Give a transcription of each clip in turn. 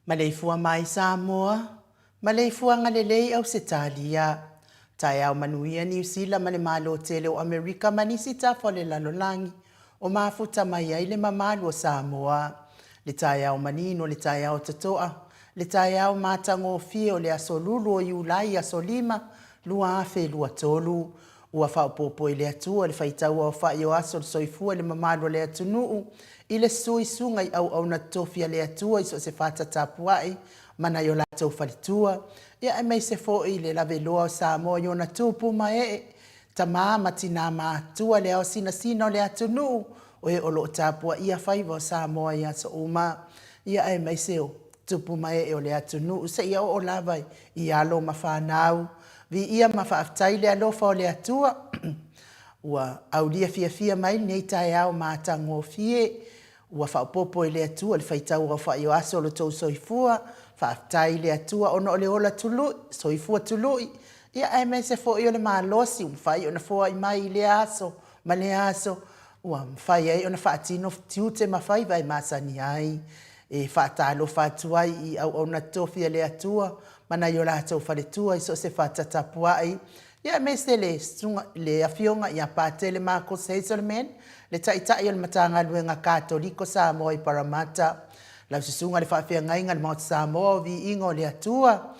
Maleifua mai Samoa, maleifuaga lelei Ausetalia. Taeao manuia Niu Sila ma le Malo tele o Amerika ma nisi tafa o le lalolagi o mafuta mai ai le mamalu o Samoa. Le taeao manino, le taeao totoa, le taeao matagofie o le aso Lulu o Iulai aso 5, 2023. Ua faaopoopo e le Atua le faitau aofai o aso o le soifua i le mamalu o le atunuu i le suisuga i auauna totofi a le Atua i so o se fata tapuai ma nai o latou faletua, ia aemaise foi le laveloa o Samoa i ona tupu ma ee, tama ma tina matutua, le ao sinasina o le atunuu, o e o lo o tapuaia faiva o Samoa i aso uma, ia aemaise o tupu ma ee o le atunuu seia oo lava i alo ma fanau. Viia ma faafetai le alofa o le Atua ua aulia fiafia mai lenei taeao matagofie. Ua faaopoopo e le Atua le faitau aofai o aso o lo outou soifua. Faafetai i le Atua ona o le ola tului, soifua tului, ia aemaise foi o le malosi ua mafai ona foai mai i lea aso ma lea aso ua mafai ai ona faatino tiute ma faiva e masani ai. E faatalofa atu ai i auauna tofi a le Atua ma nai o latou faletua i so o se fata tapuai, ia aemaise le susuga le Afioga ia Patele Marcus Hazelman, le Taitai o le Matagaluega Katoliko Samoa i Parramatta, lau Susuga i le Faafeagaiga i le Maota Samoa o Viiga o le Atua,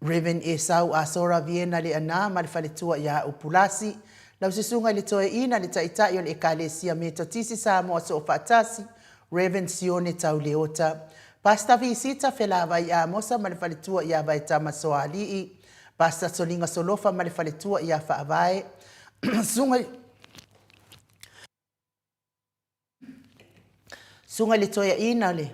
Rev. Esau Asora Viena Leaana ma le faletua ia Upulasi, lau Susuga i le Toeaina, le Taitai o le Ekalesia Metotisi Samoa Soofaatasi, Rev. Sione Tauleota, Pastor Visita Felavai Amosa ma le faletua ia Vaetama Soalii, Pastor Soliga Solofa ma le faletua ia Faavae, Susuga i Susuga i le Toeaina o le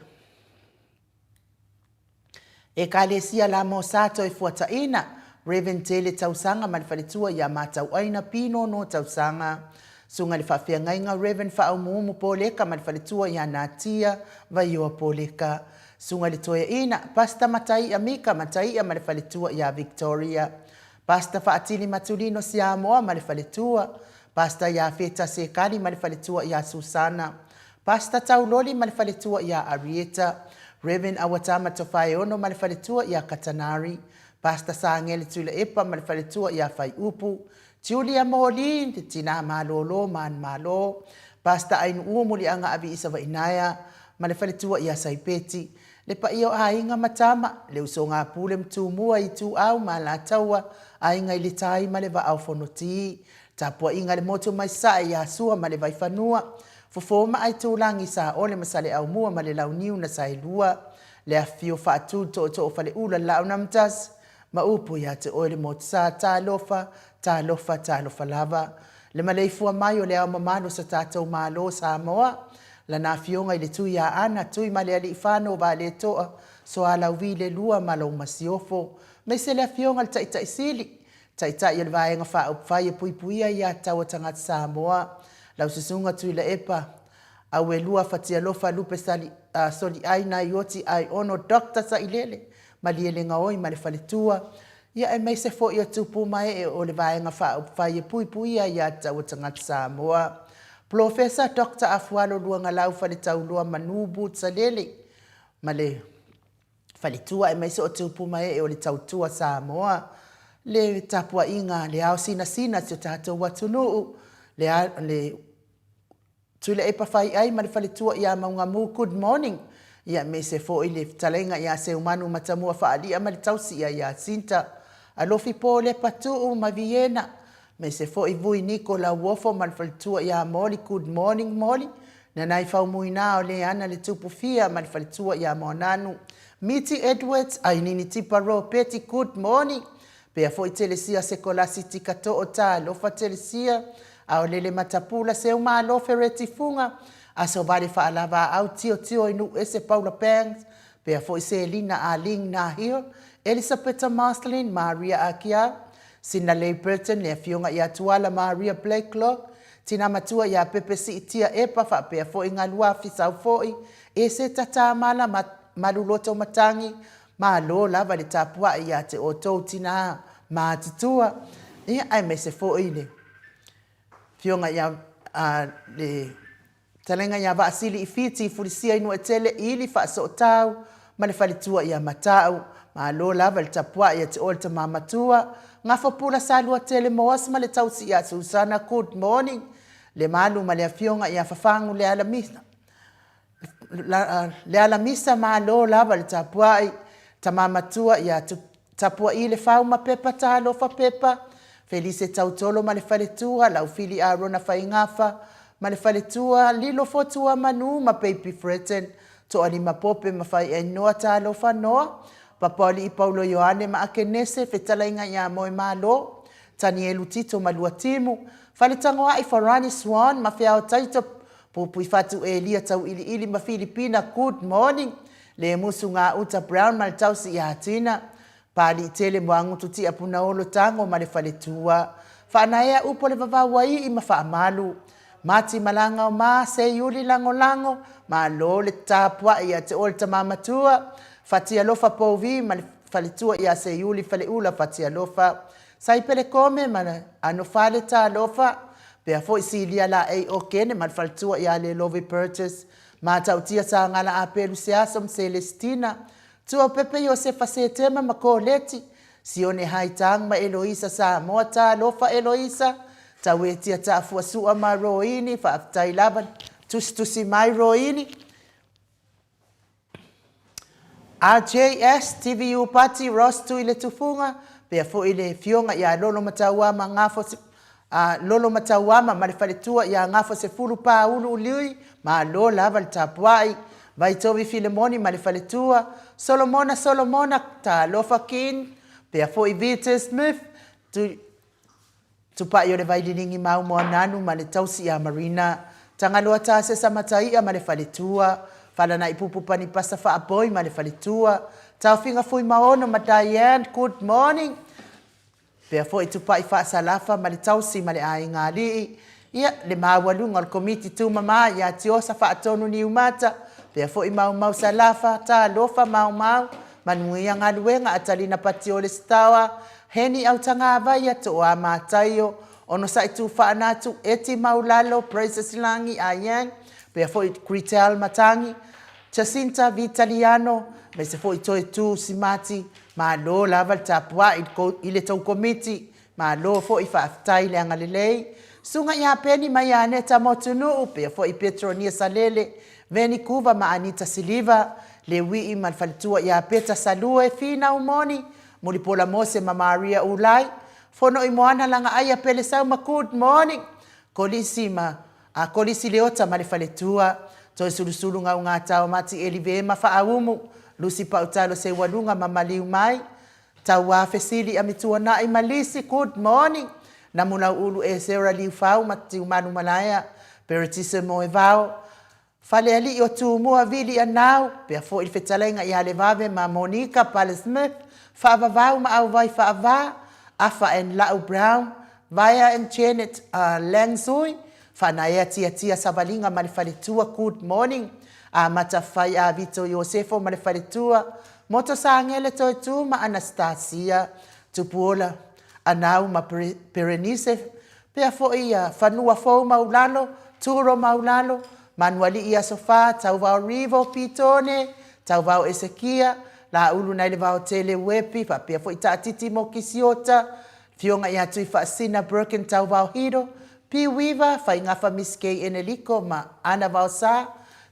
Ekalesia La Mosa Toefuataina, Rev. Tele Tausaga ma le faletua ia Matauaina Pinono Tausaga. Susuga i le Faafeagaiga Rev. Faaumuumu Poleka ma le faletua ia Natia Vaioa Poleka. Susuga i le Toeaina, Pastor Mataia Mika Mataia ma le faletua ia Victoria. Pastor Faatili Matulino Siamoa ma le faletua. Pastor Iafeta Sekali ma le faletua ia Susana. Pastor Tauloli ma le faletua ia Arieta. Rev. Awatama Tofaeono ma le faletua ia Katanari. Pastor Sangele Tuilaepa ma le faletua ia Faiupu. Julia Moli, te tinā malōlō manumalo, Pastor Ainuua Muliaga Aviisa Vainaea ma le faletua ia Saipeti, le paia o aiga ma tama, le usoga a Pule ma Tumua, Ituau ma Alataua, Aiga i le Tai ma le Vaa o Fonoti, tapuaiga a le motu mai Sasae ia Sua ma le Vaifanua, Fofo ma Aitulagi, Saole ma Saleaaumua ma le Launiu na Saelua, le afifio faatu tootoo o Faleula, Laaunamatasi, Ma upu ia te oe le motu-sa, Talofa, talofa, talofa lava. Le maleifua mai o le Ao mamalu o so tatou Malo o Samoa, Lana Afioga i le Tui Aana, Tui ma le Aliifano o Valetoa, Soalauvi le Lua ma lou Masiofo, maise le Afioga i le Taitai Sili, Taitai o le Vaega Faaupufai e Puipuia Ia Tatau a Tagata Samoa, lau Susuga Tuilaepa Auelua Fatialofa Lupe Sali, Soliai Naioti Aiono Doctor Sailele, Malielegaoi ma le faletua, ia aemaise foi o tupu ma ee o le Vaega Faaupufai e Puipuia Aia Tatau a Tagata Samoa. Polofesa Doctor Afualo Luagalau Faletauloa Manu Boots Alele ma le faletua aemaise o tupu ma ee o le Tautua Samoa, le tapuaiga a le ao sinasina si o tatou atunuu, le, le Tuilaepa Faiai ma le faletua ia Maugamu Good morning Ia aemaise foi le fetalaiga ia Seumanu Matamua Faalia ma le tausi ia Iasinta Alofi Po Lepa Tuu ma Viena aemaise foi Vui Niko Lauofo ma le faletua ia Moli Good morning Moli Nanai Faumuina o Leana le Tupu Fia ma le faletua ia Moananu Miti Edwards Ainini Tipa Ropeti Good morning Pea foi Telesia Sekolasi Tika Too Talofa Telesia Aolele Matapula Seu Malo Fereti Fuga Aso Vale Faalavaau Tio Tio i Nuu Ese Paula Bangs Pea foi Selina Arlene Nahil Elisapeta Marceline Maria Akia Sinalei Burton Le Afioga ia Tuala Maria Blakelock Tina Matua ia Pepe Siitia Epa Faapea foi Galuafi Saufoi Eseta Tamala Maluloto Matangi Malo lava le tapuai ia te outou tinā matutua, ia aemaise foi le Afioga ia le Fetalaiga ia Vaasili i Fiti i Fulisia i Nuatele i Faasootau ma le faletua ia Matau. Malo lava le tapuai ia te oe le tama matua, Gafapula Saluatele Moas ma le tausi ia Susana Good morning Lemalu ma le Afioga ia Fafagu Lealamisa. Lealamisa malo lava le tapuai, tama matua ia Tapuai le fau ma Pepa talofa Pepa, Felise Tautolo ma le faletua, Laufili Arona Faigafa ma le faletua, Lilo Fotua Manu ma Baby Fretton, Toalima Pope ma Faiainoa talofa Noa, Papaolii Paulo Ioane ma Akenese, Fetalaiga ia Moemalo, Tanielu Tito ma Luatimu, Faletagoai Farani Swan ma Feao Taito Puipuifatu Elia Tauiliili ma Filipina Good morning Le musu gauta Brown ma le tausi ia Tina Paliitele Moagutu Tia Punaolo Tago ma le faletua Faanaea upu o le vavau ai i ma Faamalu Mati Malaga o ma Seiuli Lagolago Malo le tapuai ia te oe le tama matua Fatialofa Pouvi ma le faletua ia Seiuli Faleula Fatialofa Saipele Kome ma Anofale Talofa, pea foi Silia Laei Okene ma le faletua ia Lelovi Burgess, Matautia Sagala Apelu Seaso ma Celestina, Tuapepe Iosefa Setema ma Koleti, Sione Haitang ma Eloisa Samoa Talofa Eloisa, Tauetia Taafua Sua ma Roini, faafetai lava le tusitusi mai Roini. RJS, TVU Pati, Ross Tuiletufuga, pea foi le Afioga ia Lolo Matauama Gafo, Lolo Matauama ma le faletua ia Gafo Sefulu Pāulu Lui, malo lava le tapuai, Vaitovi Filemoni ma le faletua, Solomona Solomona, talofa kin, pea foi Vita Smith, Tui, Tupai o le Vaililigi Mau Moananu ma le tausi ia Marina, Tagaloa Tasesa Mataia ma le faletua, Falanaipupu Panipasa Faapoi ma le faletua, Taofiga Fuimaono ma Diane, good morning! Pea foi Tupai Faasalafa ma le tausi ma le aiga alii. Ia, le maualuga o le Komiti Tumama ia Tiosa Faatonu Niumata, pea foi Maumau Salafa, Talofa Maumau, Manuia Galuega Atalina Patiole Sitaoa, Heni Autagavaia, Tooa Mataio, Onosai Tufaanatu, Eti Maulalo, Praises Lagi Ayang, pea foi Cretel Matangi, Jacinta Vitaliano, aemaise foi Toetu Simati, malo lava le tapuai i le tou Komiti. Malo foi faafetai le agalelei. Susuga ia Peni ma ia Aneta Motunuu, pea foi Petronia Salele, Veni Kuva ma Anita Siliva, Lewii ma le faletua ia Peta Salue, Finau Moni, Mulipola Mose ma Maria Ulai, Fono i Moana Lagaaia Pelesau ma Good morning, Kolisi ma a Kolisi Leota ma le faletua, Toesulusulu Gaugata Mati Eli Vema Faaumu, Lusi Pautalo Seualuga ma Maliu Mai, Tauā Fesili Amituanai ma Lisi Good morning Namulau'ulu Esera Liufau ma Tiumalu Malaea Peretise Moevao Falealii o Tumua Vili Anau pea foi le fetalaiga ia Levave ma Monica Pale Smith Faavavau ma Auvai Faavā Afa and La'u Brown Vaea and Janet Langsui Faanaea Tiatia Savaliga ma le faletua Good morning Amata Fai a Vito Iosefo ma le faletua Moto Sangele Toetū ma Anastasia Tupuola Anau ma Berenice Pea foi ia Fanua Fou Maulalo Turo Maulalo Manualii Aso Fa Tauvao Rivo Pitone Tauvao Esekia Laulu nai le Vaotele Uepi faapea foi Taatiti Mokisiota Fioga ia Tuifaasina Birkin Tauvao Hiro P. Weaver, Faigafa Miss Kay Eneliko ma Ana Vaosa,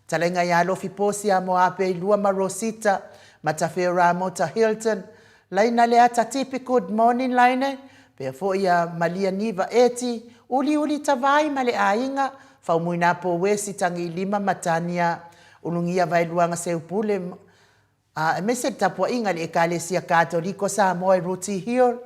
Talaiga ia Alofi Posi a Moapeilua ma Rosita, Matafeo Ramota Hilton, Laina Leata Tipi Good morning Laine, pea foi ia Malia Niva Eti, Uliuli Tavai ma le aiga, Faumuina Powesi Tagilima ma Tania Ulugia Vaeluaga Seupule A aemaise le tapuaiga i le Ekalesia Katoliko Samoa i Rooty Hill,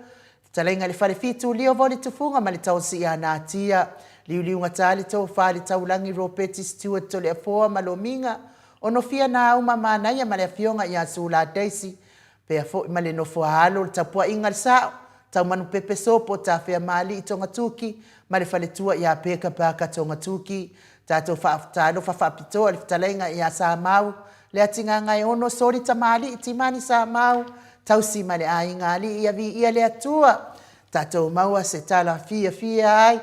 fetalaiga i le Falefitu Lio Voli Tufuga ma le Taosi ia Natia, Liuliuga Tali Tofa le Taulagi Ropeti Stewart Toleafoa ma Lomiga, Onofia Nauma Manaia ma le Afioga ia Sula Daisy, pea foi ma le nofo a alo le tapuaiga i le Sao, Taumanupepe Sopo Tafeamalii Togatuki ma le faletua ia Peka Parker Togatuki. Tatou faatalofa faapitoa i le fetalaiga ia Samau Leatigagaeono Soli Tamalii Timani Samau Tausi ma le aiga alii ia viia le Atua. Tatou maua se tala fiafia ai.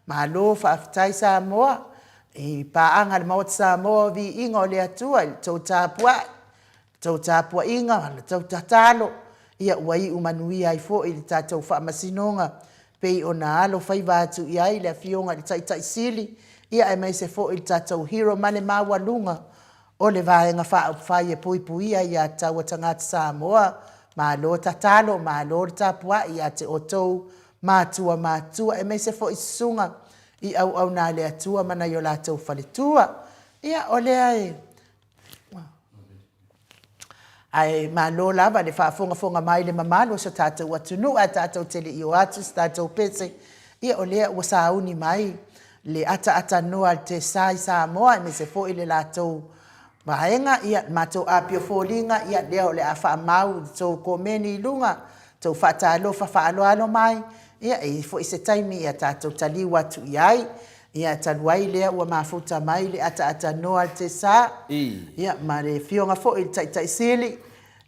Malo faafetai Samoa i paaga a le Maota Samoa o viiga o le Atua i le tou tapuai. tou tapuaiga ma le tou tatalo, ia ua iu manuia ai foi le tatou faamasinoga pei ona alo faiva atu i ai le Afioga i le Taitai Sili, ia aemaise foi le tatou hero ma le maualuga o le Vaega Faaupufai e puipuia ia taua tagata Samoa. Malo tatalo, malo le tapuai ia te outou matua matua aemaise foi susuga i auauna a le Atua ma nai o latou faletua. Ia, o lea e Ae malo lava le faafogafoga mai le mamalu o so tatou atunuu ae tatou te le i o atu se tatou pese, ia o lea ua sauni mai le ataaatanoa a le TESA i Samoa aemaise foi le latou vaega, ia le matou api o foliga, ia lea o le a faamau i le tou komeni i luga, tou faatalofa faaaloalo mai, ia e i ai foi se taimi ia tatou taliu atu i ai. Ia, talu ai lea ua mafuta mai le ataatanoa a le TESA, ia, ma le Afioga foi i le Taitai Sili,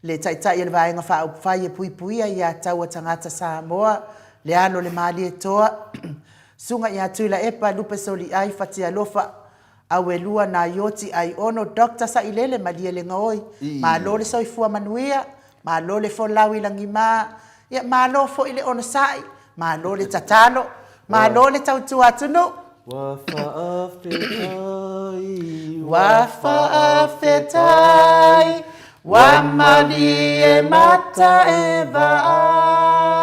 le Taitai o le Vaega Faaupufai e Puipuia Ia Taua Tagata Samoa, le alo o le Malietoa, Susuga ia Tuilaepa Lupe Soliai Fatialofa, Auelua Naioti Aiono Doctor Sailele Malielegaoi, malo le soifua manuia, malo le folau i lagima, ia malo foi le onosai, malo le tatalo, malo le tautua atunuu. Ua faafetai, ua faafetai, ua malie mata e vaai.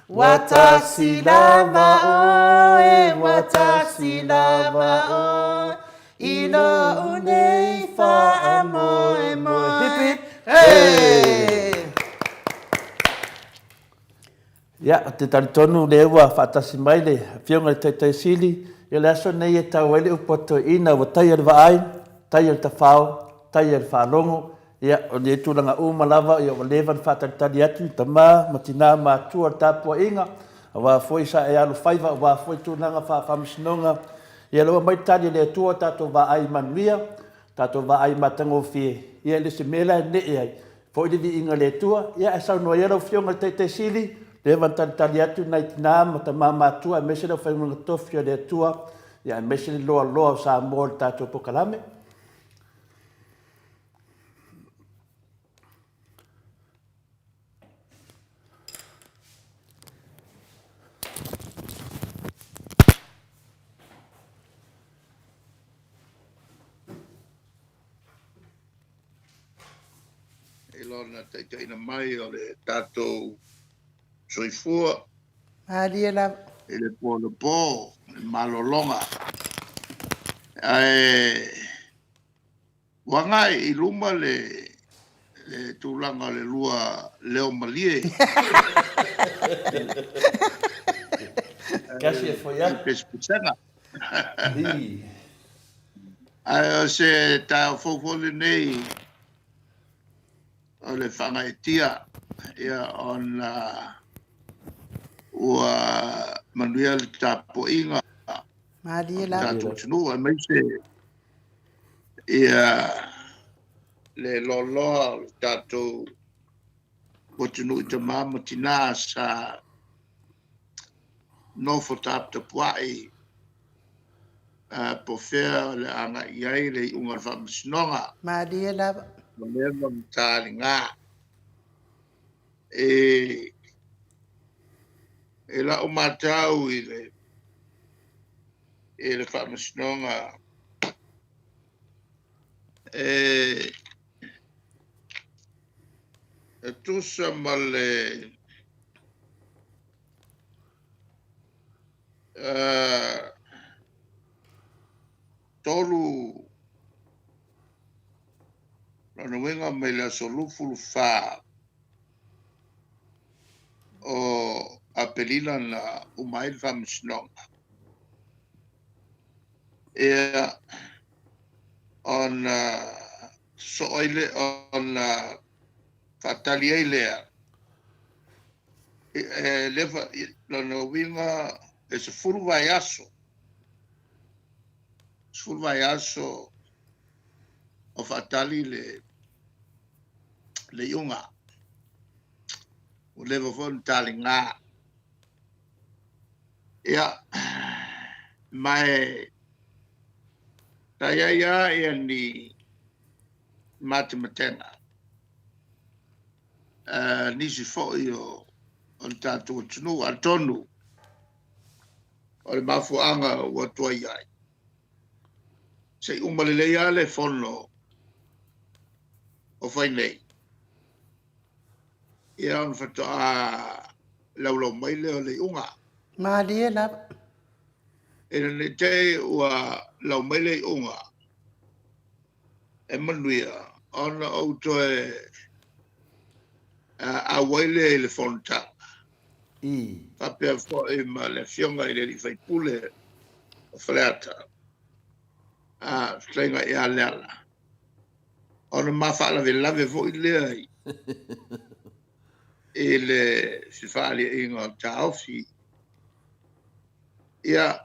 Ua tasi lava oe, ua tasi lava oe, I lou nei faamoemoe. Hip hip. Hey! Ia, ou te talitonu lea ua faatasi mai le Afioga i le Taitai Sili, ia o le aso lenei e tau ai le upu a toeaiina, ua taia le vaai, taia le tafao, taia le faalogo, ia, o nei tulaga uma lava, ia ua leva ona faatalitali atu i tama ma tina ma atua o le tapuaiga. Aua foi sa e alofaiva, aua foi tulaga faa-faamasinoga. Ia lea ua aumai le tali a le Atua, tatou vaai manuia, tatou vaai matagofie, ia e le o se mea la e nee ai, foi le viiga i le Atua. Ia ae saunoa ia lau Afioga i le Taitai Sili, leva ona talitali atu nai tina ma tama matutua aemaise le aufaigaluega totofi a le Atua, ia aemaise le loaloa o Samoa i le tatou polokalame. I lona taitaiina mai o le tatou soifua. Malie lava. I le po le po, le malologa. Ae ua agai i luma le le tulaga o le lua leo malie. Kasi e foi atu. Pesepesega. Ae o se taeao fou foi lenei o le faagaeetia, ia, ona ua manuia le tapuaiga Malie o le lava. tatou atunuu, aemaise ia le loaloa o le tatou atunuu i tama ma tina sa nofo taputapuai po o fea o le a agai i ai le iuga o le faamasinoga. Malie lava. Ua leva ona taliga. E i lau matau i le i le faamasinoga e e tusa ma le 3 lona uiga mai le aso 24 o Aperila na uma ai le faamasinoga. Ia, ona sosoo ai lea, ona faatali ai lea, e le lona uiga e 10 vaiaso, 10 vaiaso o faatali le le iuga. Ua leva foi ona taliga. Ia, ma e sa i ai lava ia ni matematega a nisi foi o le tatou atunuu, atonu o le mafuaaga ua tuai ai, se i uma lelei lava le fono o fai nei, ia ona faatoa laulau mai lea o le iuga. Malie lava. Ina ne i te i ua lau mai le iuga e manuia ona ou toe auai lea i le fonotaga. Faapea foi ma le Afioga i le sui usufono o Faleata, a fetalaiga ia Leala, ona ma faalavelave foi lea i le fefaaliaiga o taofi. Ia,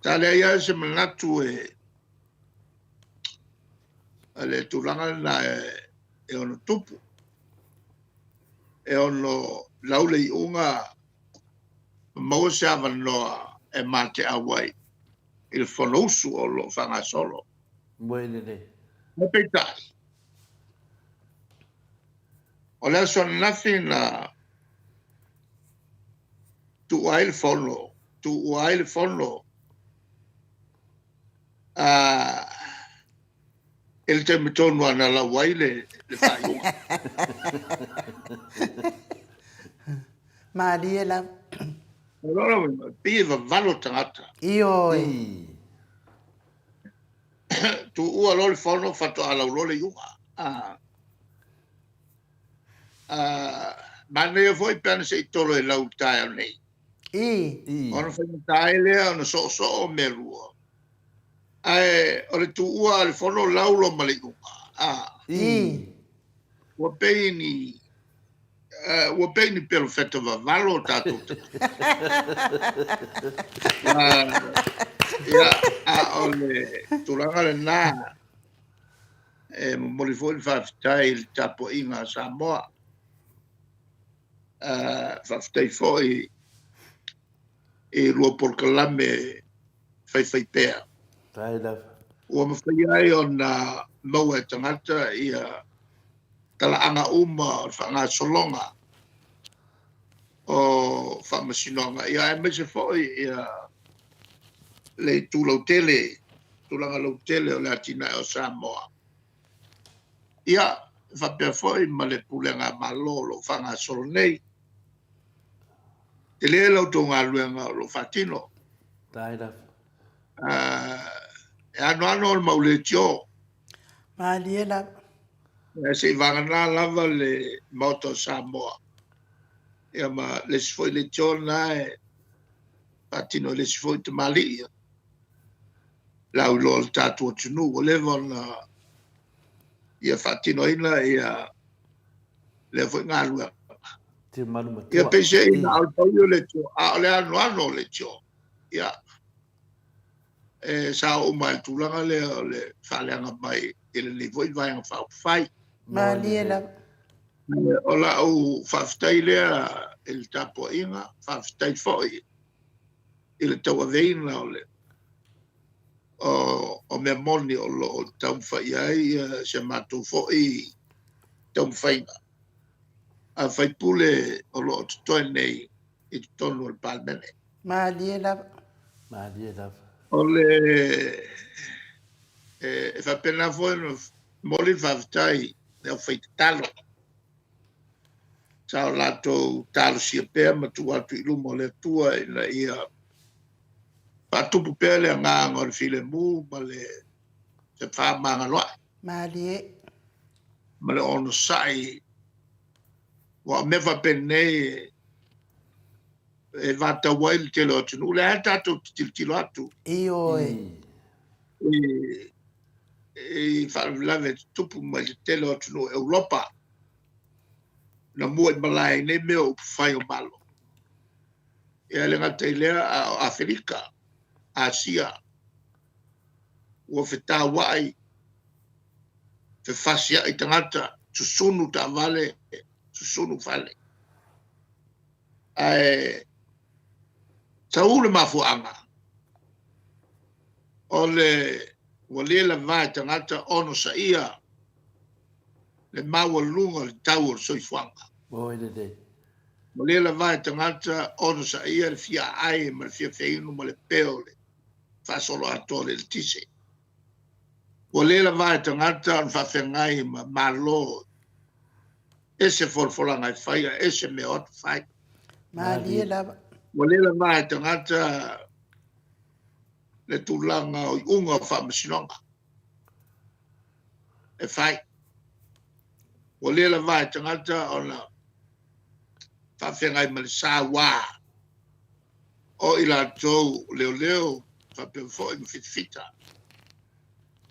sa leai lava se manatu e le tulaga lena e ono tupu, e ono lau le iuga ma maua se avanoa e mateau ai i le Fonousu o lo o faagasolo. Moe lelei. Ae peitai, o le aso ananafi na tuua ai le fono, tuua ai le fono a i le taimi tonu lava na lau ai le faaiuga. Malie lava. Pei e vavalo tagata. Ioe. Tuua loa le fono faatoa lau loa le iuga. Ah. Ah, manaia foi pe ana se i tolo e lau taeao nei. I. Ona faigata ai lea ona soosoo mea lua. Ae o le tuua a le fono lau loa ma le iuga. Ah. I. Ua pei ni Ua pei ni perofeta vavalo o tatou tagata. Ia, a o le tulaga lena, e momoli foi le faafetai i le tapuaiga a Samoa. Faafetai foi i lua polokalame faifaipea. Ua mafai ai ona maua e tagata ia talaaga uma o le faagasologa o faamasinoga, ia aemaise foi ia le itu lautele, tulaga lautele o le atinae o Samoa. Ia, faapea foi ma le Pulega a Malo o lo o faagasolo nei. Tele la outou galuega o lo o faatino. E anoano le mau leitio. Malie lava. Seivagana lava le Maota o Samoa, ia ma le isi foi leitio lena e faatino e le isi foi tamalii lauiloa o le tatou atunuu ua leva ona ia faatinoina ia lea foi galuega. Ia peiseai na o le pau ia o leitio, a o le anoano o leitio, ia e sao uma i le tulaga lea o le faaleaga mai i lenei foi Vaega Faaupufai. Malie lava. O lau faafetai lea i le tapuaiga, faafetai foi i le tauaveina o le o mea moni o lo o taumafai ai si a matou foi taumafaiga a sui usufono o lo o totoe nei i totonu o le Palemene. Malie lava. Malie lava. O le e faapena foi ona momoli le faafetai i le aufaitatalo sa o latou talosia pea ma tuu atu i luma o le Atua ina ia faatupu pea le agaga o le filemu ma le fefaamagaloai. Malie. Ma le onosai, aua o mea faapenei e vatau ai le tele o atunuu. O lea lava tatou te tilotilo atu. Ioe. I faalavelave e tutupu mai le tele o atunuu o Europa, na mua i malae ai nei mea o upufai o Malo. Ia e le gata i lea, a o Aferika, Asia, ua fetauai, fefasiai tagata, susunu taavale, susunu fale. Ae sau le mafuaaga, o le ua le lava e tagata onosaia le maualuga o le tau o le soifuaga. Oi lelei. Ua le lava e tagata onosaia le fia aai ma le fia feinu ma le peo o le faasoloatoa o le eletise. Ua le lava e tagata ona faafeagai ma Malo ese folafolaga e fai a ese mea o atu fai. Malie lava. Ua le lava e tagata le tulaga o iuga o faamasinoga e fai. Ua le lava e tagata ona faafeagai ma le saua o i latou leoleo faapea foi ma fitafita.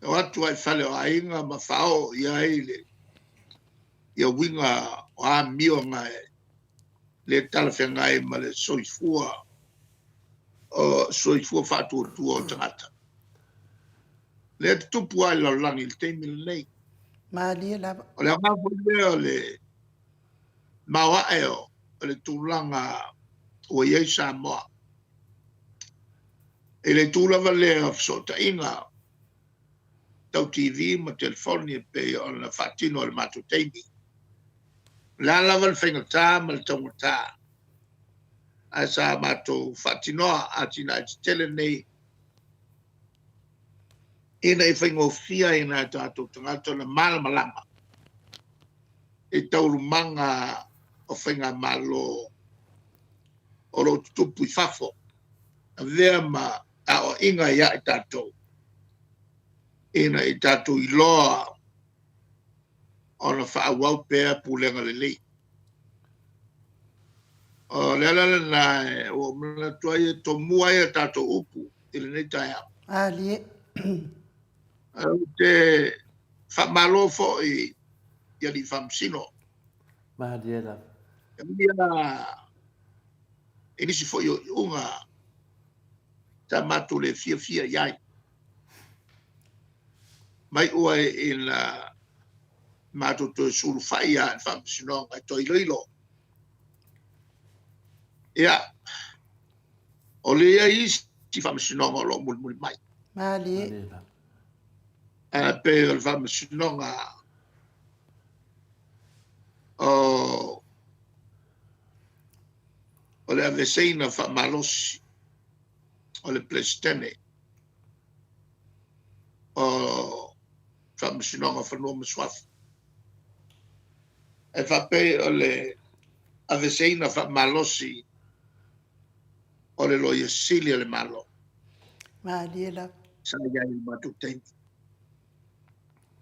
E o atu lava i fale o aiga ma faaoo i ai le ia uiga o amioga e le talafeagai ma le soifua o soifua faatuatua o tagata. Lea e tutupu lava i le lalolagi i le taimi lenei. Malie lava. O le aoga foi lea o le maoae o le tulaga ua i ai Samoa. I le itu lava lea o fesootaiga tau TV ma telefoni e pei ona faatino i le matou taimi. O le a lava le faigata ma le taugata, ae sa matou faatinoa atinae tetele nei ina ia faigofie ai i nai o tatou tagata ona malamalama i taualumaga o faigamalo o lo o tutupu i fafo, avea ma aoaiga ia i tatou, ina ia tatou iloa ona faaauau pea pulega lelei. O le ala lena ua ou manatu ai e tomua ai a tatou upu i lenei taeao. Malie. Ou te faamalo foi i alii faamasino. Malie lava. E ui lava i nisi foi o iuga sa matou le fiafia i ai, mai ua ina matou toe sulufai lava i le Faamasinoga e toe iloilo. Ia, o lea e i ai isi faamasinoga o lo o mulimuli mai. Malie. Ae pei o le faamasinoga o o le aveeseina faamalosi o le Peresetene o Faamasinoga o Fanua ma Suafa. E faapei o le aveeseina faamalosi o le Loia Sili a le Malo. Malie lava. Sa i ai i le matou taimi.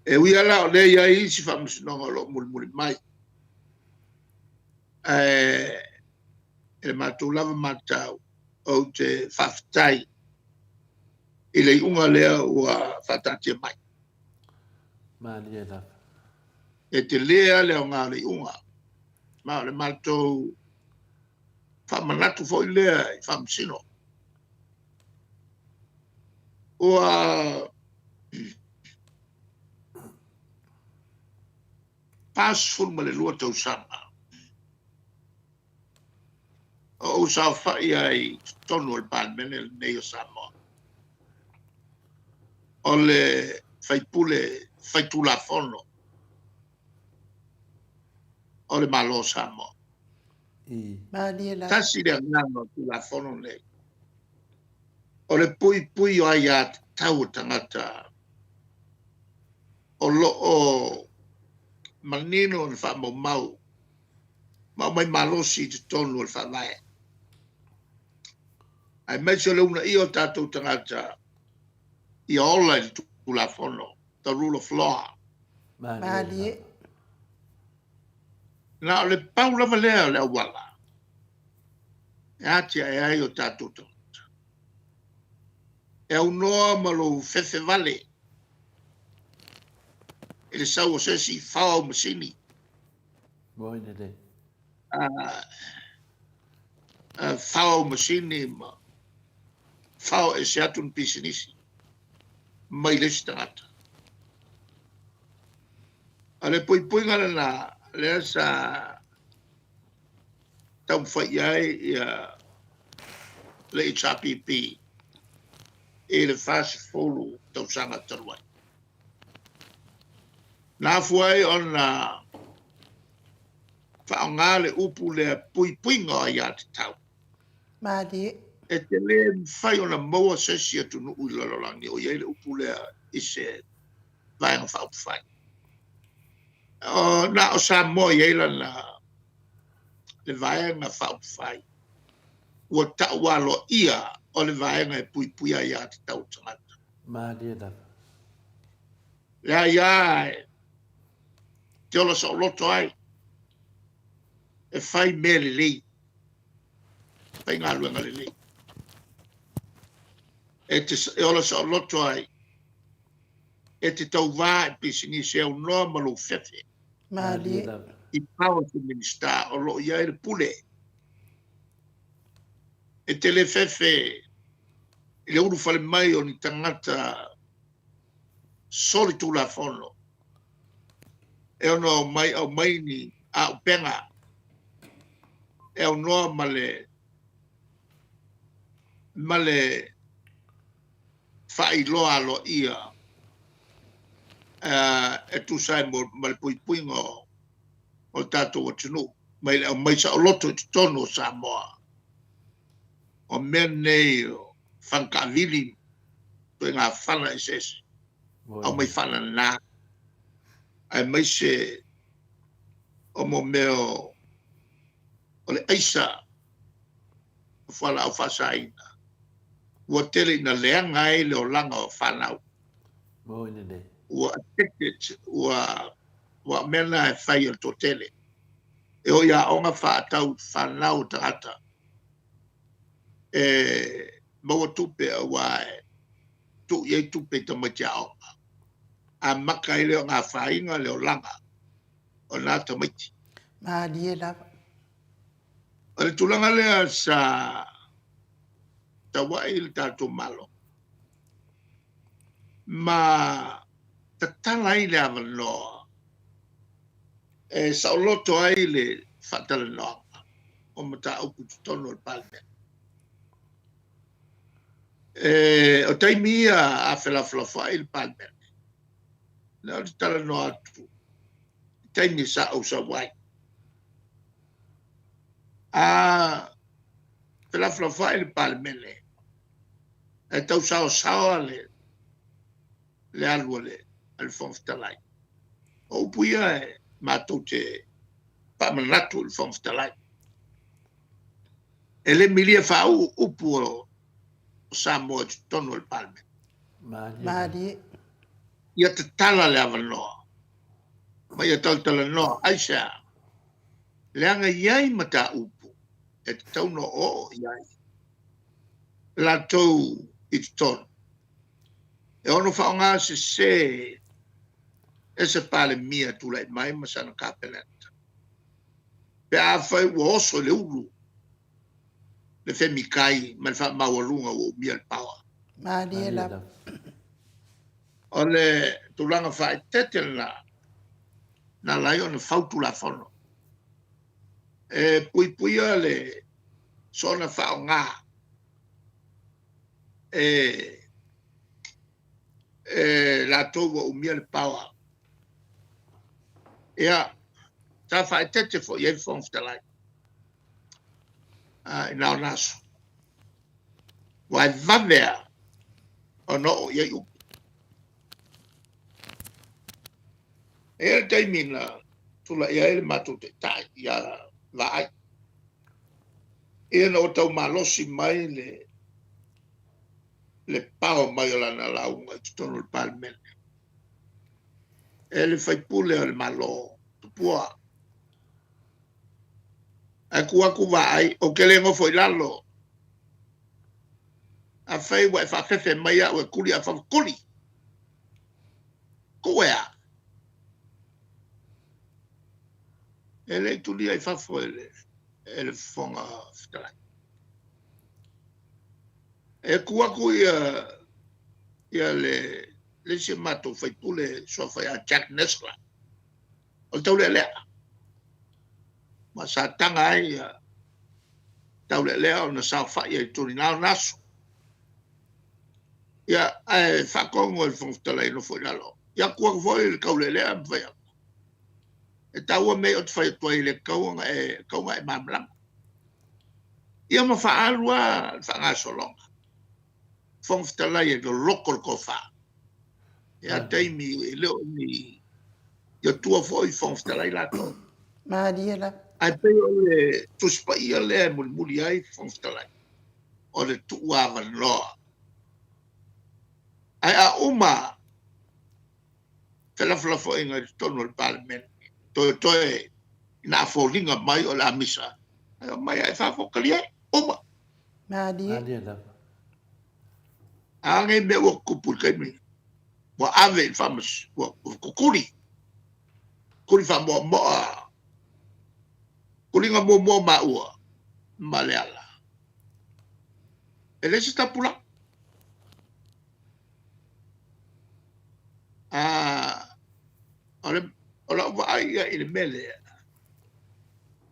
E ui lava la o lea e i ai isi faamasinoga o lo o mulimuli mai, ae i le matou lava matau, ou te faafetai i le iuga lea ua faataatia mai. Malie lava. E tele lava le aoga o le iuga, ma o le matou faamanatu foi lea i Faamasino. Ua 42 tausaga o ou saofai ai i totonu o le Palemene lenei o Samoa, o le sui usufono faitulafono o le Malo o Samoa. Malie lava. Tasi le agaga o le Tulafono lenei, o le puipui o aiatatau a tagata o lo o manino ona faamaumau ma aumai malosi i totonu o le Faavae, aemaise o le uunaia o tatou tagata ia ola i le Tulafono, the rule of law. Malie. Na o le pau lava lea o le auala e atiae ai o tatou tagata. E aunoa ma lou fefe vale i le sau o se isi fao au masini. Moi lelei. Fao au masini ma fao ese atu ni pisinisi mai le isi tagata. O le puipuiga lena lea sa taumafai i ai ia le HRPP i le 40 tausaga talu ai. Na afua ai ona faaaoga le upu lea puipuiga o aiatatau. Malie. E te le mafai ona maua se isi atunuu i le lalolagi o i ai le upu lea i se Vaega Faaupufai. O, na o Samoa e i ai lana le Vaega Faaupufai ua tau aloaia o le vaega e puipuia aiatatau a tagata. Malie lava. Leai lava e te ola saoloto ai e fai mea lelei, fai galuega lelei. E te e ola saoloto ai e te tauvā i pisinisi e aunoa ma lou fefe. Malie. I power se Minisita o lo o i ai le pule. E te le fefe i le ulufale mai o ni tagata solitulafono e ono aumai aumai ni auupega e aunoa ma le ma le faailoa aloaia e tusa ai ma le puipuiga o le tatou atunuu mai le aumai saoloto i totonu o Samoa o mea nei o fana taavili ituaiga fana eseese, aumai faanana, aemaise o mo mea o le aisa o fualaau faasaina, ua tele ina leaga ai le olaga o fanau. Ua addicted, ua ua mea na e fai e le toatele. E o i aoga faatau fanau o tagata e maua tupe aua e tuu i ai tupe i tamaiti aoga. Amata ai lea o le afaina le olaga o na tamaiti. Malie lava. O le tulaga lea sa tauai le tatou Malo ma tatala ai le avanoa e saoloto ai le faatalanoaga o mataupu i totonu o le Palemene. E, o taimi ia a felafolafoai le Palemene, lea ou te talanoa atu i taimi sa ou sau ai. A felafolafoai le Palemene, e tausaosaoa le le alu a le Fofoga Fetalai. O upu ia e matou te faamanatu i le Fofoga Fetalai. E le milia faauu upu o Samoa i totonu o le Palemene. Malie. Ia tatala le avanoa ma ia talatalanoa. Aisea? Leaga e i ai mataupu e tatau ona oooo i ai latou i totonu e ono faaaoga sese e se Palemia e tulai mai ma sana Kapeneta pe afai ua oso i le ulu le femikai ma le faamaualuga ua umia le power. Malie lava. O le tulaga faaeteete lena na ala ai ona fau Tulafono e puipuia le soona faaaoga e e latou ua umia le power. Ia, sa faaeteete foi i ai le Fofoga Fetalai i na ona aso. Aua e vave lava ona oo i ai upu. E i ai le taimi na tulai ai le matou taitai ia Vaai. Ina ua tau malosi mai le le pao mai o lana lauga i totonu o le Palemene e le faipule o le Malo, Tupua. Ae tu atu Vaai, ou te le nofo i lalo. Afai ua e faafefe mai au e tuli au fava, tuli! Tuu e a? E le i tulia i fafo e le, e le Fofoga Fetalai. E tu atu ia ia le le isi o matou faipule suafa ia Jack Nessler, o le Taulealea. Ma sa taga ai ia Taulealea ona saofai ai i totonu i na ona aso. Ia, ae faatonu e le Fofoga Fetalai e nofo i lalo. Ia tu atu foi le Taulealea ma fai atu, e taua mea ia ou te fai atu ai, e le tatau ona e, tatau ona e malamalama. Ia ma faaalu lava le faagasologa. Fofoga Fetalai e loloto le tofa. E a taimi e le o ni Atua foi Fofoga Fetalai latou. Malie lava. Ae pei o le Tusi Paia lea e mulimuli ai Fofoga Fetalai, o le tuuavanoa. Ae a uma felafolafoaiga i totonu o le Palemene, toetoe ina a foliga mai o le a misa, ae omai lava i fafo, talie, uma. Malie lava. A nei mea ua tutupu i le taimi, ua ave i le faamas, ua kukuli, kuli faamoamoa, kuliga muamua o maua ma Leala. E leai se tapulaa. O, le, o lau vaai ia i le mea lea,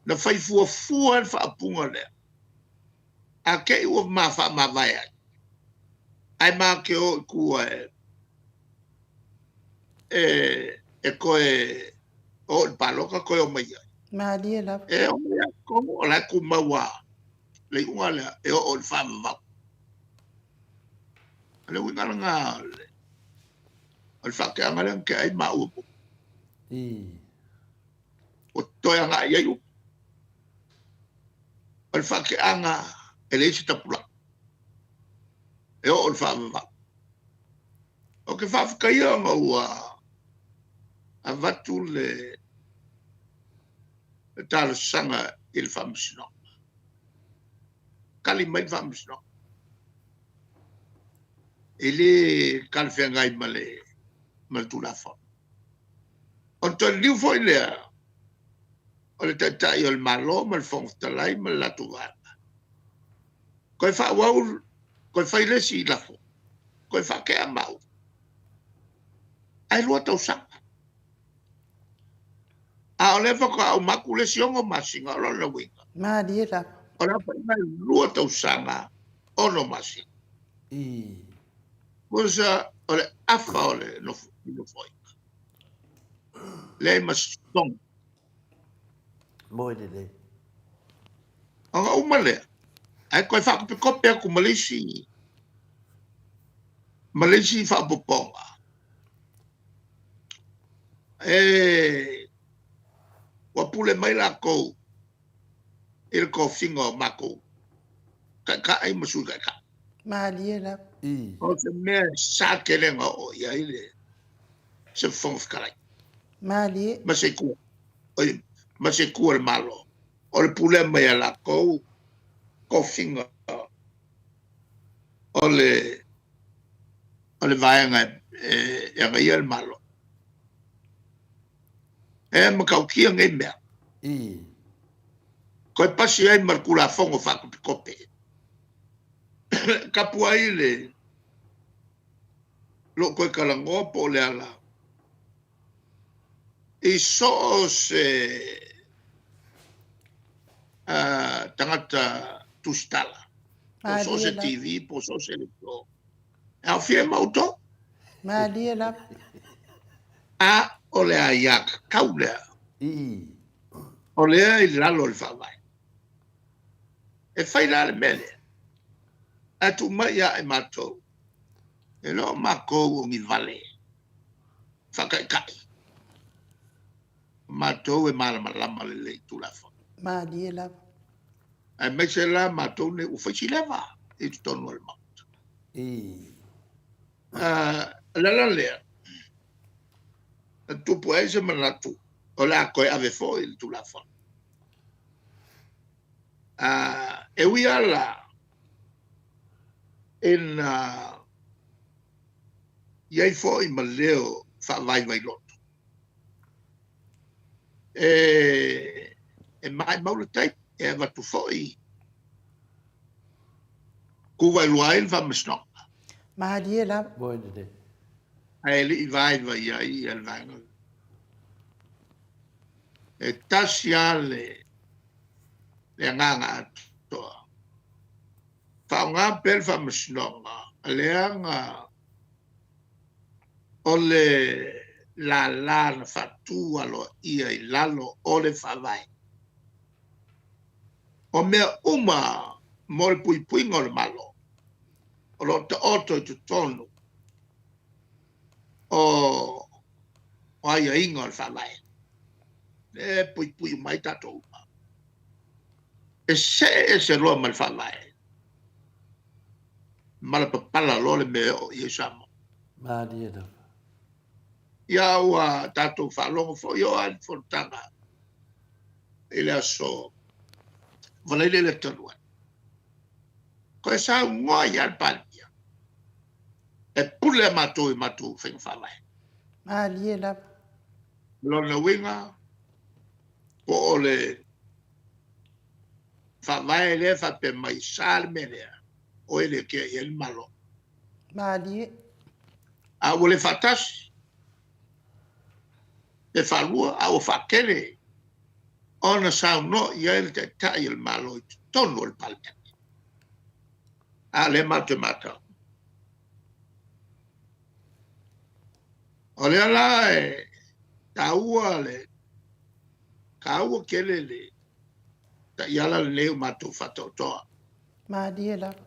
na fai fuafua le faaupuga lea, a te i ua ma faamavae ai, ae ma te o i tua e, e, e toe o i le palota toe o mai ai. Malie lava. E o mai ai tonu, o la e tumau lava le iuga lea e oo i le faavavau. O le uiga lena o le, o le faateaga lea na tea ai maua muamua. Ua toe agai i ai upu. O le faateaga e leai se tapulaa e oo i le faavavau. Ou te faafetaia ona ua avatu le talosaga i le Faamasinoga. Tali mai le Faamasinoga. E le talafeagai ma le, ma le Tulafono. Ona toe liliu foi lea O le Taitai o le Malo ma le Fofoga Fetalai ma le latou vaega. Toe faaauau, toe fai le isi lafo, toe faatea mau. Ae 2 tausaga. A o lea faatoa uma atu le isi 6 masina, o lona uiga. Malie lava. O le aofaiga e 2 tausaga, 6 masina. Tusa o le afa o le nofoaiga. Leai ma se totogi. Moe lelei. Ona uma lea, ae toe faakopikope atu ma le isi ma le isi faaopoopoga. E ua pule mai latou i le tofiga o matou taitai ma sui taitai. Malie lava. O se mea e sa tele ona oo i ai le se Fofoga Fetalai. Malie. Ma se itu, oi, ma se itu o le Malo. O le pulea mai a latou tofiga o le o le vaega e agaia le Malo. E matautia nei mea. Toe pasi ai ma le Tulafono Faakopekope. Tapu ai le lou toe talanoa po o le ala i so o se tagata tusitala, po o so o se TV, po o so o se leitio, e aofia ai ma outou. Malie lava. A o le aiatatau lea, o lea i lalo o le Faavae. E fai la le mea lea, ae tuu mai ia i matou, e le o matou o ni vale faataitai, o matou e malamalama lelei i Tulafono. Malie lava. Aemaise la matou nei ua fai si leva i totonu o le Maota. O le ala lea, na tupu ai se manatu o le a toe ave foi le Tulafono. E ui lava la ina i ai foi ma leo faavaivai loto, e maumau le taimi, e avatu foi tu vaelua ai le faamasinoga. Malie lava. Ae le i vaivai ai le vaega. E tasi lava le agaga atoa. Faaaoga pea le faamasinoga leaga o le lala na faatu aloaia i lalo o le Faavae. O mea uma mo le puipuiga o le Malo o lo o taoto i totonu o aiaiga o le Faavae. E puipui uma ai tatou uma. E see ese loa ma le Faavae, malapapala loa le mea e oo i ai Samoa. Malie lava. Ia ua tatou faalogo foi oo lava i le fonotaga i le aso Faraile lea talu ai. Toe saunoa ai lava le Palemia, e pule a matou i matou faiga faavae. Malie lava. O lona uiga, po o le faavae lea faapea mai sa le mea lea, o e le tea i ai le Malo. Malie. A ua le faatasi, pe faalua, a ua faatele ona saunoa i ai le Taitai o le Malo i totonu o le Palemene. A o lea matou te matau. O lea la e taua le taua tele le taiala lenei o matou faataotoa. Malie lava.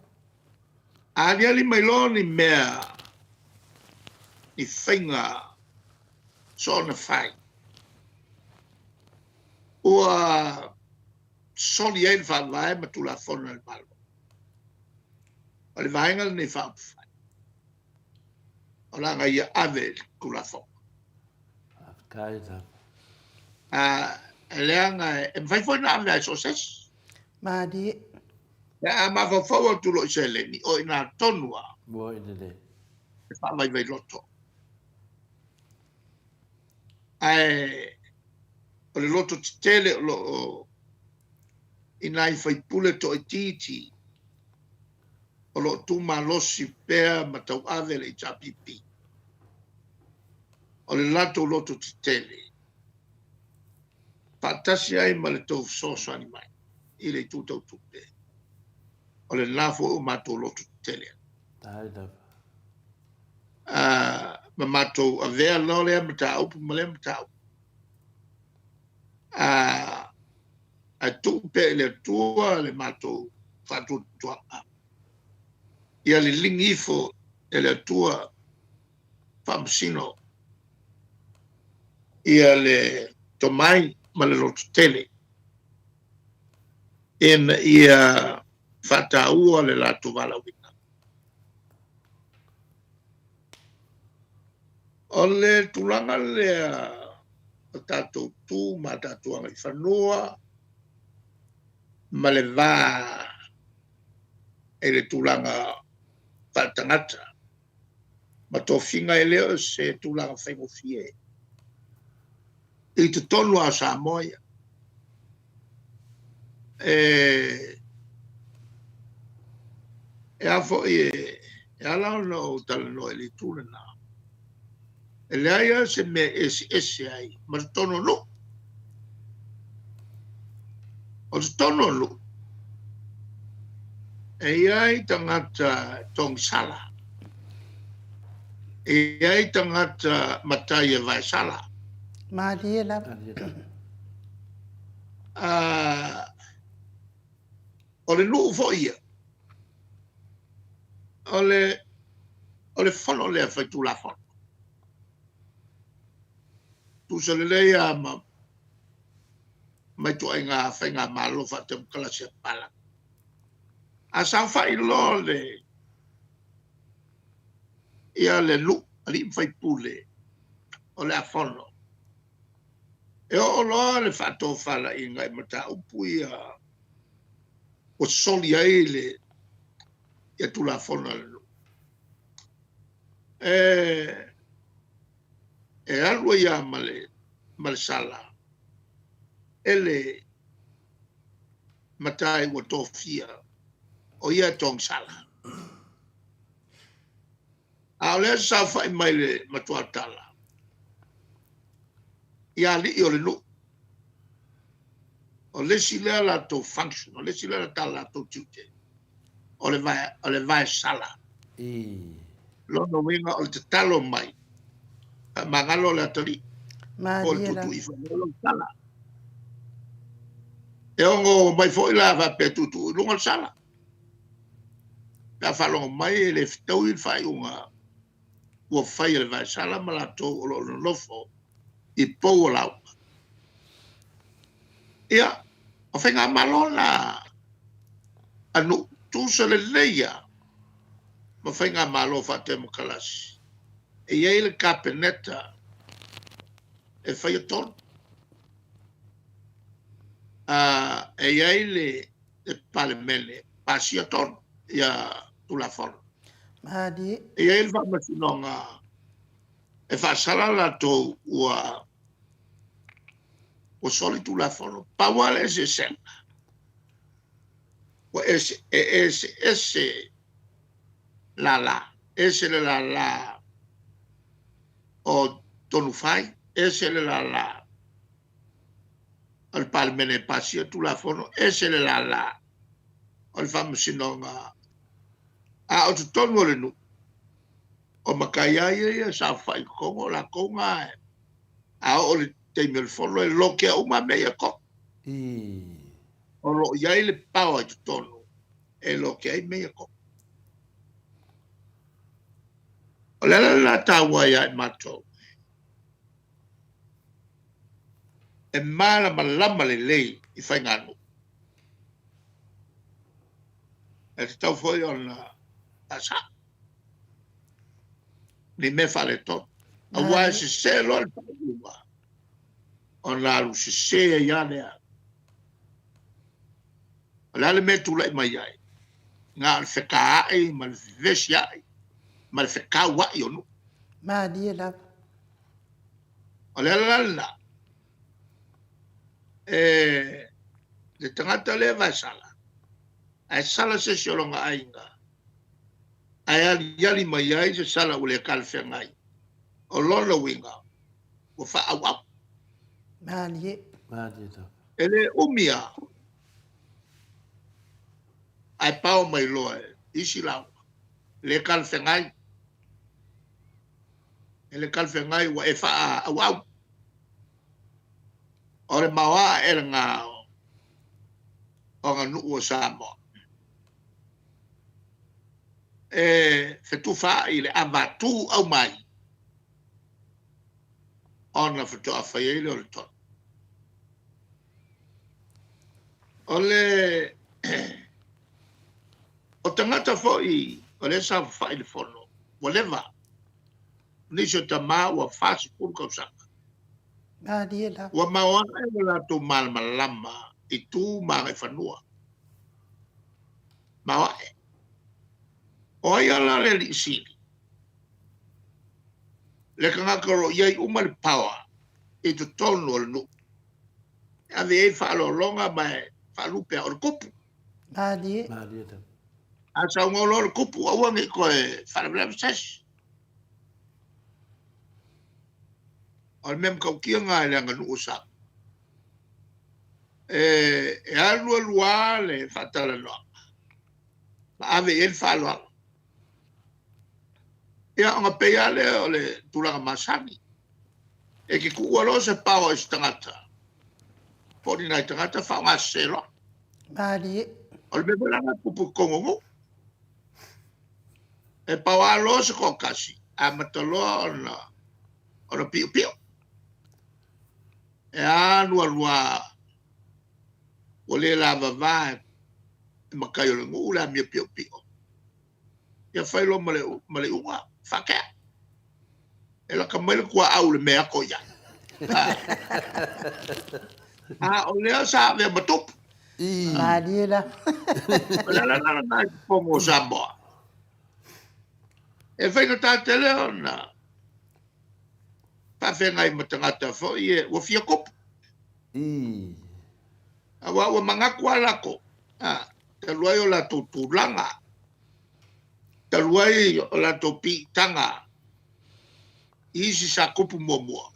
A aliali mai loa ni mea, ni faiga soona fai, ua soli ai le Faavae ma Tulafono a le Malo. O le vaega lenei faaupufai, o le aga ia ave i le Tulafono. Faafetai lava. A, leaga e mafai foi ona ave lava i so o se isi. Malie. Pe a mafaufau atu loa i seleni, o i ina tonu lava. Ua i lelei. E faavaivai loto. Ae O le loto tetele o lo o i nai faipule toaitiiti o lo o tumalosi pea ma tauave le HRPP. O le latou loto tetele faatasi ai ma le tou fesoasoani mai i le itu tau tupe, o lena foi ua matou loto tetele ai. Ma matou avea loa lea mataupu ma lea mataupu. Ae tuu pea i le Atua le matou faatuatuaga, ia liligi ifo e le Atua faamasino ia le tomai ma le lototele ina ia faataua le latou valaauina. O le tulaga lea o tatou tu ma tatou agaifanua ma le va i le tulaga faaletagata ma tofiga, e le o se tulaga faigofie i totonu lava o Samoa ia. E a foi e ala ona ou talanoa i le itu lena, e leai lava se mea e eseese ai ma totonu o nuu. O totonu o nuu, e i ai tagata togisala, e i ai tagata matai e vaesala. Malie lava. O le nuu foi ia, o le fono lea faitulafono. Tusa lelei lava ma ma ituaiga faigamalo faatemokarasi a papalagi. A saofai loa le ia le nuu, alii ma faipule o le a fono, e oo loa le faatofalaiga i mataupu ia ua soli ai le ia Tulafono a le nuu, e alu ai lava ma le sala e le matai ua tofia o ia e togisala. A o lea e saofai mai le matuatala i alii o le nuu, o le isi lea latou function, o le isi lea ta latou tiute, o le vaesala. Lona uiga o le tatalo mai, faamagalo le atalii, po o le tuutuuifogalo le sala. E ono mai foi la faapea tuutuu i luga le sala. Pe a faalogo mai e le fetaui le faaiuga ua fai e le vaesala ma latou o lo o nonofo i pou o lauga. Ia, o faigamalo la a nuu tusa lelei lava ma faigamalo faatemokarasi, e i ai le Kapeneta e faia tonu. E i ai le Palemene pasia tonu ia Tulafono. E i ai le Faamasinoga e faasala latou ua soli Tulafono. Pau lava le eseesega, ua e eseese lala, ese le lala o tonu fai, ese le lala o le Palemene e pasia Tulafono, ese le lala o le Faamasinoga. A o totonu o le nuu, o matai lava ia e saofai i totonu o latou na, a oo i le taimi o le fono e lokea uma mea ia tonu. O lo o i ai le power i totonu e lokea ai mea ia tonu. O le ala lena taua ia i matou, e malamalama lelei i faiganuu. E tatau foi ona faasao ni mea faaletonu. Aua e sese loa le faaiuga, ona alu sese ai lava lea. O le a le mea e tulai mai ai? Na o le fetaai ma le fevesiai ma le fetauai o nuu. Malie lava. O le ala la lena. E le tagata lea vaesala, ae sala se isi o lona aiga, ae aliali mai ai se sala ua le talafeagai, o lona uiga, ua faaauau. Malie. Malie lava. E le umi lava, ae pao mai loa e isi lauga, le talafeagai. E le talafeagai ua e faaauau. O le maoae e lena o aganuu o Samoa. E fetufaai le avatu aumai ona faatoa fai ai lea o le tonu. O le o tagata foi o lea e saofafai i le fono ua leva, nisi o tama ua 40 tausaga. Malie lava. Ua maoae lo latou malamalama i tu ma agaifanua. Maoae. O ai ala le alii sili? Le tagata o lo o i ai uma le power i totonu o le nuu. E ave i ai faaaloaloga ma e faalupe o le kupu. Malie. Malie lava. A saunoa loa le kupu, aua ne i toe faalavelave se isi. O le mea matautia lena i le aganuu o Samoa. E alu alu lava le faatalanoaga ma ave i ai le faaaloalo. Ia, ona pei lava lea o le tulaga masani. E te tuua loa se power i se tagata, po o ni nai tagata faaaogasese loa. Malie. O le mea foi la lena e tupu i totonu o nuu. E pau lava loa se toatasi, amata loa ona ona piopio. E alu alu lava ua le lavava e matai o le nuu le amio piopio. Ia fai loa ma le, ma le iuga, faatea. E lata mai le tuaau i le mea e ato i ai. A o lea sa avea ma tupu. Malie la. O le ala lena i totonu o Samoa. E faigata tele ona faafeagai ma tagata foi e ua fia tupu. Aua ua manatu lava latou, talu ai o latou tulaga, talu ai o latou piitaga i isi sa tupu muamua,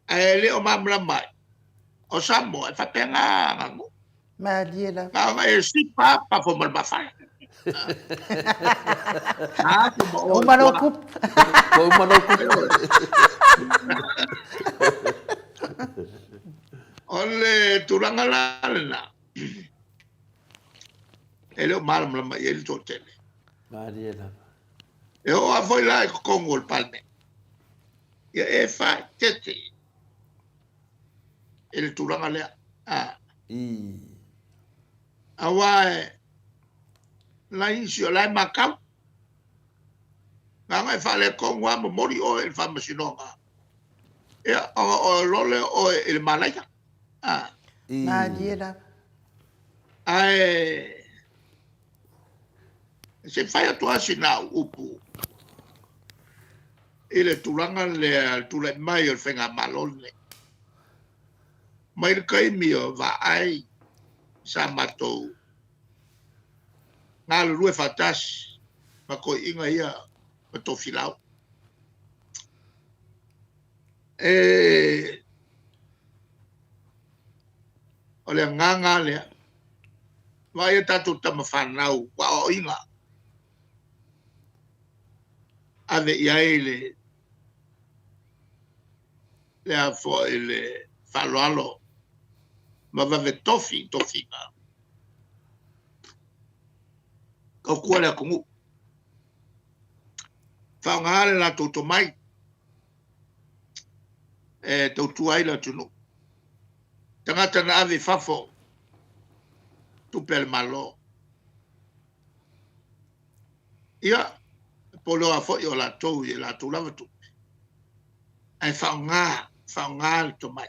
ae le o malamalama ai, o Samoa e faapena aganuu. Malie lava. Na ona e sipa pafo ma le mafala. A ma oe. Uma lou kupu. Ua uma lou kupu. O le tulaga la lena, e le o malamalama i ai le toatele. Malie lava. E oo lava foi la i totonu o le Palemene, ia e faaeteete i le tulaga lea. Aua e nai isi o la e matau. Leaga e faaletonu lava momoli oe i le faamasinoga. Ia, ona oe lole oe i le malaia. Malie lava. Ae se i fai atu lava sina au upu i le tulaga lea, le tulai mai o le faigamalo lenei. Mai le taimi o Vaai sa matou galulue faatasi ma toeaiina ia ma Tofilau. E o le agaga lea, vaai a tatou tama fanau ua aoaoina, ave i ai le lea foi le faaaloalo ma vave tofi i tofiga. Tautua le atunuu. Faaaoga le latou tomai e tautua ai le atunuu. Tagata na ave i fafo tupe a le Malo. Ia, po o loa foi o latou i latou lava tupe, ae faaaoga, faaaoga le tomai.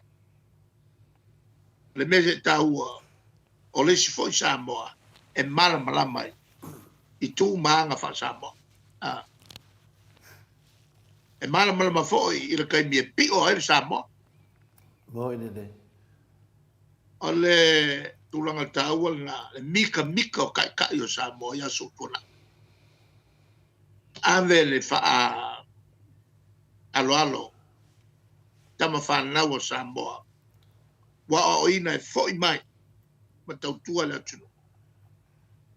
O le mea se taua, o le isi foi Samoa e malamalama i tu ma aga faa-Samoa. E malamalama foi i le taimi e pio ai le Samoa. Moi lelei. O le tulaga taua lena, le mikamika o taitai o Samoa i aso ua tuanai. Ave le faaaloalo tama fanau a Samoa ua aoaoina e foi mai ma tautua le atunuu.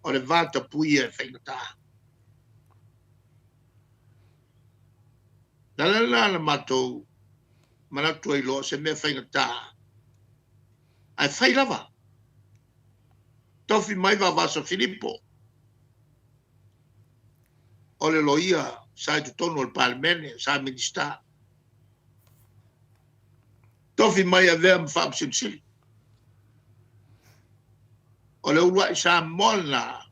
O le va tapuia e faigata. O le ala lena na matou manatu ai loa o se mea faigata, ae fai lava. Tofi mai Vaovasa Filipo, o le loia sa i totonu o le Palemene, sa Minisita. Tofi mai e avea ma Faamasino Sili. O le uluai Samoa lena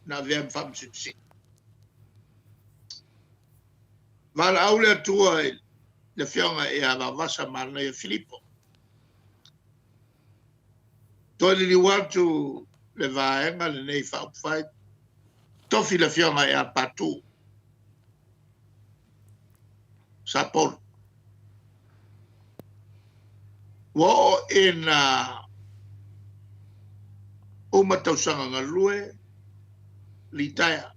na avea ma Faamasino Sili. Valaau le Atua i le afioga ia Vaovasa Manaia Filipo. Toe liliu atu le vaega lenei faaupufai, tofi le afioga ia Patu Sapolu. Ua oo ina uma tausaga galue, litaea.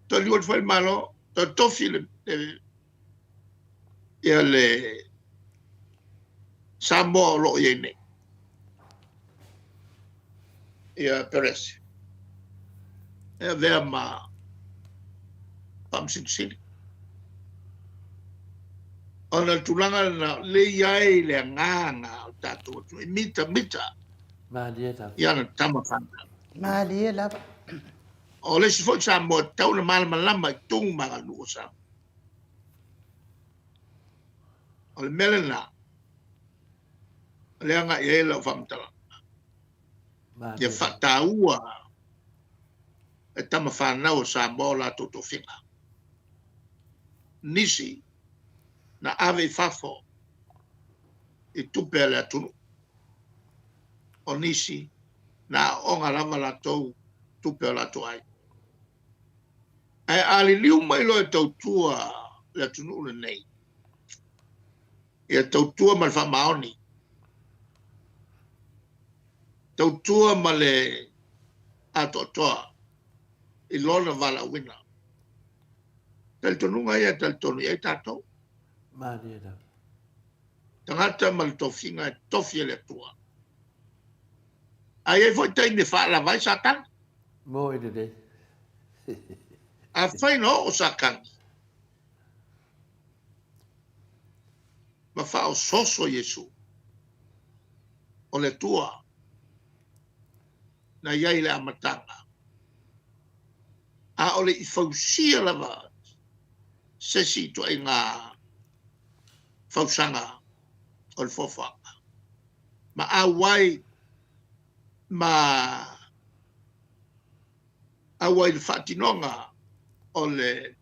Toe liliu atu foi le Malo, toe tofi le, le, ia le Samoa o lo o i ai nei, ia Perese, e avea ma Faamasino Sili. Ona o le tulaga lena, o lea e i ai le agaga o le tatou atunuu e mitamita Malie lava. i ana tama fanau. Malie lava. O le isi foi Samoa e tatau ona malamalama i tu ma aganuu o Samoa. O le mea lena, o lea e agai i ai lau faamatalaga. Ia faataua e tama fanau o Samoa o latou tofiga. Nisi na ave i fafo i tupe a le atunuu. O nisi na aooga lava latou tupe o latou aiga. Ae a liliu mai loa e tautua le atunuu lenei, ia tautua ma le faamaoni, tautua ma le atoatoa i lona valaauina. Talitonuga ia e talitonu i ai tatou. Malie lava. Tagata ma le tofiga e tofi e le Atua. Ae i ai foi taimi e faalava ai Satani. Moi lelei. Afai na oo Satani ma faaosooso Iesu, o le Atua na i ai i le amataga, a o le i fausia lava se isi ituaiga fausaga o le foafoaga, ma auai ma auai i le faatinoga o le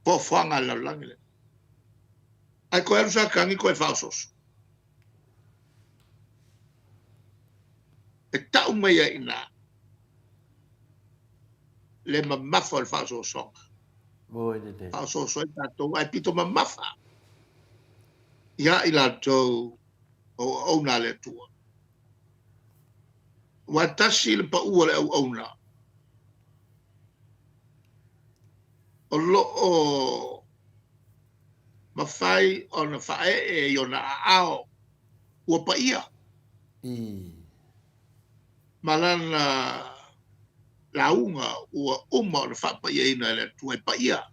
foafoaga a le lalolagi lenei. Ae toe alu Satani toe faaosooso. E tau mai ai i ina le mamafa o le faaosoosoga. Faaosooso ai tatou, ae pito mamafa ia i latou o auauna a le Atua. Aua e tasi le pau o le auauna o lo o mafai ona faaee i ona aao ua paia ma lana lauga ua uma ona faapaiaina e le Atua e paia.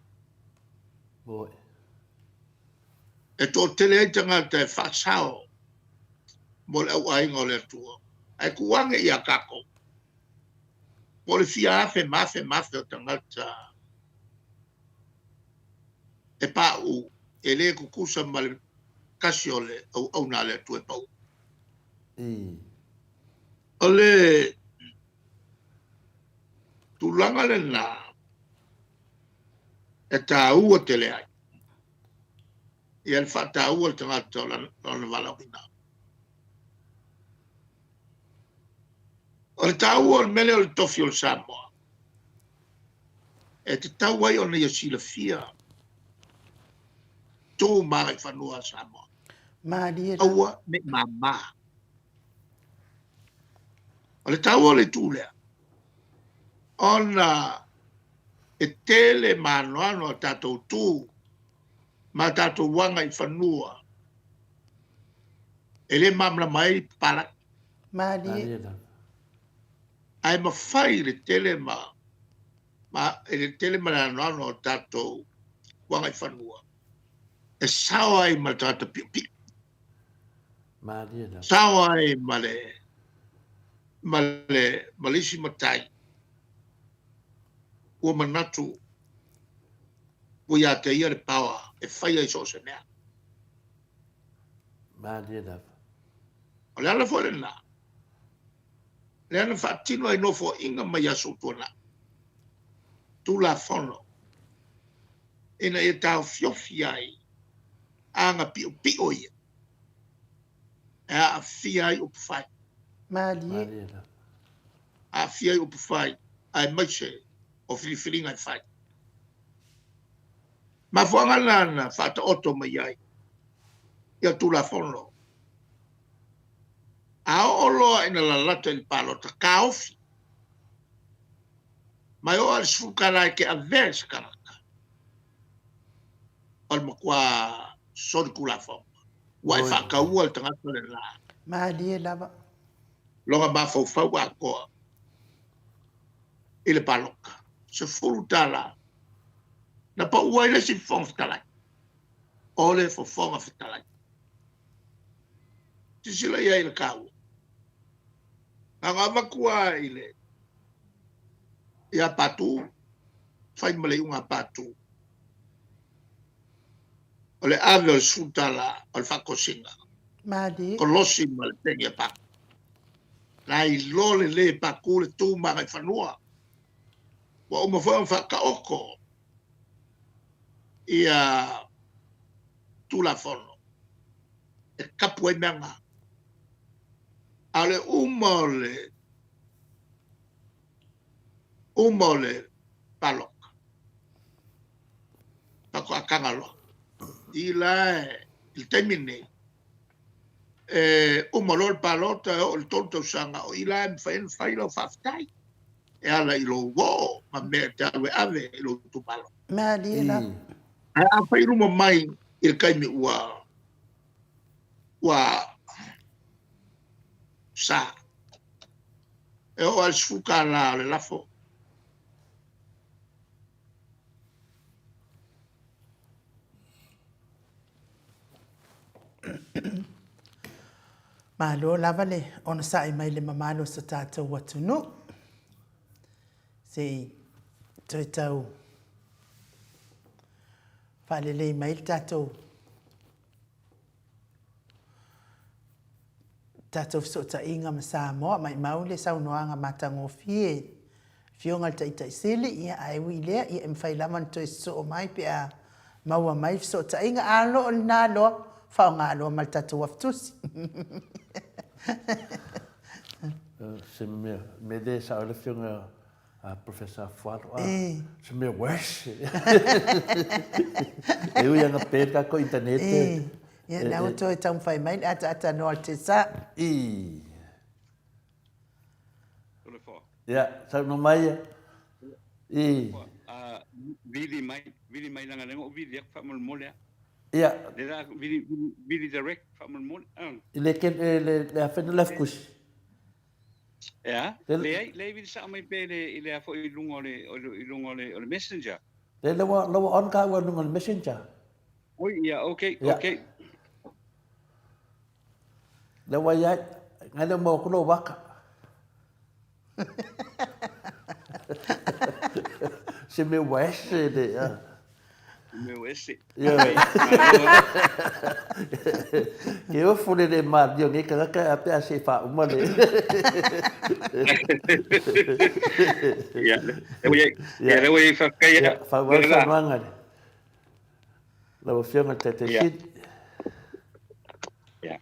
E toatele ai tagata e faasao mo le auaiga o le Atua, ae tuu ane ia tatou, po o le fia afe ma afe ma afe o tagata e pauu, e le tutusa ma le tasi o le auauna a le Atua e pau. O le tulaga lena e taua tele ai ia le faataua le tagata o lana valaauina. O le taua o le mea lea o le tofi o le Samoa, e tatau ai ona ia silafia tu ma agaifanua a Samoa. Malie lava. Aua ne i māmā. O le taua o le itu lea, ona e tele maanoano a tatou tu ma tatou aga i fanua e le malamalama ai papalagi. Malie. Ae mafai le tele ma, ma i le tele ma le anoano o tatou agaifanua e sao ai ma le tagata piopio. Malie lava. Sao ai ma le ma le ma le isi matai ua manatu ua ia te ia le power e fai ai so o se mea. Malie lava. O le ala foi lena lea na faatino ai nofoaiga mai aso ua tuanai, Tulafono, ina ia taofiofi ai aga piopio ia e aafia ai upufai. Malie. Aafia ai upufai aemaise o filifiliga e fai. Mafuaaga na na faataoto mai ai ia Tulafono. A oo loa ina lalata i le palota, taofi. Mai oo lava i le 10 tala e te avea i se tagata, o le matua solitulafono, ua e faataua le tagata lena. Malie lava. Lona mafaufau atoa i le palota. 10 tala na pau ai le isi Fofoga Fetalai, o le Fofoga Fetalai. Silasila i ai i le taua. Na ona avatu lava i le ia Patu, fai ma le iuga a Patu, o le ave o le $10 o le faatosina. Malie. Kolosi ma le peni a Patu. Na iloa lelei e Patu le tu ma agaifanua. Ua uma foi ona faataoto ia Tulafono e tapu ai mea na. A o le uma o le uma o le palota, faatoa taga loa. I la i le taimi lenei, e uma loa le palota e oo i le 3 tausaga, o i la e mafai ona fai lau faafetai e ala i lou oo ma mea e te alu e ave i lou itumalo. Malie lava. Ae a fai i luma mai i le taimi ua ua sa e oo lava i le $10 o le lafo. Malo lava le onosai mai le mamalu o so tatou atunuu. Se i toe tau faalelei mai le tatou tatou fesootaiga ma Samoa, maimau le saunoaga matagofie Afioga i le Taitai Sili, ia ae ui i lea, ia e mafai lava ona toe sosoo mai pe a maua mai fesootaiga. A o lo o lena loa, faaaoga loa ma le tatou afu tusi. Se mea, mea le sao ai le afioga a Professor Afualo, a, se mea worse. E ui ana pe le tatou internet. E, ia, lea ua toe taumafai mai le ataata noa o le tesa. I. Ia, saunoa mai ia. I. Vili mai, vili mai langa lengo vili aku faamolemole a. Ia. Le la vili vili vili direct faamolemole. I le ke le le afena le afkusi. Ea, leai, leai vili sao mai pe le i le afo i lunga o le i lunga o le o le messenger. Le le ua la ua on ka ua lunga o le messenger. Oi, ia, okay, okay. Le ua iai, ngai le mo kulo waka. Se me ua ese le. Se me ua ese. Ia. Ke ofu le le malia o nei tagata a pe a se faauma le. Ia, le ua iai. Ia, le ua iai faafetai. Ia, faaauau le saunoaga le. Lau Afioga i le Taitai Sili. Ia.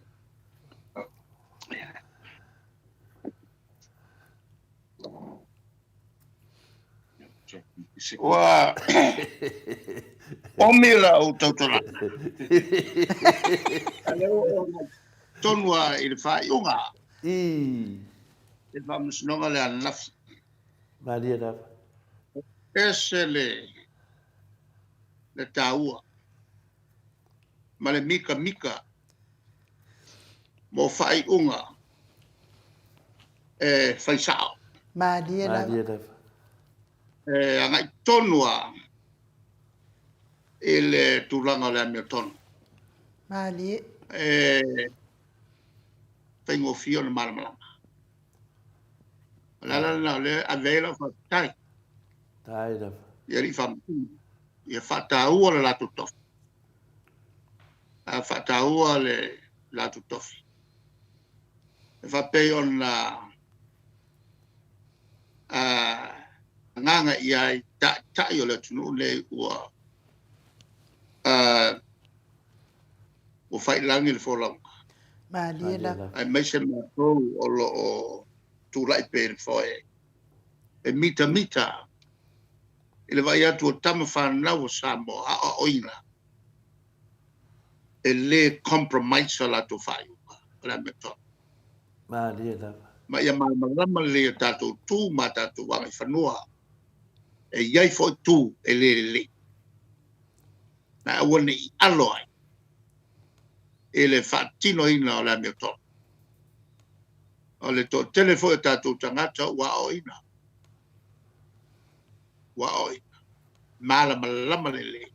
Ua omi lau tautalaga. A lea ua oo mai tonu lava i le faaiuga. I le faamasinoga lea ananafi. Malie lava. Ese le le taua ma le mikamika mo faaiuga e fai sao. Malie lava. E agai tonu lava i le tulaga o le amiotonu. Malie. E faigofie ona malamalama. O le ala lena o lea e ave ai lau faafetai. Faafetai lava. I alii faamasino, ia faataua le latou tofi. A faataua le latou tofi. E faapei ona agaga i ai taitai o le atunuu nei ua ua faiilagi le folauga. Malie lava. Aemaise matou o lo o tulai pea i le foe e mitamita i le vaai atu o tama fanau a Samoa aoaoina e le compromise a latou faaiuga o le amiotonu. Malie lava. Ma ia malamalama lelei a tatou tu ma a tatou agaifanua e i ai foi tu e le lelei. Ma aua ne i alo ai i le faatinoina o le amiotonu. O le toatele foi o tatou tagata ua aoaoina, ua aoaoina, malamalama lelei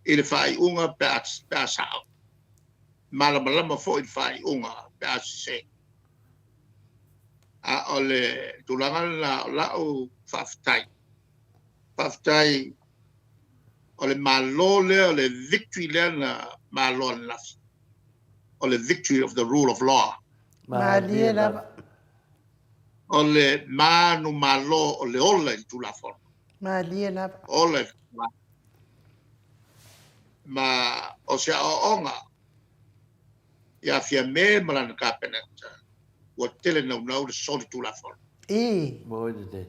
i le faaiuga pe a, pe a sao, malamalama foi i le faaiuga pe a sese. A o le tulaga lena o lau faafetai, faafetai o le Malo lea, o le victory lea na malo ananafi, o le victory of the rule of law. Malie lava. O le manumalo o le ola i le Tulafono. Malie lava. Ola i le Tulafono. Ma o se aoaoga ia Fiame ma lana Kapeneta, ua tele naunau le solitulafono. I. Moi lelei.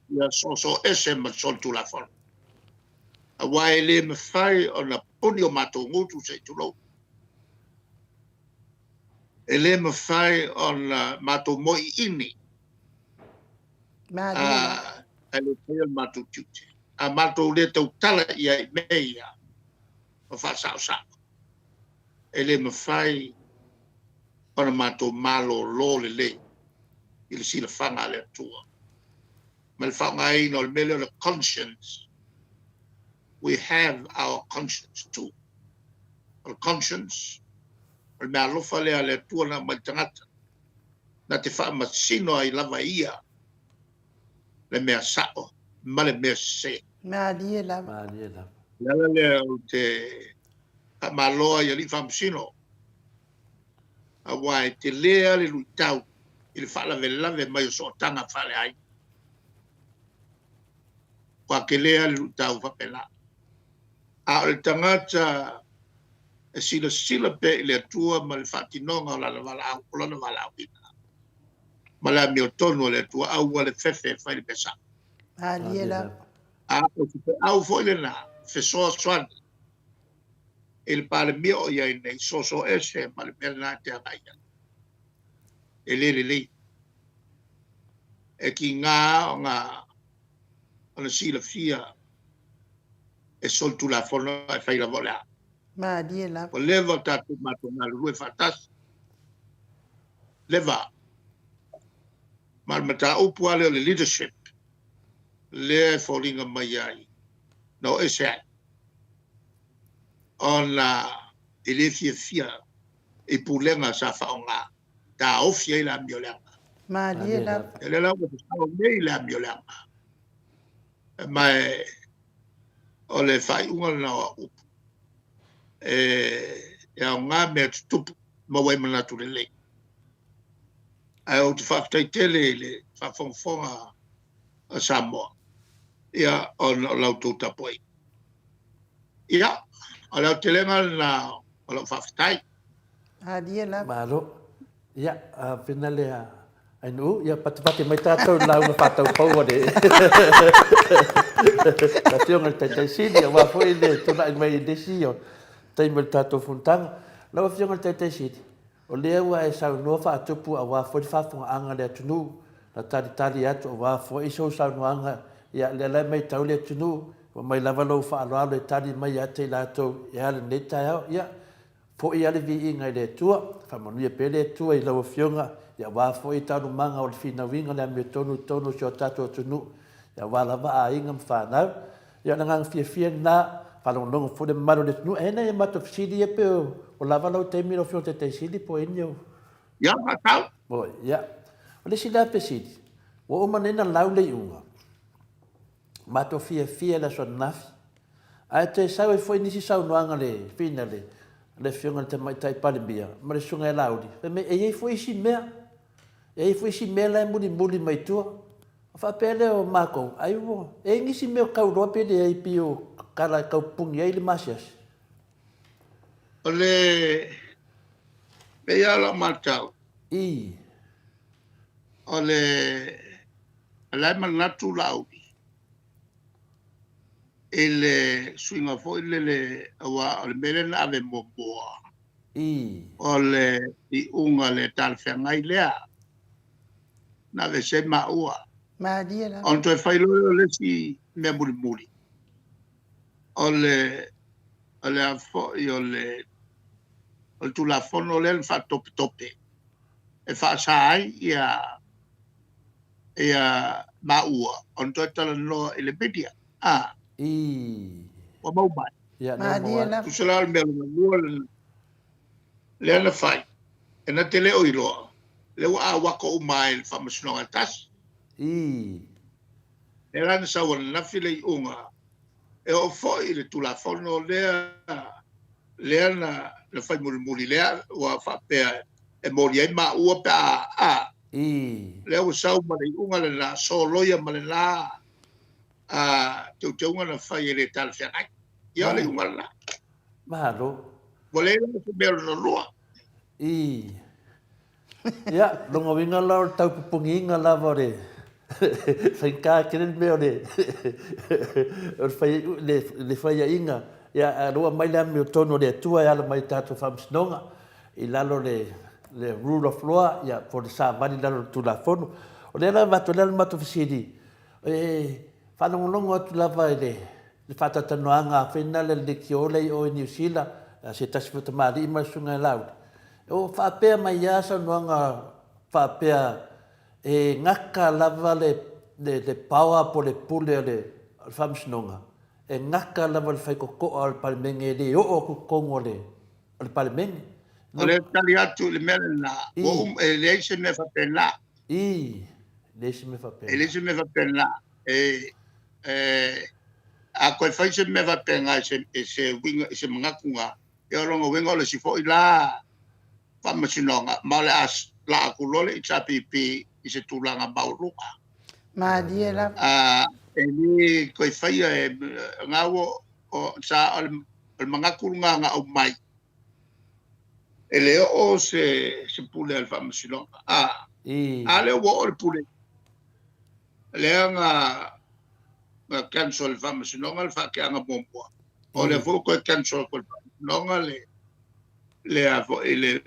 Ia soosoo ese ma le solitulafono. Aua e le mafai ona puni o matou gutu se i tulou. E le mafai ona matou moiiini ae le faia le matou tiute. A matou le tautala i ai i mea ia ma faasaosao, e le mafai ona matou malolo lelei i le silafaga a le Atua ma le faaaogaina o le mea lea o le conscience. We have our conscience too. O le conscience, o le meaalofa lea a le Atua na aumai i le tagata, na te faamasino ai lava e ia le mea sao ma le mea sese. Malie lava. Malie lava. O le ala lea ou te faamalo ai i alii faamasino, aua e tele lava le luitau i le faalavelave mai o sootaga faaleaiga. Ua tele lava le luitau faapena. A o le tagata e silasila pea i le Atua ma le faatinoga o lana valaau, o lona valaauina ma le amiotonu a le Atua, aua le fefe e fai le mea sao. Malie lava. A o se feau foi lena fesoasoani i le Palemia o i ai nei, soso ese ma le mea lena e te agai i ai. E le lelei. E tiga ona ona silafia e solitulafono ae fai lava o le a. Malie lava. Ua leva o tatou matou galulue faatasi. Leva. Ma o le mataupu lava lea o le leadership lea e foliga mai ai na o ese ai ona e le fiafia i pulega sa faaaoga taofi ai le amioleaga. Malie lava. Ia lea la ua tatau nei le amioleaga. Ma e, o le faaiuga lena o au upu. E, e aoga mea tutupu maua ai manatu lelei. Ae ou te faafetai tele i le faafogafoga a Samoa, ia, ona o la outou tapuaiga. Ia, o le aotelega lena o lau faafetai. Malie lava. Malo. Ia, a pena lea Ainuu, ia patupatu mai tatou i le lauga faataupou a le. Le Afioga i le Taitai Sili, aua foi le tulai mai i le isi o taimi o le tatou fonotaga. Lau Afioga i le Taitai Sili, o lea ua e saunoa faatupu aua foi le faafofogaaga a le atunuu, na talitali atu aua foi sou saunoaga, ia lea la e maitau le atunuu, ua aumai lava lou faaaloalo e tali mai ia te i latou e a lenei taeao. Ia, Foi lava le viiga i le Atua, faamanuia pea le Atua i lau Afioga, aua foi taualumaga o le finauina o le amiotonu i totonu o si o tatou atunuu, aua lava aiga ma fanau. Ia o le agaga fiafia lena, faalogologo foi le mamalu o le atunuu. E i ai nai a matou fesili ia pe o lava lau taimi lau Afioga i le Taitai Sili po o i ai ni ou... Ia, faatau. Oi, ia. O le isi la fesili, ua uma nei ona lau le iuga, matou fiafia i le aso ananafi, Ae toe sau ai foi nisi saunoaga le finale a le Afioga i le Tamaitai Palemia ma le Susuga ia Laauli, fai mai e i ai foi isi mea, e i ai foi isi mea la e mulimuli mai tua. Ona faapea lea o matou, ai ua, e i ai nisi mea o tauloa pe leai pei o tala e tau pupuni ai le masiasi. O le pei lava o lau matau. I. O le, o la e manatu Laauli i le suiga foi lele aua o le mea lea na ave muamua I. o le iuga le talafeagai lea na aveese ai maua. Malie lava. Ona toe fai loa lea o le isi mea mulimuli o le o le a foi o le o le Tulafono lea na faatopetope e faasa ai ia ia maua ona toe talanoa i le media. A. I. Ua mau mai. Ia, lea ua maua atu. Tusa la o le mea lona lua lena, lea na fai, e na te le o iloa, lea ua awako uma ai i le faamasinoga e tasi. I. Lea la na sau ananafi le iuga, e oo foi i le Tulafono lea, lea na, na fai mulimuli, lea ua faapea e moli ai maua pe a, a. I. Lea ua sau ma le iuga lena, soloia ma lena a, teuteuga na fai e le talafeagai. Ia o le iuga lena. Malo. Ua leai la se mea lona lua. I. Ia, lona uiga la o le taupupugiina lava o le faigata tele le mea o le o le fai le faiaina, ia ae o lea ua aumai le amiotonu a le Atua e ala mai i tatou faamasinoga i lalo o le le rule of law, ia po o le savali i lalo o le Tulafono. O lea la e avatu, o le a le matou fesili, e faalogologo atu lava i le le faatalatalanoaga a fai lena le leitio lea i o i Niu Sila, a se tasi foi o tamalii ma le susuga ia Laauli, o faapea mai lava saunoaga faapea e gata lava le le power po o le pule o le Faamasinoga, e gata lava le faitotoa o le Palemene e le oo atu i totonu o le o le Palemene. O le tali atu i le mea lena, ua uma, e leai se mea faapena. I, leai se mea faapena. E leai se mea faapena. E, e, a toe fai se mea faapena i se, i se uiga, i se manatu na, ia o lona uiga o le isi foi la faamasinoga, ma o le a laa atu loa le HRPP i se tulaga maualuga. Malie lava. A, e le toe faia e, na ua, o, sa, o le, o le manatu lena na aumai, e le oo se, se pule a le faamasinoga. A, I. a lea ua oo le pule, lea na, na cancel e le faamasinoga le faateaga muamua. O lea foi ua toe cancel atu e le faamasinoga le, le a foi le,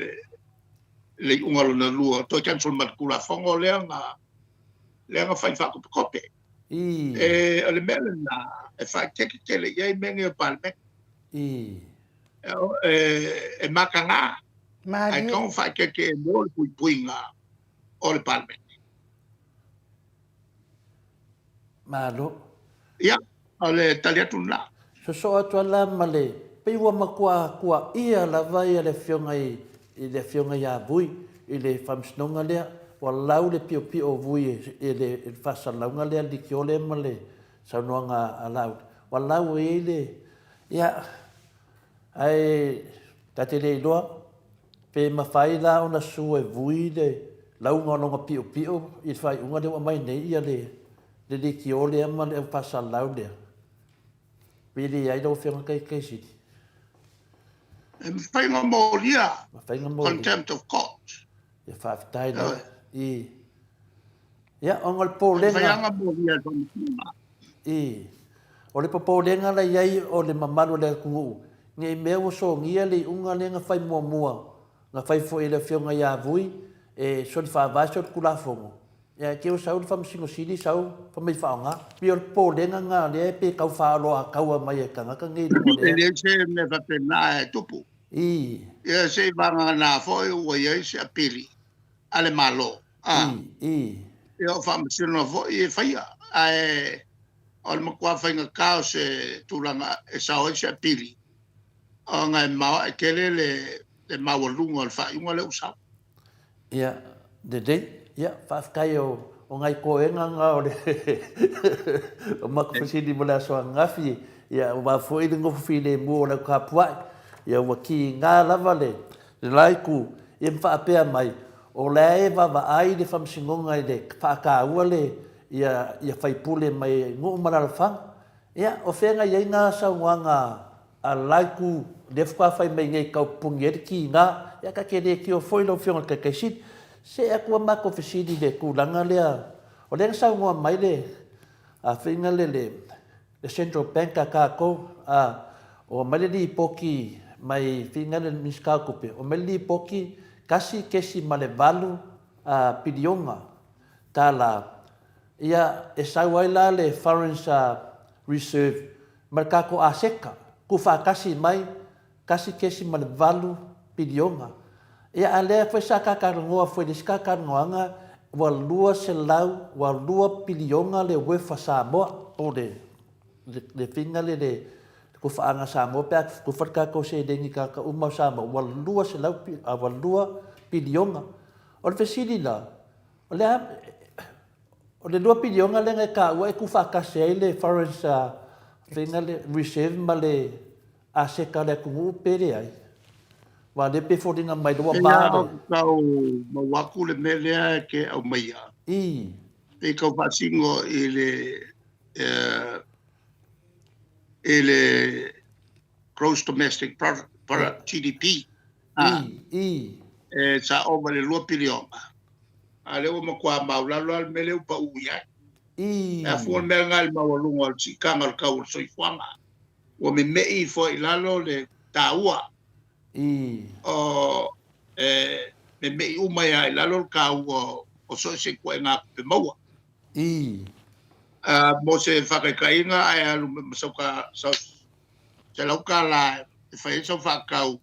le iuga lona lua, toe cancel ma le Tulafono lea na, lea na fai faakopetope. I. E, o le mea lena e faaeteete tele i ai mea nei o Palemene. I. E, e mataga, ae Malie. tatau ona faaeteete mo le puipuiga o le Palemene. Malo. Ia, o le tali atu lena. Sosoo atu lava la ma le, pei ua matua tuaia lava ia le afioga i, i le afioga ia Vui i le faamasinoga lea, ua lau le piopio o Vui i le, i le faasalalauga lea, le leitio lea ma le saunoaga a Laauli. Ua lau i ai le, ia, ae ta te le iloa pe mafai la ona sue Vui le lauga o lona piopio i le faaiuga lea ua aumai nei ia le, le leitio lea ma le au faasalalau lea. Pe leai lau Afioga Taitaisili. E mafai ona molia. Mafai ona molia. Contempt of court. Ia faafetai lava. I. Ia, ona o le popolega. E mafai ona molia e le Faamasinoga. I. O le popolega la i ai o le mamalu o le atunuu, ne i mea ua sogia le iuga lea na fai muamua, na fai foi e le Afioga ia Vui e soli faavae soli tulafono, ia ae te i ua sau le Faamasino Sili sau fai mai faaaoga. Pei o le popolega lena lea pe tau faaoloataua mai e tagata nei i luga o le E leai se mea faapena e tupu. I. Ia se i vagana foi ua i ai se apili a le Malo, a. I. I. Ia o faamasinoga foi e faia, ae o le matua faigata o se tulaga e sao ai se apili, ona e maoae tele le le maualuga o le faaiuga lea ua sau. Ia, lelei. Ia, faafetai o, o nai toega na o le o matou fesili mo le aso ananafi. Ia, aua foi le nofo filemu o lau tapuai. Ia, ua tiga lava le, le la itu, ia ma faapea mai, o la e vaavaai le Faamasinoga i le faataua le, ia, ia faipule mai nuu ma alaalafaga. Ia, o fea na i ai na saunoaga a le la itu, lea faatoa fai mai nei e tau pupuni ai le tiga, ia ta te le tio foi lau Afioga i le Taitai Sili. See atu a matou fesili i le tulaga lea, o lea na saunoa mai le afaiga le le Central Bank a tatou, a, ua aumai le lipoti mai faiga le Minisita o Tupe, ua aumai le lipoti 1.8 piliona tala, ia e sau ai la le foreign reserve ma le tatou aseta, tuufaatasi mai 1.8 piliona. Ia a lea foi sa ta talanoa foi i le isi ta talanoaga, ua 200, ua 2 piliona le worth a Samoa, po o le le faiga lea le tofaaga Samoa pe a tofa le tatou seleni i tagata uma o Samoa, ua 200, ua 2 piliona. O le fesili la, o le a, o le 2 piliona lea na e taua e tuufaatasi ai le foreign faiga lea reserve ma le aseta a le atunuu pe leai? Aua o lea e pei e foliga mai ua va le. Ou te tau maua atu le mea lea e te aumaia. I. Pei tau faasino i le i le Gross Domestic Product, GDP. I, i. E sa ova i le 2 piliona. A lea ua matua maulalo lava le mea lea ua pau i ai. I. E afua le mea lena i le maualuga o le siitaga o le tau o le soifuaga. Ua meme'i ifo ai i lalo le taua. I. O, e meme'i uma ai lava i lalo le taua o so o se ituaiga tupe maua. I. Mo se faataitaiga, ae alu ma sau $100 e fai ai sau faatau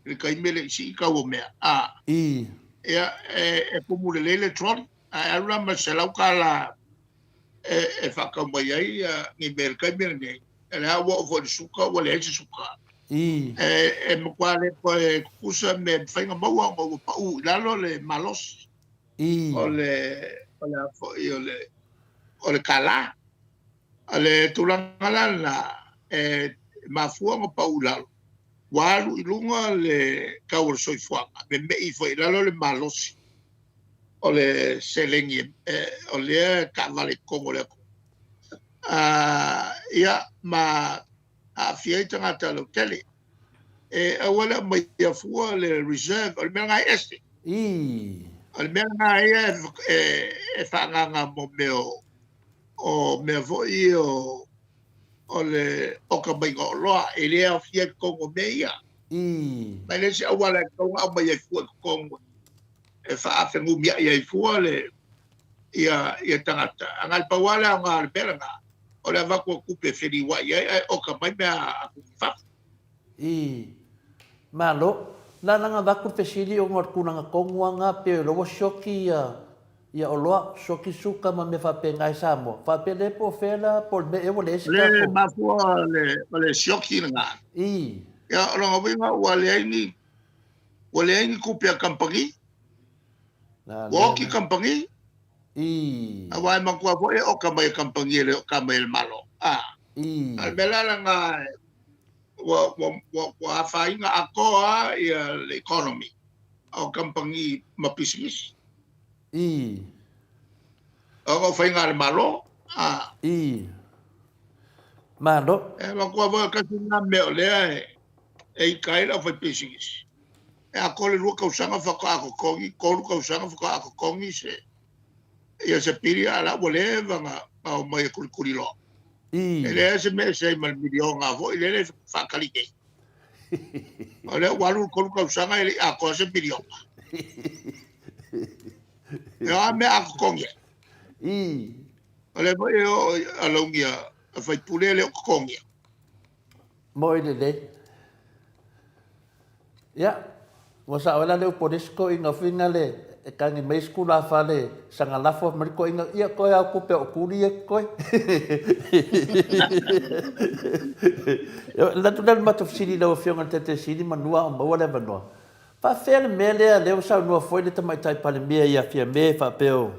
i le taimi e le i sii tau o mea, a. I. Ia, e tumu lelei le trolley, ae alu la ma le $100 e faatau mai ai ni mea i le taimi lenei, o lea ua oo foi i le suka ua leai se suka. I. E matua le toe tutusa mea e mafai ona maua ona ua pau i lalo le malosi. I. O le, o le a foi, o le, o le kālā. O le tulaga la lena, e mafua ona pau i lalo, ua alu i luga le tau o le soifuaga, meme'i foi i lalo le malosi o le seleni o lea e taavale i totonu o le atunuu. Ia, ma aafia ai tagata lautele. E aua le aumaia fua le reserve, o le mea lena e ese. I. O le mea lena ia e faaagaaga mo mea o o mea foi ia o, o le oka maiga o oloa, e le aofia i totonu o mea ia. I. Ma e leai se auala e tatau ona aumai ai fua i totonu e faafegumiai ai fua le, ia, ia tagata. A na o le pau lava le aoga o le mea lena, o le avatu o tupe e feliuai ai ae oka mai mea atu i fafo. I. Malo. Na ala ona avatu le fesili ona o le tulaga tonu lava lena, pei o lea ua sioki ia Ia oloa, sioki suka ma mea faapena i Samoa. Faapea le po o fea la, po o le mea ea ua leai se O le mafua o le sioki lena. I. Ia, o lona uiga ua leai ni, ua leai ni tupe a kamupani. Ua oti kamupani. I. Aua e manatua foi e oka mai e kamupani e le oka mai e le Malo. A. I. A o le mea la lena, ua, ua, ua, ua afaina atoa ia le economy o kamupani ma pisinisi. I. Ona o faiga a le Malo, a. I. Malo. E manatua foi o tasi lena mea o lea e, e ika ai le aufaipisinisi. E atoa le lua tausaga faatoa totogi, tolu tausaga faatoa totogi se, ia se pili, a o la ua leva ona omai e tulituliloa. E leai se mea e ese ai ma le miliona foi lele e faatali nei. O lea ua alu le 3 tausaga e le i atoa se miliona. E o a mea a totogi ai? O lea foi e oo i alauni a faipule e le o totogia. Moi lelei. Ia, ua sao ai la le upu a le isi toeaina foi lea e tagi mai isi tulafale saga lafo mai le toeaina, ia toe ao tupe o tuli ia totoe. Ia, alu atu lea o le matou fesili i lau Afioga i le Taitai Sili manu a o maua le avanoa. Faafefea le mea lea, lea ua saunoa foi le Tamaitai Palemia ia Fiame faapea o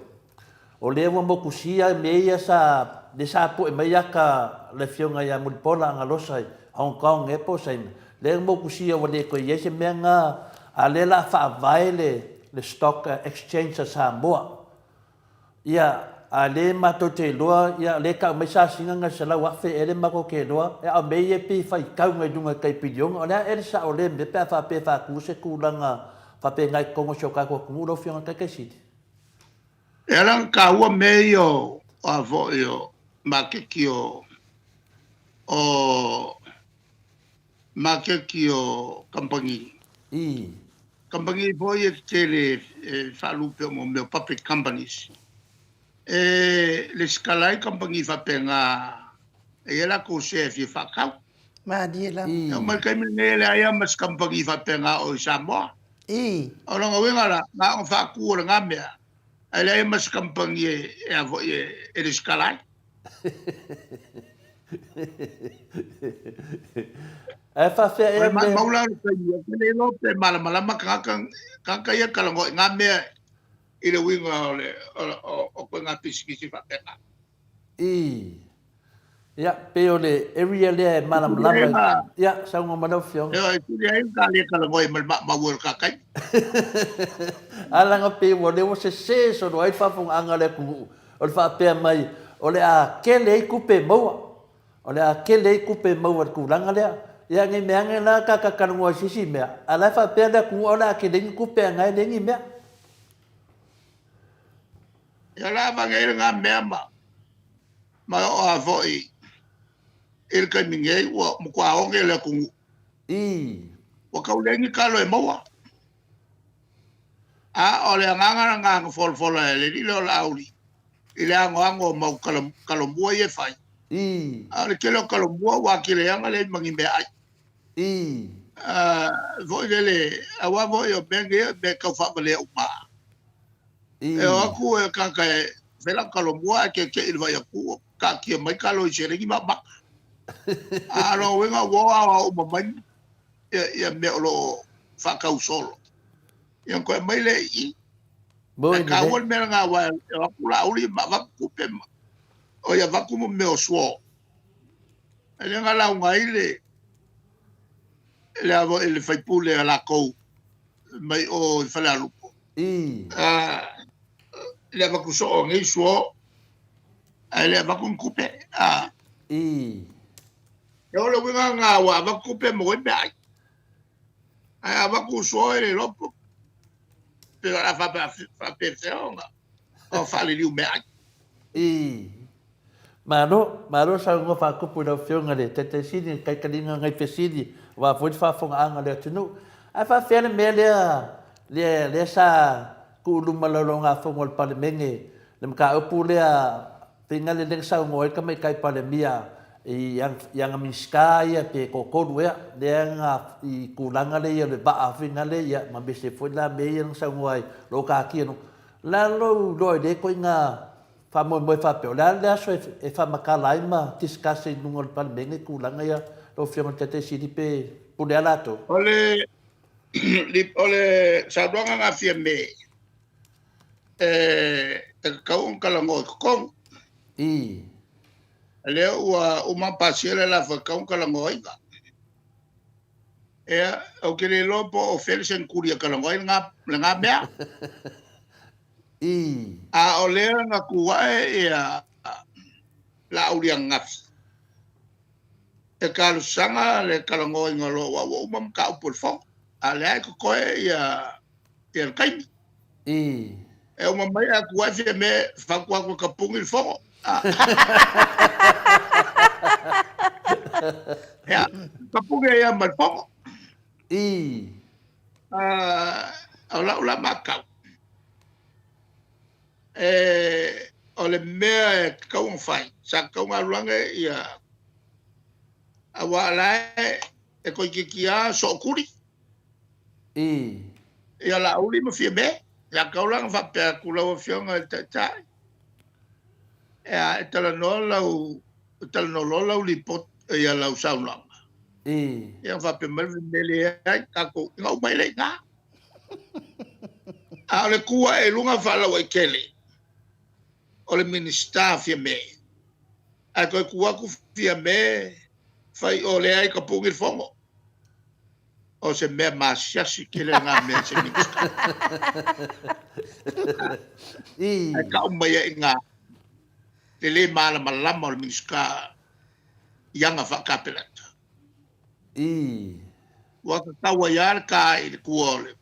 O lea ua motusia mea ia sa, lea sa pue mai ata le afioga ia Mulipola Agalosa i Hong Kong ea po o Saina, lea ua motusia ua le toe i ai se mea na, a lea la a faavae le, le Stock Exchange a Samoa. Ia, a lea matou te iloa, ia lea e tau mai sasina na 100,000 ea lea matou te iloa, a o mea ia e pei e faitau mai luga i tai piliona, o le a ea le sao o lea mea pe a faapea e faatu se tulaga faapena i totonu o si o tatou atunuu lau Afioga i le Taitai Sili? E ala ona taua mea ia o a foi o maketi o o maketi o kamupani. I. Kamupani foi ia tetele e faalupe o mea o public companies. E lesitala ai kamupani faapena e i ai latou share e fia faatau. Malie lava. E oo mai le taimi lenei e leai lava ma se kamupani faapena o i Samoa. I. O lona uiga la, na ona faatu o lena mea, ae leai ma se kamupani e a foi e resitala ai. Ae faafefea ea mea. O le maumau la o le taimi, ou te le iloa pe malamalama tagata, tagata ia e talanoa i na mea i le uiga o le o ituaiga pisinisi faapena. I. Ia, pei o le area lea e malamalama. Ia, saunoa mai lau Afioga. Ioe, e sili ai ona le talanoa ai ma le maumau o le ta taimi. A leaga pei ua lea ua sese solo ai le faafofogaaga a le atunuu, o le faapea mai o le a tele ai tupe e maua. O le a tele ai tupe e maua i le tulaga lea. Ia, ne i meaane la ta ta talanoa i se isi mea, a o la e faapea le atunuu o le a tele ai ni tupe a na e leai ni mea. Ia la avane ai lena mea ma ma oo lava foi i le taimi nei ua matua oge le atunuu. I. Ua tau leai ni talo e maua. A o le agaga lena na folafola e le alii lea o Laauli i le anoano o mau talomua ia e fai. I. A o le tele o talomua ua atili ai ona leai ma ni meaai. I. Foi lele, aua foi o mea nei o mea e tau faavalea uma. E o atu e tagata e fai lau talomua ae keke'i i le vaai atu ua taatia mai talo i seleni ma maka. A o lona uiga ua o aoao uma mai ia mea o lo o faatau solo. Ia ona toe aumai lea i i. Ae taua le mea lena aua e o atu Laauli ma avatu tupe ma oi avatu mo mea o suo. E le na lauga ai le le le faipule a latou mai o i Falealupo. I. Le avatu soo o nei suo, ae le avatu ni tupe. A. I. E o le uiga lena ua avatu tupe mo ai meaai. Ae avatu suo e le iloa pe o le a faapefea ona faaliliu meaai. I. Malo, malo saunoa faatupu i lau Afioga i le Taitai Sili, le taitaliga nai fesili aua foi le faafofogaaga a le atunuu. Ae faafefea le mea lea, lea, lea sa tuu i luma o le laulaugafono a le Palemene, le mataupu lea, faiga lea na saunoa ai le Tamaitai Palemia i i ana Minisita ia pe toatolu ea, lea na, i tulaga lea ia o le vaa foi lea, ia ma mese foi la mea ia na saunoa ai, o lo o taatia loa. O le a lou iloa i lea ituaiga Faamoemoe faapea, o le a le aso e faamatala ai ma discuss i luga o le Palemene tulaga ia lau Afioga i le Taitai Sili pe pule lava latou? O le o le saunoaga na Fiame e tatau ona talanoa i totonu. I. Lea ua uma ona pasia le lafo e tatau ona talanoaina. Ia, ou te le iloa po o fea le senetuli e talanoa ai lena mea. I. A o lea na tu ae ia Laauli ananafi e talosaga le talanoaina loa aua ua uma mataupu o le Fono, a o lea e totoe ia le taimi. I. E uma mai ae tu ae Fiame fautua atu e tapuni le Fono. Ia, tapuni ai lava ma le fono. Ii. O lau la matau, e, o le mea e tatau ona fai, sa tatau ona alu ane ia, aua o la e toeitiiti lava sootuli. Ii. Ia Laauli ma Fiame. Sa tatau la ona faapea atu lau Afioga i le Taitai, e talanoa lau, e talanoa loa lau lipoti, ia lau saunoaga. Ii. Ia ona faapea mai le mea leai, tatou, ona uma ai lea i ina. A o le tu ae i luga faalauaitele o le Minisita Fiame, ae toe tu atu Fiame fai o lea e tapuni le fono. O se mea masiasi tele lena mea i se Minisita. Ae tau mai ai i ina le le malamalama o le Minisita i aga faa-Kapeneta. Ua tatau ai lava le ta i le tua o le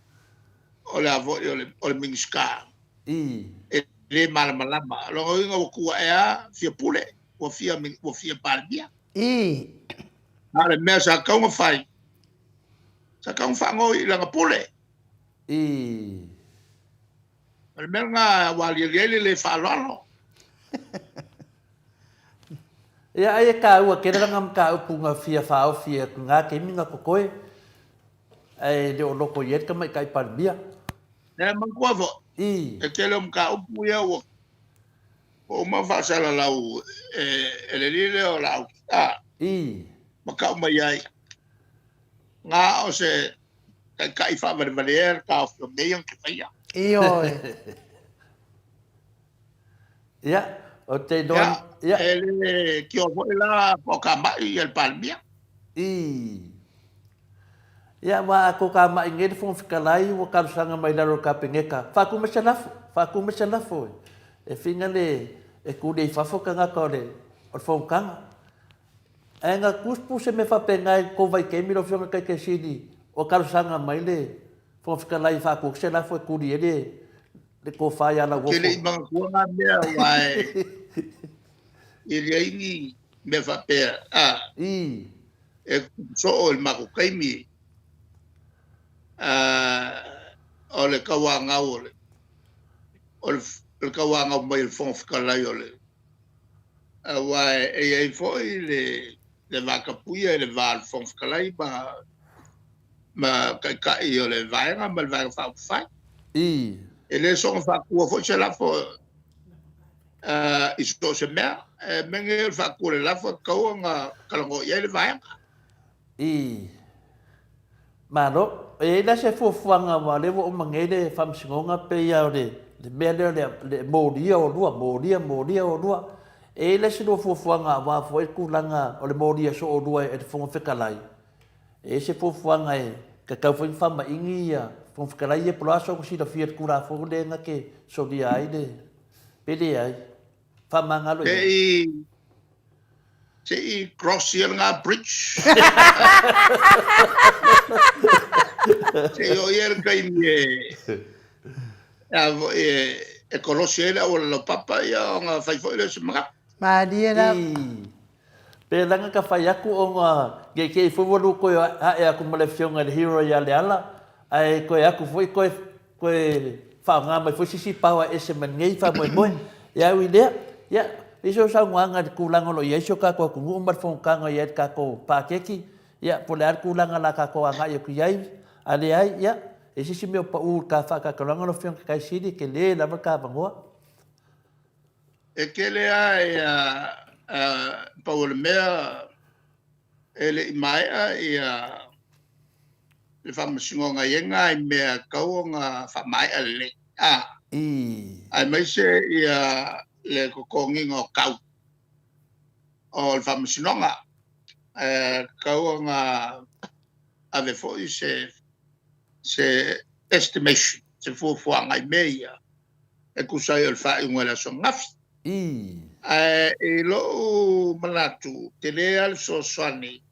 o le a foi o le o le Minisita e le malamalama. O lona uiga ua tu ae lava fia pule, ua fia ua fia Palemia. A o le mea sa tatau ona fai, sa tatau ona faanoi i lana pule. O le mea lena ua aliali ai le le faaaloalo. Ia, ai e tāua tele lana mataupu na fia faaofi atu i na taimi na totoe, ae le o loto i ai le Tamaitai Palemia. E manatua foi, e tele o mataupu ia ua uma ona faasalalau e le alii lea o Laauli, ma tau mai ai, na o se taitai faavalevalea le taofi o mea ia na te faia. Ioe. Ia, ou te iloa... Ia, e le tio foi la po o kamai ia le Palemia. Ii. Ia, aua a tou kamai nei le Fofoga Fetalai ua talosaga mai i lalo o le Kapeneta, faatu mai se lafo, faatu mai se lafo e fina le e tuli ai i fafo tagata o le o le fonotaga. Ae na tupu se mea faapena i tou vaitaimi lau Afioga i le Taitaisili o talosaga mai le Fofoga Fetalai e faatu se lafo e tuli ai le le tofa ia Lauofo. Ou te le i manatua na mea aua e leai ni mea faapea a e tupu soo i le matou taimi o le tauanau o le o le tauanau mai o le Fofoga Fetalai o le aua e i ai foi le le vatapuia i le va o le Fofoga Fetalai ma ma taitai o le Vaega ma le Vaega Faaupufai. E le soona faatua foi se lafo i so o se mea. E mea nei o le faatua o le lafo e tatau ona talanoa i ai le Vaega. Ii. Malo. E i ai la se fuafuaga aua o lea ua uma nei le Faamasinoga pei lava o le mea lea o le molia oulua, molia, molia oulua. E i ai la se lua fuafuaga aua foi le tulaga o le molia soo oulua e le Fofoga Fetalai? E i ai se fuafuaga e tatau foi ona faamaini ia Fofoga Fetalai ia po o le a sona silafia i le Tulafono lea na te solia ai le, pe leai. Faamagalo i ai. Se i cross ia lena bridge. Se i oo ia le taimi e, e kolosi ai le auala laupapa ia ona fai foi lea o se manatu. Malie lava. Pe leaga ka fai aku ona nei te i foi ua lu koe ae aku ma le afioga i le hero ia Leala, ae toe aku foi koe koe faaaoga mai foi sisi power ese ma lenei faamoemoe. Ia ui lea, ia, i so saunoaga i le tulaga o lo o i ai si o tatou atunuu ma le fonotaga o i ai le tatou paketi, ia, po o le a le tulaga o le a tatou agai atu i ai, a leai, ia, e i ai se isi mea o pau i le ta faatalatalanoaga lau Afioga i le Taitai Sili, e tele lava le ta avanoa. E tele lava ia pau o le mea e le i maea ia le faamasinoga i ai nai mea e tatau ona faamaea lelei, a, aemaise ia le totogiina o tau o le faamasinoga. E tatau ona ave foi se se estimation, se fuafuaga i mea ia e tusa ai o le faaiuga i le aso ananafi. Ae i lou manatu, tele lava le fesoasoani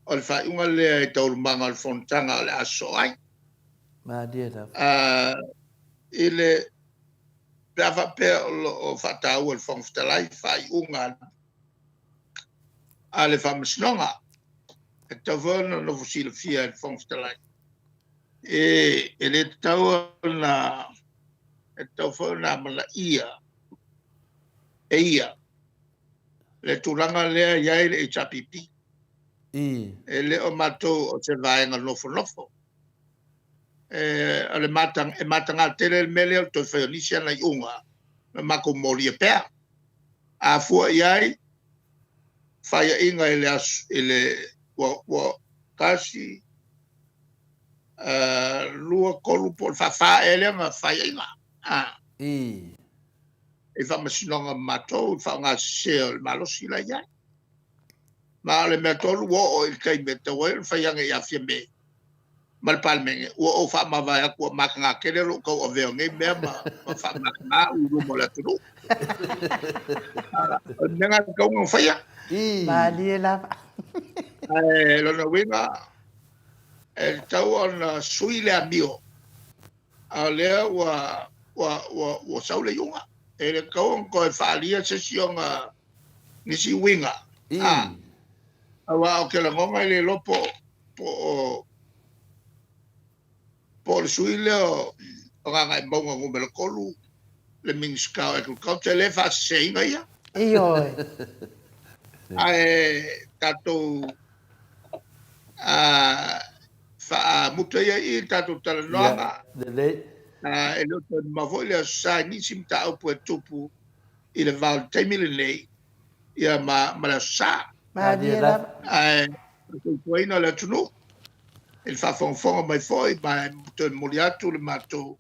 o le faaiuga lea i taualumaga o le fonotaga o le a sosoo ai. Malie lava. I le, pe a faapea o lo o faataua e le Fofoga Fetalai faaiuga a le Faamasinoga, e tatau foi ona nofo silafia e le Fofoga Fetalai, e le tatau ona, e tatau foi ona amanaia e ia le tulaga lea e i ai le HRPP. E le o matou o se vaega nofonofo. E mataga tele le mea lea o le toe fai o nisi ana iuga ma matou molia pea. A fua i ai faiaiga i le ua tasi, lua, tolu po o le faafa ea lea ona faiaiga i faamasinoga ma matou i le faaaoga sese o le malosi la e i ai. Ma o le mea tonu ua oo i le taimi e tatau ai ona fai ane ia Fiame ma le Palemene, ua ou faamavae atu ua mataga tele lou tauavea o nei mea ma faamataga au i luma o le atunuu. O le mea lena e tatau ona faia. Malie lava. Ae lona uiga, e tatau ona sui le amio, a o lea ua sau le iuga. E le tatau ona toe faaalia se isi ona nisi uiga, aua ou te lagona e le iloa po o le sui lea o Gagaemauga Nu.3 le Minisita o Agriculture lea e faaseseina ia. Ioe. Ae tatou faamuta ia i i le tatou talanoaga. Lelei. E le o toe mamao foi le Aso Sa i nisi mataupu e tupu i le va o le taimi lenei ia ma le Aso Sa. Malie lava. Ae tautuaina le atunuu i le faafogafoga mai foi, ma e toe momoli atu le matou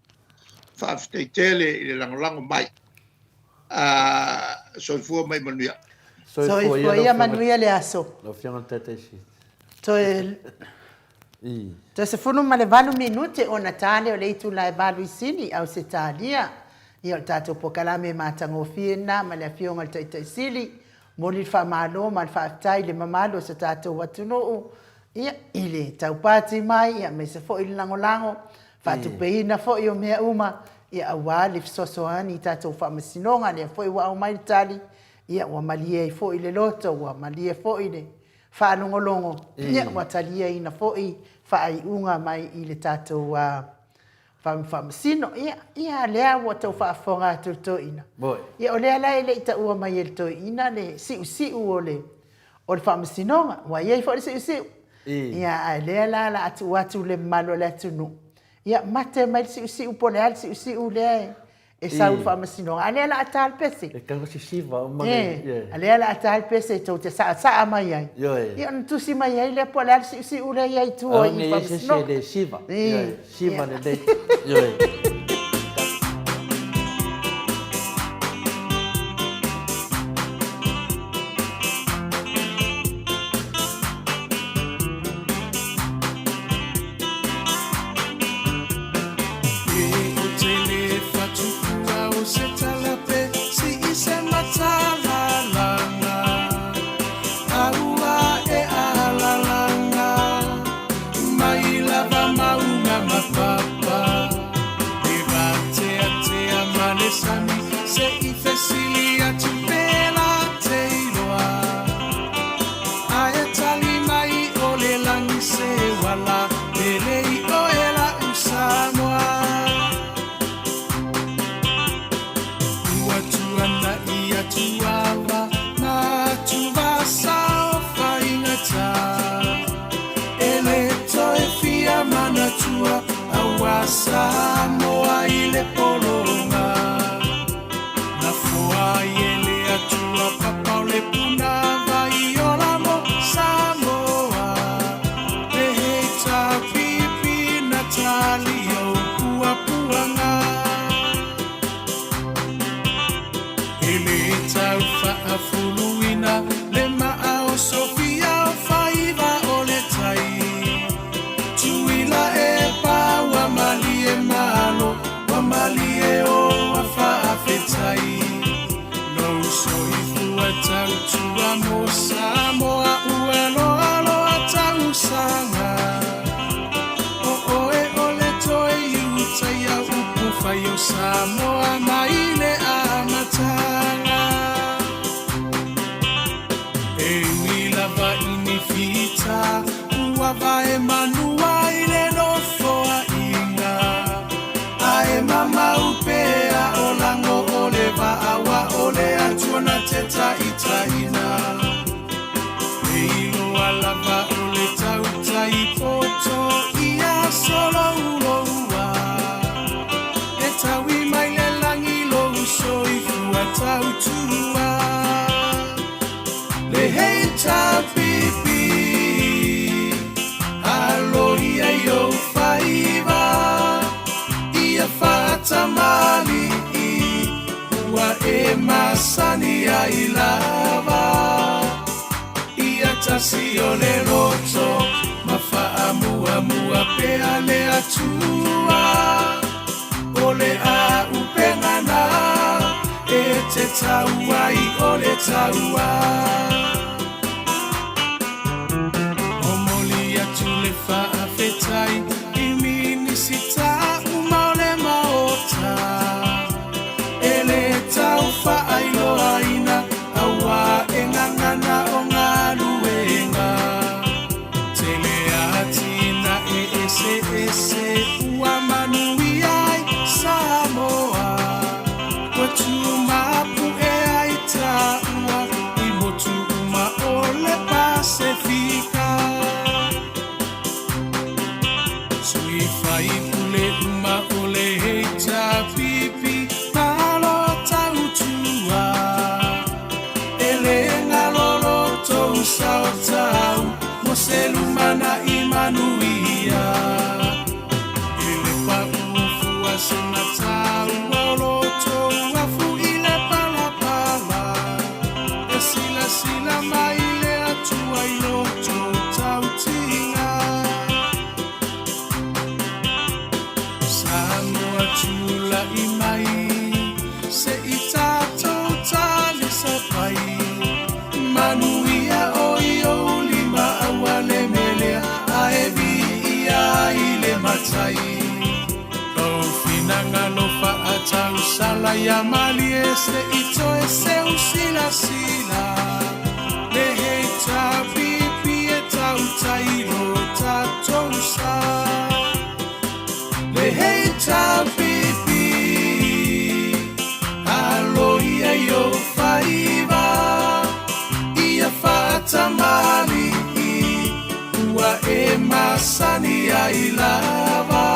faafetai tele i le lagolago mai. Soifua ma ia manuia. Soifua ia manuia le aso. Lau Afioga i le Taitaifono. Toe Toe 18 minute ona ta lea o le itula e 8 i Sini, Ausetalia. Ia, o le tatou polokalame matagofie lena ma le Afioga i le Taitai Sili. Momoli le faamalo ma le faafetai i le mamalu o si o tatou atunuu, ia, i le taupati mai, ia, aemaise foi le lagolago, faatupeina foi o mea uma, ia, aua le fesoasoani i tatou faamasinoga. Lea foi ua aumai le tali, ia, ua malie ai foi le loto, ua malie foi le faalogologo, ia, ua taliaina foi faaiuga mai i le tatou Faamasino. Ia, ia, lea ua outou faafofoga atu i le toeaina. Ia, o lea la e le i taua mai e le toeaina le siusiu o le o le faamasinoga. Ua i ai foi le siusiu. Ia, ae lea la o le a tuu atu i le mamalu o le atunuu, ia, mate mai le siusiu po o le a le siusiu lea e e sau i le faamasinoga, a lea o le a ta le pese. E tau sisiva uma le... Ie, a lea o le a ta le pese tou te saasaa mai ai. Ioe. Ia ona tusi mai ai lea po o le a le siusiu lea e i ai i tua i i faamasinoga. Aua ne i i ai se isi e le siva. Ioe, siva lelei. Ioe. lava o le tautai poto ia solouloua. E taui mai le lagi lou soifua tautua. Le HRPP, alo ia i ou faiva, ia faatamalii, ua e masani ai lava. Ia tasi o le loto, ma faamuamua pea le Atua. O le auupega na e te tau ai o le taua. Momoli atu le faafetai i Minisita uma o le Maota e le tau faailoaina auā e gagana o galuega. Tele atinae eseese ua manuia ai Samoa. Ua tumapu'e ai taua i motu uma o le Pasefika. Sui faipule uma o le HRPP malo tautua. E le galo lo tou sao tau mo se lumanai manuia. E le paʻu fua sina taua o lo tou afu i le palapala. E silasila mai le Atua i lo tou tautiga. Samoa tulai mai se i tatou talisapai. Manuia o i ou lima aua le melea ae viia i le matai. Lou finagalo faatausala ia malie se i toe seu silasila. Le HRPP e tautai lo tatou sa. Le HRPP, alo ia i ou faiva, ia faatamalii, ua e masani ai lava.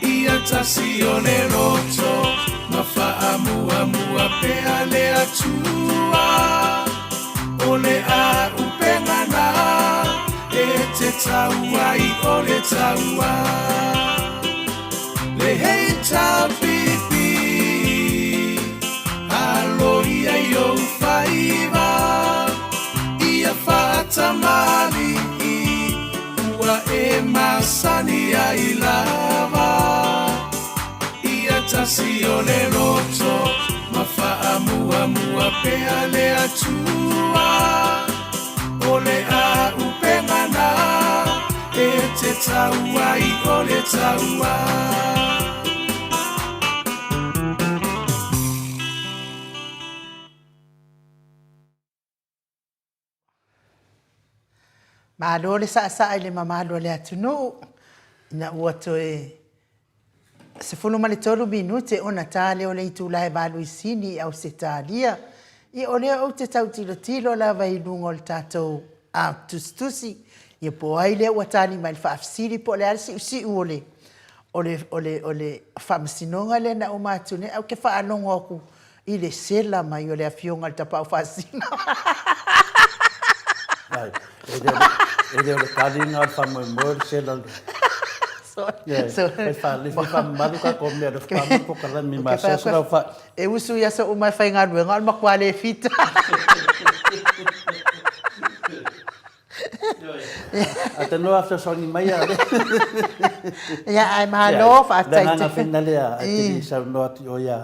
Ia tasi o le loto, ma faamuamua pea le Atua. O le auupega na e te tau ai o le taua. Le HRPP, alo ia i ou faiva, ia faatamalii, ua e masani ai lava. Ia tasi o le loto, ma faamuamua pea le Atua. O le auupega na e te tau ai o le taua. Malo le saasaa i le mamalu o le atunuu ina ua toe 13 minute ona ta lea o le itula e 8 i Sini i Ausetalia. Ia o lea ou te tau tilotilo lava i luga o le tatou tusitusi, ia po o ai lea ua tali mai i le faafesili po o le a le siusiu o le o le o le o le faamasinoga lea na uma atu nei, ae ou te faalogo atu i le sela mai o le afioga i le Tapaau Faasisina. Ai, e le o le, e le o le taliga o le faamoemoe o le sela. Sorry. Sorry. Fai fai faamamalu tatou mea o le faamamalu polokalame ma asiasi lau fai. E usu i aso uma e faigaluega o le matua le fita. A te noa fesoasoani mai a le. Ia, ae malo, faafetai tele. Le agaga fena lea, ai te le saunoa atu i o ia.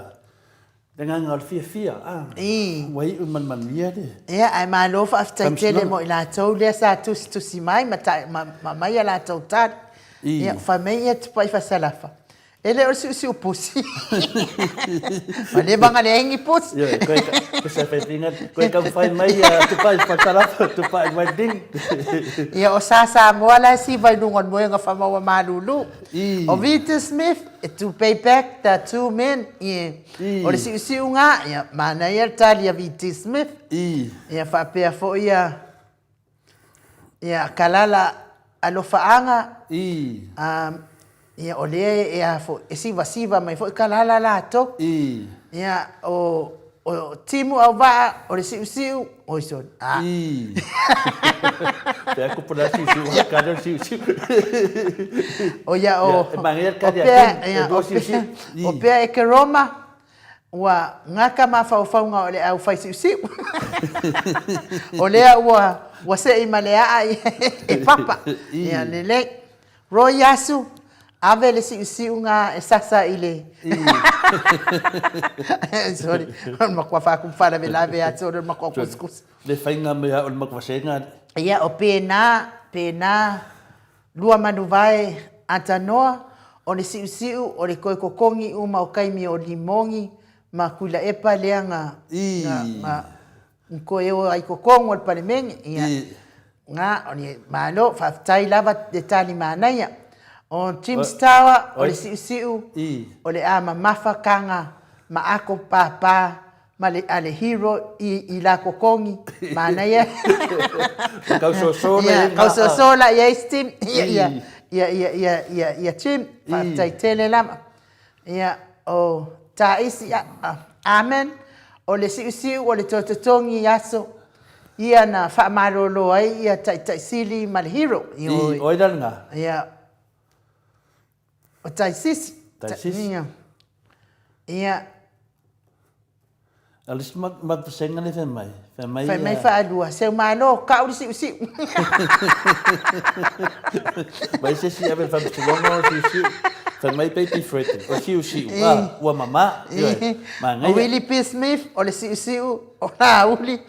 Le agaga o le fiafia, a. Ua iu ma le manuia le. Ia, ae malo faafetai tele mo i latou lea sa tusitusi mai ma aumai a latou tali. Ia, fai mai ia Tupai Fasalafa, E le o le siusiu pusi. Ua leva ona leai ni pusi. Ioe, koe, koe sa fai pinga, koe taumafai mai ia Tupai Fasalafa, Tupai Wedding. Ia, o Sa Samoa la e siva i luga o le moega whamaua malulu. I. O Vita Smith, to pay back the two men, ia. I. O le siusiuga, ia, manaia le tali a Vita Smith. I. Ia, faapea foi ia... Ia, Kalala Alofaaga, I. Ia, o lea e a foi, e sivasiva mai foi Kalala latou. I. Ia, o, o Timu Auvaa, o le Siusiu, oi sorry, a. I. Pea kupu la siusiu, o kare o le siusiu. O ia, o. Ia, e manaia le kare a Tim, e lua siusiu. I. O Pea Ekeroma, Ua gata mafaufauga o le au fai siusiu. O lea ua ua sei ma le aa e papa. Ia lelei. Roy Asu, ave le siusiuga e sasa i le Sorry, o le matua faakumu faalavelave atu o le matua kusikusi. Le faiga mea o le matua vasega. Ia, o pena, pena Luamanuvae Atanoa, o le siusiu o le toe totogi uma o taimi o Limogi ma Tuilaepa lea na na toe o ai totonu o le Palemene. Ia, na, o le Malo, faafetai lava le tali manaia. O James Tower, o le siusiu o le a mamafa taga ma ako pāpā ma le a le hero i i la kokongi manaia Kausoso la ia kausoso la i ai Steam ia ia ia ia ia ia ia Jim faafetai tele lava ia o Taisi amen o le siusiu o le toe totogi i aso ia na faamalolo ai ia Taitai Sili ma le hero i o ai la lena ia o Taisisi Taisisi ia ia A le isi matusenga lea fai mai, fai mai Fai mai faalua, seu malo, kau le siusiu. Mai se isi ave i le faamasinoga o siusiu. Fai mai Baby Fred, o siusiu, a, ua mama. Ioe, manaia. O Willie P. Smith, o le siusiu, o Laauli.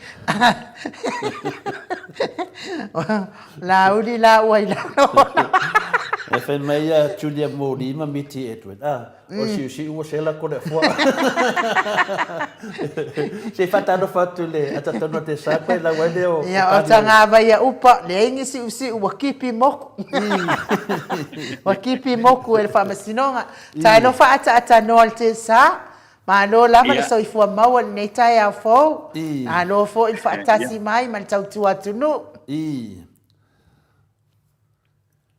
Laauli la ua i lalo. E fai mai ia Julia Morley ma Miti Edward, a, O le siusiu ua sela ko le afua. Se i faatalofa atu i le atatonu a te sa koe lau ai lea o Ia, o tagavai a upa, leai ni siusiu ua kipi moku. Ua kipi moku e le Faamasinoga. Talofa ataatanoa le te sa. Malo lava le soifua maua i lenei taeao fou. Malo foi le faatasi mai ma le tautua atunuu.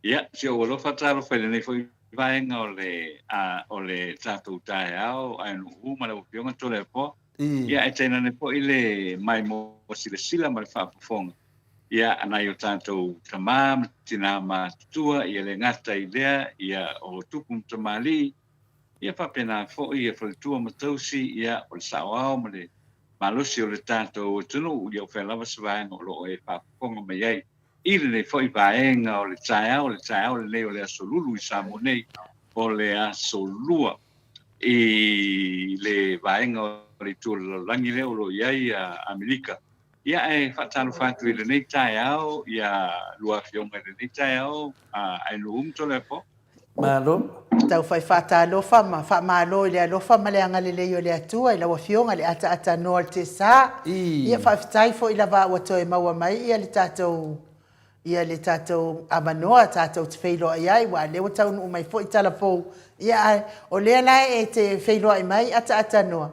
Ia, si ou alofa talofa i lenei foi vaega o le, a, o le tatou taeao, ae Nuuhu ma lau Afioga Toleafoa. Ia, ae tainane foi le maimoa silasila ma le faafofoga, ia, a nai o tatou tama ma tina matutua, ia le gata i lea, ia, o tupu ma tamalii, ia faapena foi ia faletua ma tausi, ia, o le saoao ma le malosi o le tatou atunuu, ia o fea lava se vaega o lo o e faafofoga mai ai. I lenei foi vaega o le taeao, le taeao lenei o le Aso Lulu i Samoa nei, o le Aso Lua i le vaega o le itu o le lalolagi lea o lo o i ai Amerika. Ia, ae faatalofa atu i lenei taeao ia lua afioga i lenei taeao, Ainu'u ma Toleafoa. Malo. Taufai faatalofa ma faamalo i le alofa ma le agalelei o le Atua i lau Afioga i le ataatanoa o le Tesa. Ia faafetai foi lava ua toe maua mai ia le tatou ia le tatou avanoa tatou te feiloai ai aua o lea ua taunuu mai foi tala fou. Ia ae o lea la e te feiloai mai ataatanoa.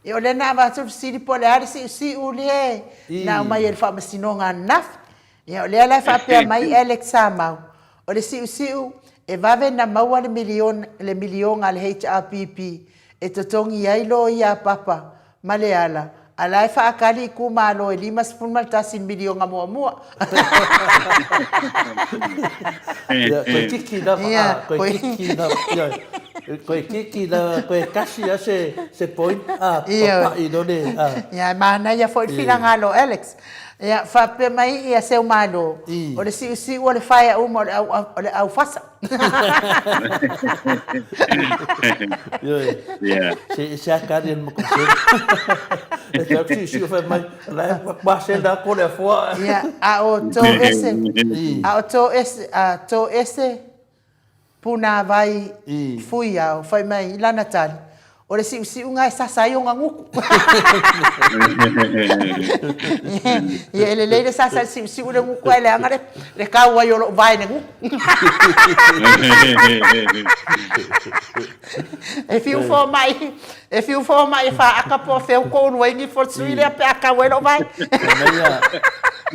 Ia o lea na avatu le fesili po o le a le siusiu lea na aumai e le Faamasinoga ananafi. Ia, o lea la e faapea mai Alex Samau, o le siusiu e vave na maua le miliona, le miliona a le HRPP e totogi ai loia a Papa ma Leala, a la e faatali itumalo e 51 miliona muamua. Ia, koe kiki lava, a, koe kiki lava, ia, koe kiki lava, koe kasi a se, se point, a, papa'i lole, a. Ia, e manaia foi le finagalo o Alex. Ia, faapea mai ia Seumalo, o le siusiu o le faea uma o le au, o le aufasa. Ioe. Yeah. Se, se akari e makusena. E te au siusiu fai mai, la e masena ako le afoa. Ia, a o tō ese, a o tō ese, a tō ese, Punāwai Fuiao, fai mai i lana tali, o le siusiuga e sasa ai ona gutu. Ia, e lelei le sasa i le siusiu le gutu ae leaga le, le kau ai o lou vae i le gutu. E fiu fomai, e fiu fomai e faaka po o fea ua toulu ai nifo o le sui lea pe a kau ai lou vae. Fai mai ia,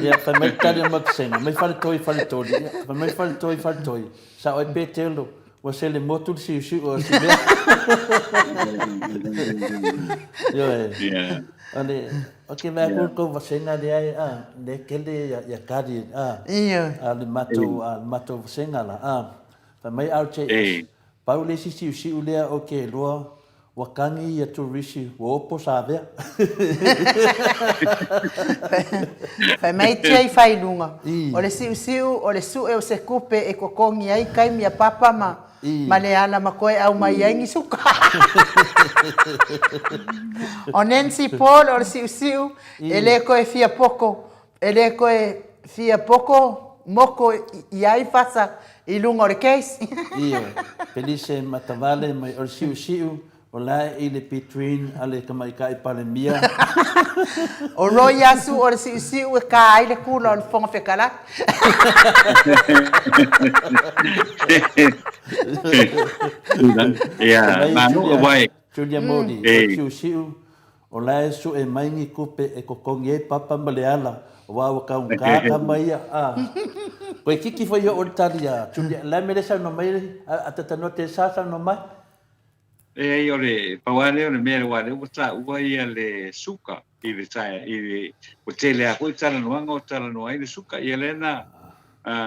Ia, fai mai le tali a Matusena, mai faletoi faletoli. Ia, fai mai faletoi faletoi. Sao ai Petelo, ua sele motu le siusiu o si mea. Ioe. Yeah. O le, o ke mea yeah. kou vasenga lea e, a, le kele ia, ia kari, a, Ioe. a le matou, a, le matou vasenga la, a, fai mai RJS, pau le isi siusiu lea o ke loa, Ua kagi ia Turisi, ua opo Savea. Fai mai tia i failuga, o le siusiu o le sue o se kupe e kokogi ai kaimi a Papa ma ma Leala ma koe aumai ai ni suka. O Nancy Paul o le siusiu e le koe fia poko, e le koe fia poko moko i ai fasa i luga o le case. Ioe, Pelise Matavale mai o le siusiu o la e i le between a le Tamaitai Palemia. O Roy Asu o le siusiu e ka ai le kula o le Fofoga Fetalai. Ia, manu awae. Julia Modi, o le siusiu O la e sue mai ni kupe e kokogi ai Papa ma Leala, aua ua taugata tama ia, a. Koe kiki foi oo le tali a Julia, le a mea lea saunoa mai ai, a Tatanoa te sa saunoa mai? Leai, o le, pau lava lea o le mea aua o lea ua taua ia le suka i le tae, i le, ua tele lava foi talanoaga o talanoa ai le suka, ia lea na,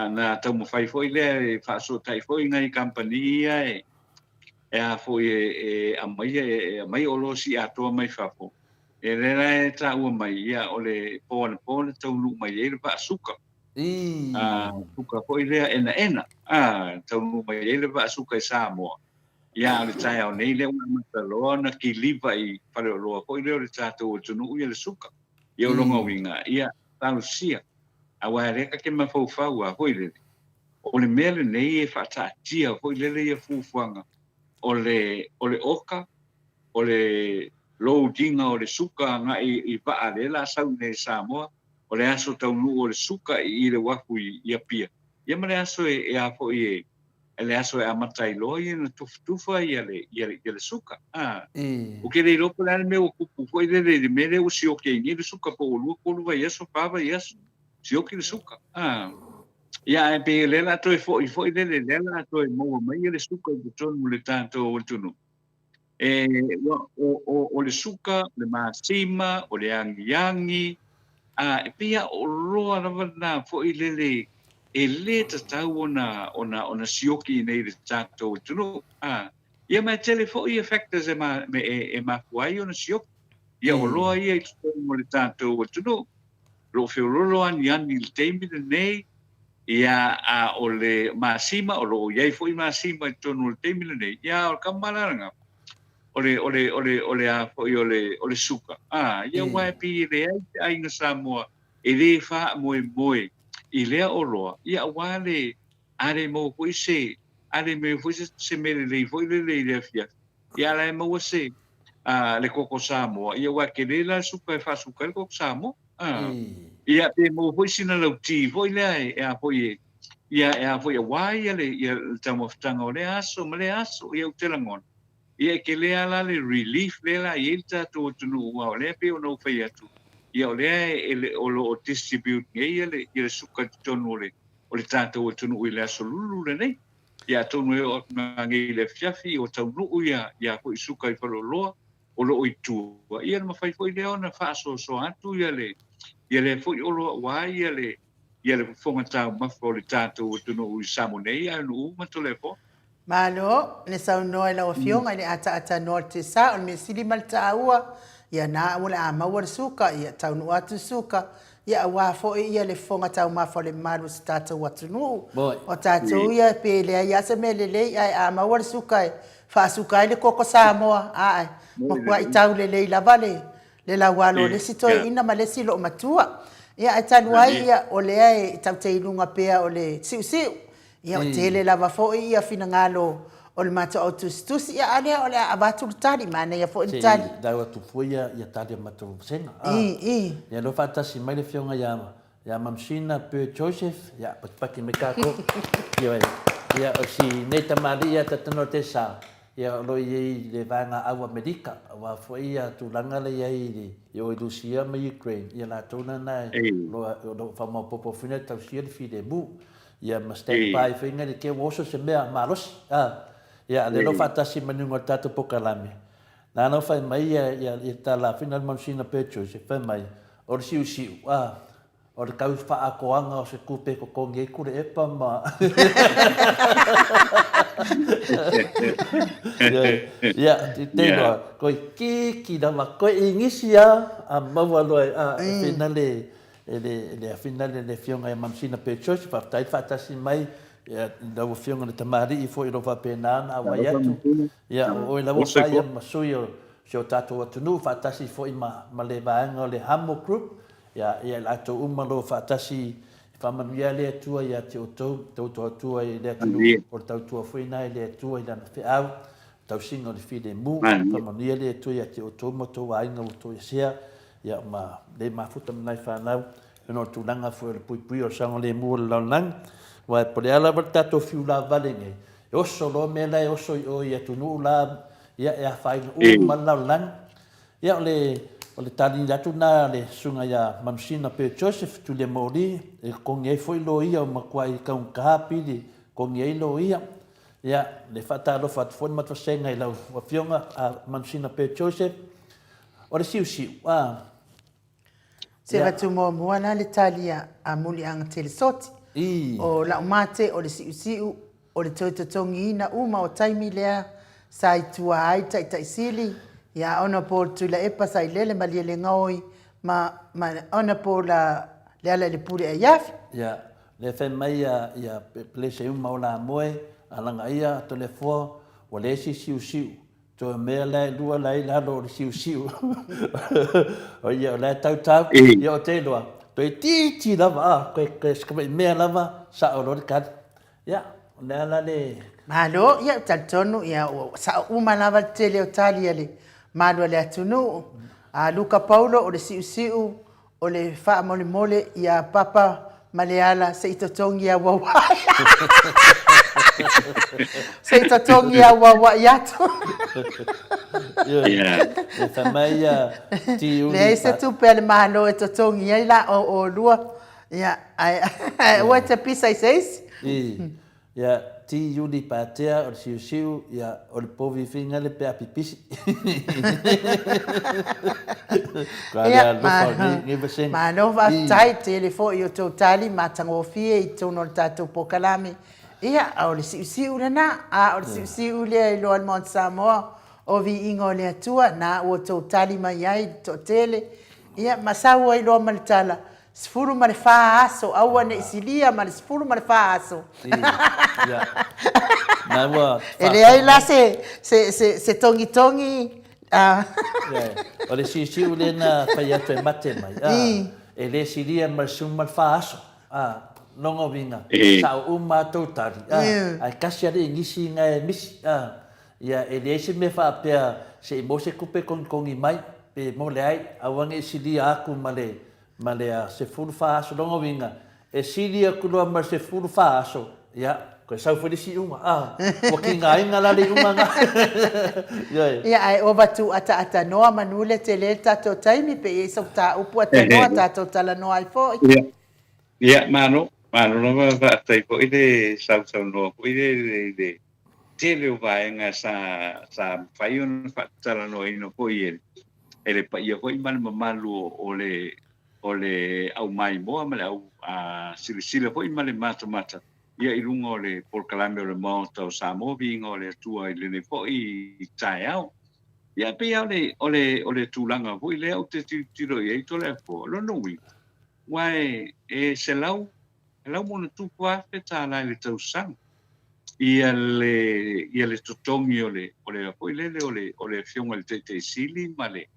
na taumafai foi lea e faasootai foi nai kamupani ia e, e a foi e, e aumaia, e aumai oloa sii atoa mai fafo, e lea la e taua mai, ia, o le po anapo na taunuu mai ai le vaa suka. A, suka foi lea enaena, a, taunuu mai ai le vaa suka i Samoa. Ia, a o le taeao nei lea ua amata loa ona kiliva i faleoloa foi lea o le tatou atunuu ia le suka. Ia, o lona uiga, ia, talosia, aua e lea ta te mafaufau a foi lele, O le mea lenei e faataatia foi lele ia fuafuaga o le o le oka, o le load-iga o le suka agai i vaa lea la sau i inei i Samoa, o le aso taunuu o le suka i i le uafu i Apia, ia ma le aso e e a foi e le aso e amata ai loa ia ona tufatufa ia le ia le ia le suka. A Ou te le iloa po o le a le mea ua tupu foi lele i le mea lea ua sioki ai nei le suka po ua lua tolu vaiaso, fa vaiaso, sioki le suka. A. Ia, ae pei o lea la toe foi foi lele, lea la toe maua mai le suka i totonu o le tatou atunuu. E, ua, o, o, o le suka, o le masima, o le agiagi, a, e pei a oloa lava lena foi lele e lē tatau ona, ona, ona sioki i nei i le tatou atunuu. A, ia ma e tele foi ia factors e, ma, e, e mafua ai ona sioki. Ia oloa ia i totonu o le tatou atunuu. Lo o feololo aniani i le taimi lenei, ia, a o le masima, o lo o i ai foi masima i totonu o le taimi lenei, ia, o le kama la lena, o le, o le, o le, o le a foi, o le, o le suka, a, ia, aua e pei e leai se aiga Samoa e lē faamoemoe i lea oloa, ia, aua le, a le maua foi se, a le maua foi se, se mea lelei foi lele i le afiafi, Ia a la e maua se a le koko Samoa, ia aua e tele la le suka e faasuka ai le koko Samoa. A. Ia pe maua foi sina lauti foi lea e a foi e ia e a foi aua ia le ia le taumafataga o lea aso ma lea aso, ia ou te lagona. Ia e tele lava la le relief lea la e i ai le tatou atunuu aua o lea e pei ona ou fai atu, ia o lea e e o lo o distribute nei ia le ia le suka i totonu o le o le tatou atunuu i le aso lulu lenei. Ia atonu e oo atu nanei i le afiafi ua taunuu ia ia foi suka i Faleoloa o lo o i tua, ia ona mafai foi lea ona faasoasoa atu ia le ia lea foi oloa aua ia le ia le fofoga taumafa o le tatou atunuu i Samoa nei ae nuu uma Toleafoa. Malo le saunoa i lau Afioga i le ataatanoa o le tesa o le mea sili ma le taua, ia na ua le a maua le suka, ia taunuu atu le suka, Ia aua foi ia le fofoga taumafa o le mamalu o si tatou atunuu. O tatou ia pe leai lava se mea lelei ae a maua le suka e faasuka ai le koko Samoa, ae matuai tau lelei lava le le laualo o le isi toeaina ma le isi loomatua. Ia ae talu ai ia o lea e tatou te i luga pea o le siusiu, ia o tele lava foi ia finagalo o le matou au tusitusi, ia a lea o le a avatu le tali, manaia foi le tali. Se i tau atu foi ia tali a matou vasega. I, i. Ia loa faatasi mai le afioga ia ia Mamsina Bird Joseph, ia patipati mai tatou. Ioe. Ia o si nei tamalii ia Tatanoa Tesa. Ia, o lo o i ai i le vaega au Amerika, aua foi ia tulaga la i ai i le, i o i Rusia ma Ukraine, ia latou na na o lo o faamaopoopo foi na tausia le filemu. Ia ma stand by foi na le te ua oso se mea malosi. A, ia, a lea lo faatasi ma niuga o le tatou pokalame, na na fai mai ia, ia, ia tala foi na le manusina Petrus, fai mai, o le siusiu, a, O le tau faaatoaga o se tupe e totogi ai Tuilaepa ma Ia, te iloa, toeitiiti lava, toe inisi lava a maua loa e, a, e finale, e le, e le finale le Afioga ia Manusina Petrus, faafetai le faatasi mai i lau Afioga i le tamalii foi o lo o faapena ona auai atu. Ia, o oe lava o Paia ma sui o si o tatou atunuu faatasi foi ma, ma le vaega o le Hamo Group. Ia, ia i latou uma lo faatasi e faamanuia ai le Atua ia te outou, tautua Atua i le atunuu, o le tautua foi na i le Atua i lana feau, tausiga o le filemu, faamanuia le Atua ia te outou ma outou aiga ua toesea, ia ma le mafuta ma nai fanau, ona o le tulaga foi o le puipuia o le saogalemu o le lalolagi. Aua e po o le a lava le tatou fiu lavale nei, e oso loa mea la e oso i o i atunuu la, ia e afaina uma le lalolagi. Ia, o le, o le tali atu lena a le Susuga ia Manusina Pearl Joseph Tuliamaoli, e totogi ai foi loia ua matuai taugata pili e totogi ai loia. Ia, le faatalofa atu foi le matou vasega i lau Afioga a Manusina Pearl Joseph. O le siusiu, a. Se avatu muamua la le tali a Muliagatele Soti. O lau mate o le siusiu o le toe totogiina uma o taimi lea sa i tua ai le Taitai Sili ia Honourable Tuilaepa Sailele Malielegaoi ma ma Honourable Lealailepule Aiafi. Ia, lea fai mai ia ia Peleseuma o Lamoe, Alagaia, Toleafoa, ua leai se siusiu Toe mea la e lua la i lalo o le siusiu. O ia, o la e tautau, ia o te iloa, toeitiiti lava, a, koe, koe se kamai mea lava, sao loa le tali. Ia, o le a la le... Malo, ia, e talitonu, ia, ua sao uma lava le tele o tali a le malu a le atunuu. A Luka Paulo, o le siusiu, O le faamolemole ia Papa ma Leala se i totogi auauai. Se i totogi auauai atu. E fai mai ia Ti Uli. Leai se tupe a le Malo e totogi ai la o oulua. Ia, ae aua e te pisa i se isi. Ia, ti Iuli Patea o le siusiu, ia, o le povi finga le pea pipisi. Ka le alofa o nei, nei vasega. Malo faafetai tele foi i o tou tali matagofie i totonu o le tatou polokalame. Ia, o le siusiu lena, a o le siusiu lea i loa le Maota Samoa, o viiga o le Atua, na ua outou tali mai ai le toatele, ia, ma sau ai loa ma le tala, 14 aso, aua ne i silia ma le 14 aso. E leai la se, se, se, se togitogi. O le siusiu lea na fai atu e mate mai, e le silia ma le 14 aso. Lona uiga, sao uma a tou tali, ae tasi lava le inisi na e misi. Ia, e leai se mea faapea se i maua se tupe togitogi mai, pe mo leai, aua ne i silia atu ma le ma le 14 aso. Lona uiga, e sili atu loa ma le 14 aso, ia, toe sau foi le isi iuga. A, ua tigaina la le iuga lena. Ioe. Ia, ae ova tuuataatanoa manu le tele le tatou taimi, pe i ai sau mataupu atanoa tatou talanoa ai foi. Ia, ia, malo, malo lava, faafetai foi le sausaunoa foi le, le, le tele o vaega sa, sa mafai ona faatalanoaina foi e, e le paia foi ma le mamalu o, o le, o le au maimoa ma le au a, silasila foi ma le matamata ia i luga o le polokalame o le Maota o Samoa, viiga o le Atua i lenei foi taeao. Ia, e pei lava o le, o le, o le tulaga foi lea ou te tilotilo i ai Toleafoa, o lona uiga, aua e, e selau, $100+ tala i le tausaga ia le ia le totogi o le o le foi lele o le o le afioga i le Taitai Sili ma le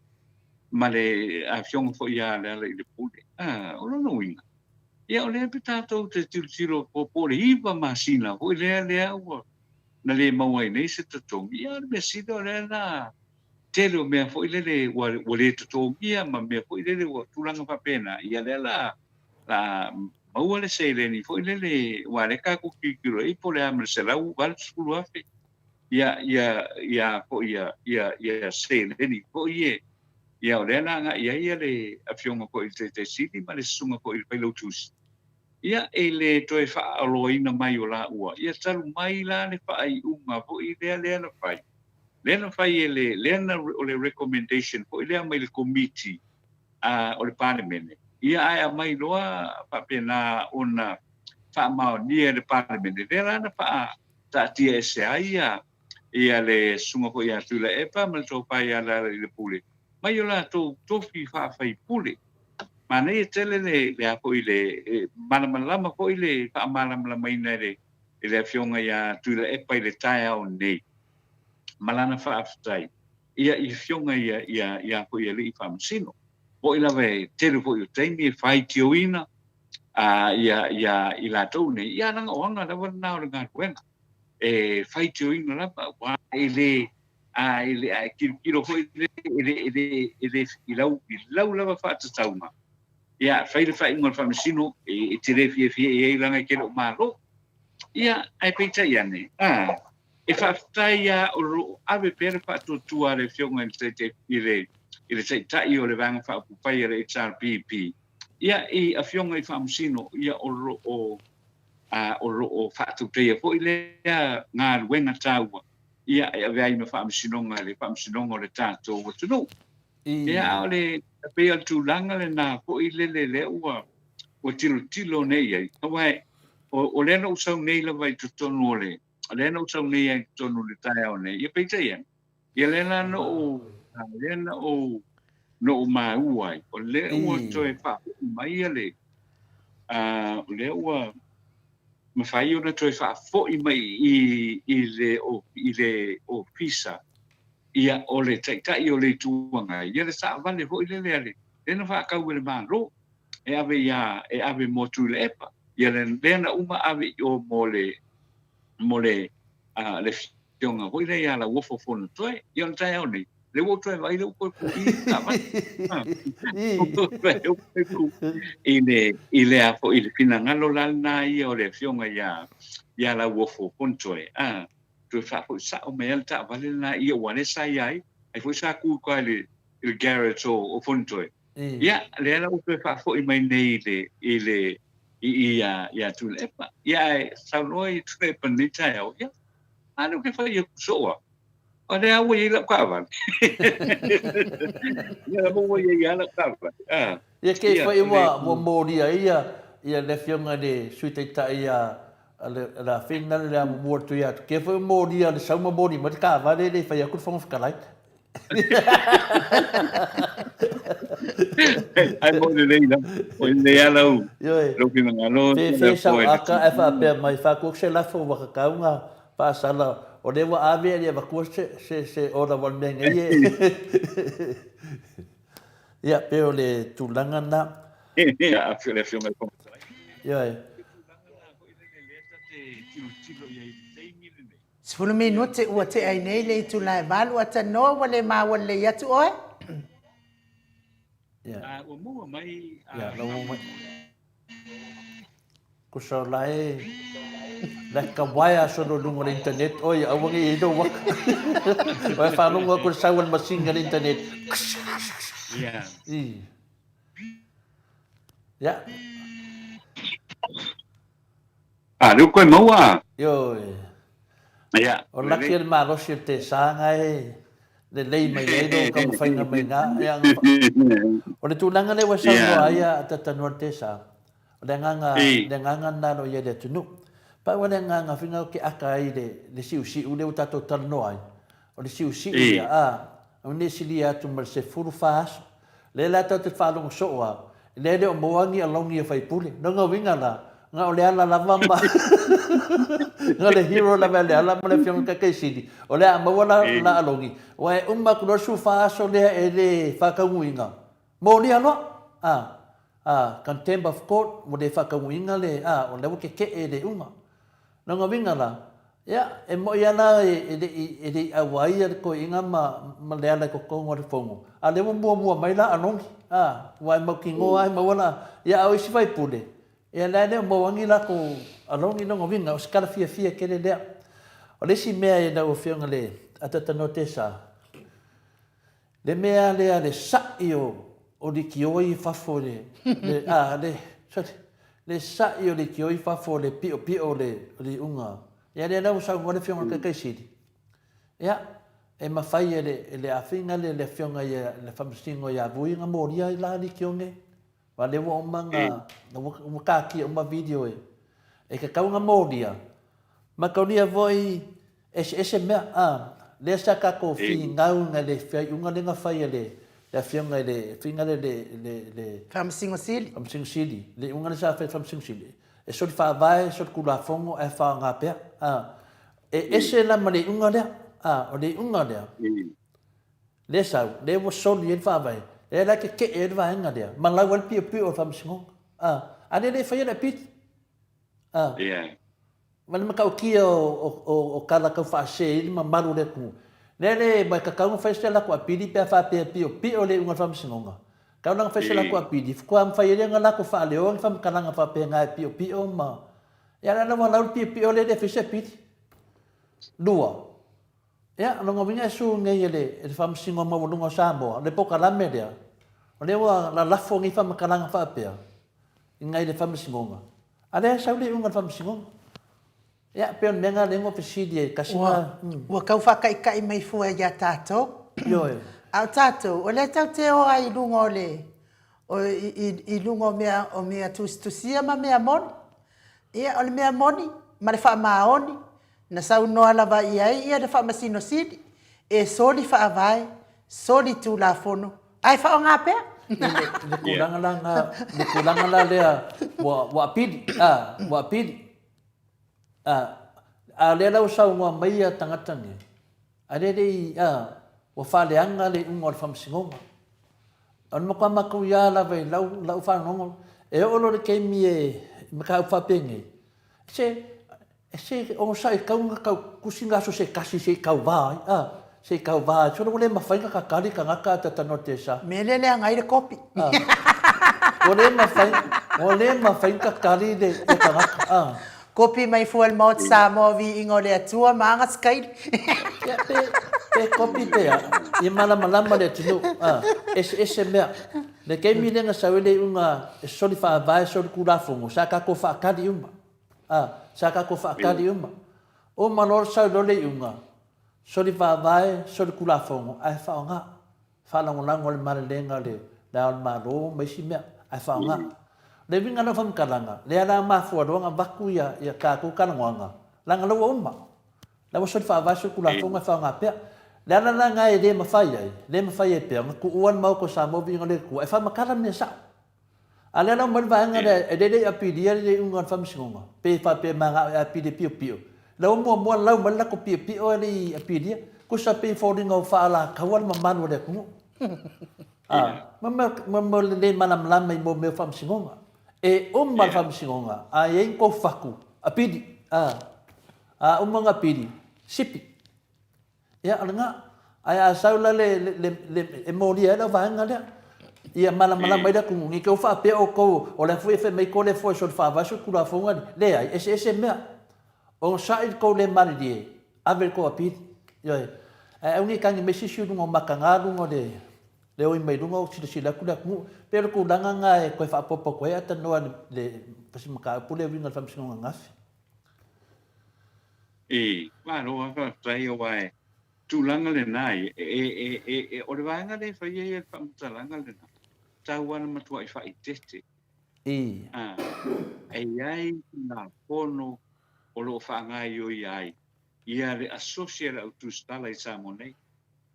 ma le afioga foi ia Lealailepule. Ah, o lona uiga, ia o lea pe tatou te tilotilo po po o le 9 masina foi lea lea ua na le maua ai nei se totogi, ia o le mea sili o lea la tele o mea foi lele ua ua le totogia ma mea foi lele ua tulaga faapena, ia lea la la maua le seleni foi lele, aua o lea tatou te tilotilo i ai po o le a ma le $180,000. Ia, ia, ia foi ia, ia, ia seleni foi e, ia o lea na agai ai ia le afioga foi i le Taitai Sili ma le Susuga foi i le Failautusi, ia i le toe faaoloaina mai o laua, ia talu mai la le faaiuga foi lea lea na fai, lea na fai e le, lea na, o le recommendation foi lea mai le Komiti a, o le Palemene, ia ae aumai loa faapena ona faamaonia e le Palemene, lea la na faa taatia ese ai ia, ia le susuga foi ia Tuilaepa ma le tofa ia Lealailepule mai o latou tofi faafaipule. Manaia tele le, le a foi le, e malamalama foi le faamalamalamaina e le, e le afioga ia Tuilaepa i le taeao nei ma lana faafetai ia i afioga ia, ia, ia foi alii faamasino. Mo'i lava e tele foi o taimi e faitioina a ia, ia i latou nei, ia leaga o aga lava lena o le galuega. E faitioina lava, aua e le, a e le, a e tilotilo foi le, e le, e le, e le, i lau, i lau lava faatatauga, ia, fai le faaiuga a le Faamasino, e, e te le fiafia i ai leaga e te le o Malo. Ia, ae peitai ane, a, e faafetai lava o lo o ave pea le faatuatua a le Afioga i le Taitai, i le, i le Taitai o le Vaega Faaupufai a le HRPP, Ia, i Afioga i Faamasino, ia o lo o, a, o lo o faatautaia foi lea galuega taua, ia, e avea ai ma Faamasinoga, le Faamasinoga o le tatou atunuu. Ia, a o le, pei o le tulaga lena foi lele lea ua, ua tilotilo nei i ai, aua e, o, o lea na ou sau nei lava i totonu o le, o lea na ou sau nei lava i totonu o le taeao nei, ia peitai ane, Ia lea la na ou, lea na ou, na ou maua ai, o lea ua toe faafoi mai ia le, o lea ua mafai ona toe faafoi mai i, i le, i le ofisa, ia o le Taitai o le Itu Agai, ia le taavale foi lele a le, lea na faatau e le Malo, e ave ia, e ave mo Tuilaepa. Ia lea na uma ave i o mo le, mo le, le Afioga foi lea ia Lauofo Fonotoe. Ia o le taeao nei, lea ua ou toe vaai lea ua toe pui le taavale. I le, i le a foi, i le finagalo la lena ia o le afioga ia, ia Lauofo Fonotoe, a, toe faafoi sao mai lava le taavale lena ia aua lea sa ia ai, ai foi sa tu i le, i le garage o, o Fonotoe. Ia, lea la ua toe faafoi mai nei i le, i le, i i ia, ia Tuilaepa. Ia ae saunoa i Tuilaepa i lenei taeao, ia, a lea ou te fai atu soo au, o lea ua i ai lau taavale. Ia lava ua i ai lava lau taavale. Ah. Ia kei foi ua, ua molia ai ia, ia le afioga i le Sui Taitai ia a le, le afina le amomua atu ia atu. Kei foi ua molia le sau ma moli mai le taavale e le i fai atu le Fofoga Fetalai. Ai mo lelei la. O lelei a lau. Lau finagalo. Fe fe sau aka e faapea mai fa ku se lafo ua kakau nga faasala o lea ua ave e le avatua se se se ola ua le mea nei e. Ia pe o le tulaga na. Ia a le afioga i le Fofoga Fetalai. Ioe. Tilotilo i ai i le taimi lenei. 10 minute ua tea ai nei le itula e valu a tanoa ua le maua lelei atu oe. Yeah. Ua maua mai. Yeah, la maua mai. Kusa o la e la ka waea solo lunga o le internet oi aua nge i lou waka. Oe whalongo aku le sau al machine le internet. Yeah. I. Yeah. A, lea ua koe maua? Ioe. Ia. O laki e le malosi o le tesa nga e lelei mai ai lou taumafaiga mai ina. Ia, o le tulaga lea ua saunoa ai a Tatanua le tesa, o le agaga, le agaga lena o lo o i ai le atunuu. Pau lava le agaga foi lena ou te aka ai i le siusiu lea ua tatou talanoa ai, O le siusiu lea, a, aua ne i silia atu ma le 14 aso. Lea la tatou te faalogo soo a, lea e le o maua ni alauni a faipule. Lona uiga la, na o Leala lava ma na o le hero lava e Leala ma le Afioga i le Taitaisili, o le a maua la la alauni, aua e uma atu loa le 14 aso lea e le faataunuuina, molia loa, a, a, contempt of court, ua le faataunuuina le, a, o lea ua tetee le iuga. Lona uiga la, ia, e moʻi lava la e le i, e le i ʻau ai le toeaina ma, ma Leala i totonu o le fono, a o lea ua muamua mai la Aroni, a, ua e mautinoa lava e maua la, ia, a o isi faipule, ia, la e le o maua ni latou Aroni, lona uiga, o se tala fiafia tele lea. O le isi mea e lau Afioga le Atatanoa Tesa, le mea lea le sa'i o o likioi i fafo le le a le sorry le sa'i o likioi i fafo le pi'opi'o o le o le iuga. Ia lea la ua saunoa le Afioga i le Taitaisili, ia e mafai e le e le afiga le le Afioga ia le Faamasino ia Vui ona molia ai la likioi nei. Aua lea ua uma ona ua taatia uma video e e tatau ona molia, mataulia foi eseese mea a, lea sa tatou finau i le faaiuga lea na fai e le afioga i le faiga lea le le le Faamasino Sili. Faamasino Sili, le iuga lea sa fai e le Faamasino Sili, e soli faavae, soli tulafono ae faaaoga pea a. E ese la ma le iuga lea a, o le iuga lea, lea sau, lea ua soli ai le faavae, lea la e tetee ai le vaega lea, ma lau ai le piopio o le Faamasinoga a, a lea e le faia le apili. A. Yeah. Ma le matautia o tala tau faasese ai le mamalu o le atunuu. Lea le ma e tatau ona fai se latou apili pe a faapea e piopio le iuga o le faamasinoga. Tatau la ona fai se latou apili, faatoa mafai ai lea ona latou faaleoa ni faamatalaga faapena e piopio ma... Ia la ua lau le piopio lea e le fai se apili. Lua, ia, o lona uiga e sue nei e le Faamasinoga Maualuga o Samoa le polokalame lea, o lea ua lalafo nei faamatalaga faapea i nai le Faamasinoga, a lea e sau le iuga a le Faamasinoga. Ia, pei o le mea lena lea na ou fesili ai, tasi na... Ua tau faataitai mai fua ia tatou. Ioe. A o tatou, o lea tatou te o lava i luga o le, i luga o mea tusitusia ma mea moni. Ia, o le mea moni ma le faamaoni, na saunoa lava i ai ia le Faamasino Sili, e soli faavae, soli tulafono, ae faaaoga pea. I le tulaga la na, le tulaga la lea ua apili, a, ua apili. A, a o lea la ua saunoa mai ia tagata nei, a lea e le i, a, ua faaleaga le iuga o le Faamasinoga. O le matua matuia lava i lau, lau faalogo, e oo loa i le taimi e mataupu faapenei, se, se onosai tatau ona tau tusi ni aso se tasi se i tauva ai, a, se i tauva ai, sole ua le mafai ona tatali tagata a talanoa tesa. Mea lea leaga ai le kopi. A, ua le mafai, ua le mafai ona tatali le tagata, a. Kopi mai fua le Maota Samoa Viiga o le Atua ma aga sikaili. Ia, pe, pe kopi pe a, ia malamalama le atunuu, a, eseese mea. Le taimi lea na sau ai le iuga e soli faavae, soli tulafono, sa tatou faatali uma, a, sa tatou faatali uma. Uma loa sau loa le iuga, soli faavae, soli tulafono, ae faaaoga. Faalagolago le malelega o le Ao o le Malo ma isi mea, ae faaaoga. O le uiga la o faamatalaga, lea la mafua loa ona avatu ia tatou talanoaga, leaga la ua uma. La ua soli faavae solitulafono e faaaoga pea. O le ala la lena e le mafai ai, le mafai ai pea ona tuua le Maota o Samoa viiga o le Atua e faamatala mea sao. A o lea la ua aumai le vaega lea e le i apilia le iuga o le faamasinoga, pe faapea e manao e apili e piopio, la ua muamua lau mai le latou piopio e le i apilia. Tusa pei e foliga ua faalataua le mamalu o le atunuu. A, mo mea o le le malamalama i mea o faamasinoga. E uma le faamasinoga, a i ai ni tou fatu, apili. A, a uma ona apili, sipi. Ia, o lena. Ae a sau la le, le, le, le, e molia ai lau vaega lea, ia malamalama ai le atunuu, ne i te i ua faapea outou, o le a foi e fai mai ko le foe soli faavae soli tulafono a leai, eseese mea. Onosai le tou le malilie, ave le tou apili. Ioe. Ae aua ne i tagi mai se isi i luga o mataga luga o le, le oi mai luga o silasila atu le atunuu. E pei o le tulaga lena e toe faaopoopo atu ai ae talanoa i le, le si mataupu lea e uiga i le faamasinoga ananafi. E, malo lava faafetai aua e tulaga lena e, e, e, e, e, o le vaega lea e fai ai le faamatalaga lena, tau lava na matuai faaeteete. I. A, e i ai Tulafono o lo o faagaoioia ai ia le asosi a le au tusitala i Samoa nei.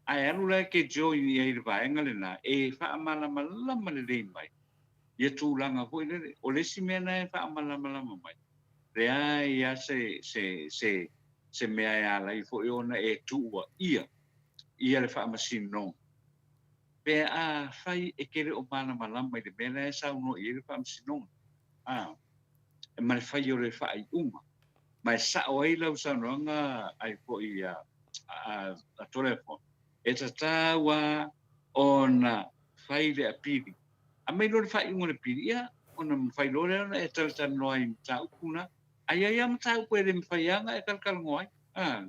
Ae alu la e ke join i ai i le vaega lena e faamalamalama lelei mai ia tulaga foi lele. O le isi mea lena e faamalamalama mai, leai lava se, se, se, se mea e ala ai foi ona e tuuaia ia le faamasinoga pe afai e te le o malamalama i le mea la e saunoa i ai le faamasinoga, a, ma le fai o le faaiuga. Ma e sao ai lau saunoaga ai foi a, a, a Toleafoa, e tatau lava ona fai le apili. Aumai loa le faaiuga o le pili, ia, ona mafai loa lea ona e talatalanoa ai i mataupu na. Ae i ai lava mataupu e le mafai lava ona e talatalanoa ai. A,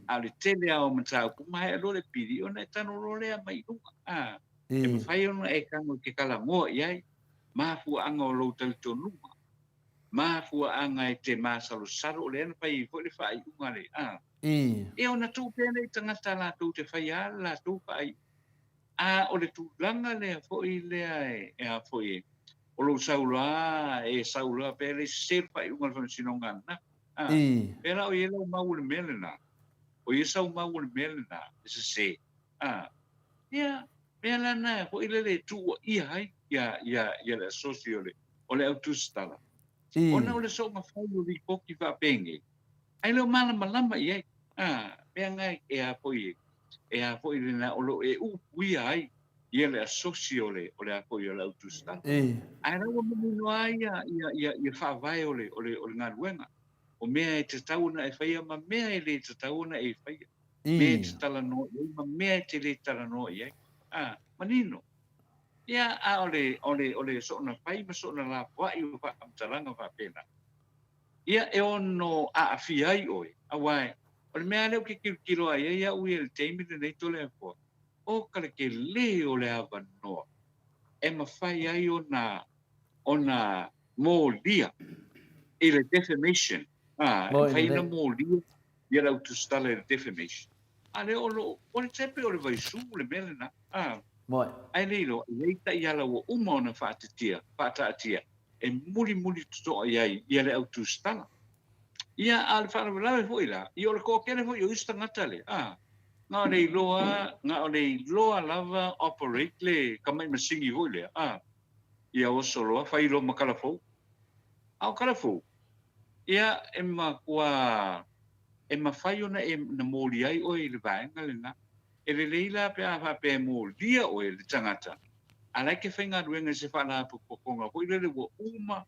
a o le tele lava o mataupu, maea loa le pili ona e tano loa lea mai i luga. A, e mafai ona e tago e te talanoa i ai, mafuaaga o lou talitonuga, mafuaaga e te masalosalo o lea na fai ai foi le faaiuga a le, a, ia ona tuu pea lea i tagata latou te faia lava le latou faaiuga. A o le tulaga lea foi lea e a foi e, o lou sau loa e sau loa pe le sese le faaiuga a le Faamasinoga ananafi. A, pea la o ia lau mau o le mea lena, o ia sau mau o le mea lena e sese. A, ia, mea la na foi lele e tuuaia ai ia, ia, ia le asosi o le, o le au tusitala. Ona o le soonga fai o lipoti faapenei, ae le o malamalama i ai. A, mea na e a foi e, e a foi lena o lo o e upuia ai ia le asosi o le, o le a foi o le au tusitala. Ae la ua manino lava ia, ia, ia, ia faavae o le, o le, o le galuega. O mea e tatau ona e faia ma mea e le tatau ona e faia. Mea e te talanoa i ai ma mea e te le talanoa i ai. A, manino. Ia, a o le, o le, o le soona fai ma soona lapoai o faamatalaga faapena, ia e ono aafia ai oe, aua o le mea lava lea ou te tilotilo ai ai au ia i le taimi lenei Toleafoa, o ka le tele o le avanoa e mafai ai ona, ona molia i le defamation, a, e mafai ona molia ia le au tusitala i le defamation. A lea o lo o le tepe o le vaisu le mea lena, a, ae le iloa, e i ai taiala ua uma ona faatatia, faataatia e mulimuli totoa i ai ia le au tusitala. Ia, a o le faalavelave foi la, ia o le toatele foi o isi tagata lea, a, na o le iloa, na o le iloa lava operate le tamai masini foi lea, a, ia oso loa, fai loa ma tala fou. A o tala fou, ia, e matua, e mafai ona e na moli ai oe i le vaega lena. E lelei la pe a faapea e molia oe le tagata, a la e te faigaluega i se faalapotopotoga foi lele ua uma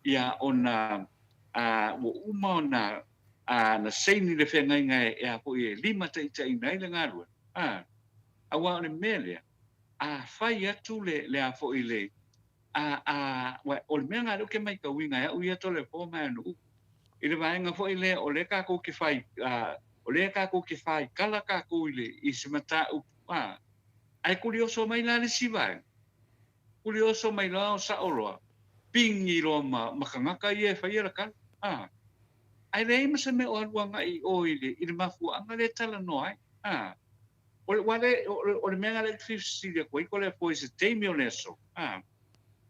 ia ona a ua uma ona a na saini le feagaiga e e a foi e limataitaiina ai le galuega, a aua o le mea lea, a fai atu le le a foi le a a ua o le mea lena lea ou te matauina e au ia Toleafoa ma Anu'u i le vaega foi lea o lea tatou te fai a o lea tatou te faitala tatou i le i se mataupu a ae kulioso mai la le isi vaega kulioso mai loa o sa'o loa pigi loa ma ma tagata ia e faia le tala a ae leai ma se mea o alu agai i o i le i le mafuaaga lea e talanoa ai a o le ua le o le mea lena lea ou te fia fesili atu ai Toleafoa i se taimi o le aso a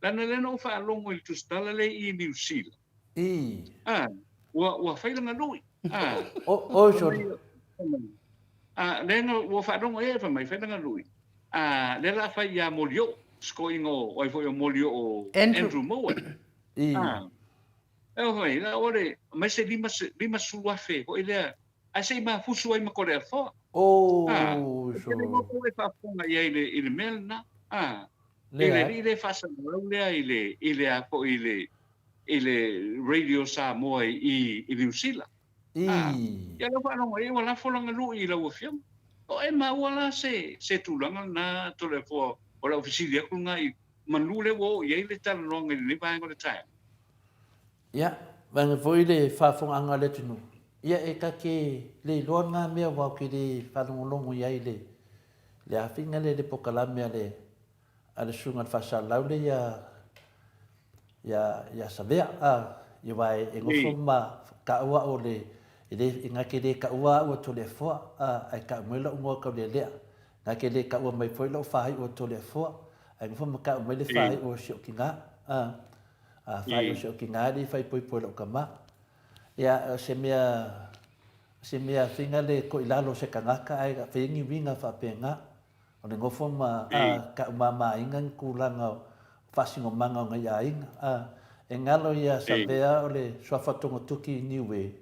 leaga lea na ou faalogo i le tusitala lea i Niu Sila I. A, ua, ua fai lana lui. A. O, oi sorry. A, lea na, ua faalogo ia fai mai, fai lana lui. A, lea la fai ia Molioo, sikoiga o, ai foi o Molioo Andrew, Andrew Mowat. I. A, e o foi, la o le, mai se lima, lima sulu afe foi lea, ae se i mafusu ai ma Toleafoa. Oh, A, e tele loa pou e faafofoga i ai i le, i le mea lena. A, i le alii lea faasalalau lea i le, i le a foi i le, i le Radio Samoa i i Niu Sila. A, ia lea ua faalogo ai ua lafo lana lui i lau Afioga. O e maua la se se tulaga lena Toleafoa o lau fesili atu lena i manu lea ua oo i ai le talanoaga i lenei vaega o le taeao. Ia, vaega foi le faafofogaaga a le atunuu, ia e ta te le iloa na mea aua ou te le faalogologo i ai i le le afiga lea i le polokalame a le a le susuga i le faasalalau lea ia ia ia Savea a ia aua e nofo ma taua au o le e le na te le taua au e Toleafoa a ae tau mai lou igoa Taulealea na te le taua mai foi lou faaiu o Toleafoa ae nofo ma tau mai le faaiu o si ou tina a a faaiu o si ou tina e le i faaipoipo e lou tama ia o se mea se mea afiga le toilalo o se tagata ae fai ni uiga faapena O le nofo ma a ka'u māmāina ni tulaga o faasinomaga o nai aiga. A, e galo ia Savea o le suafa togatoki i Niue,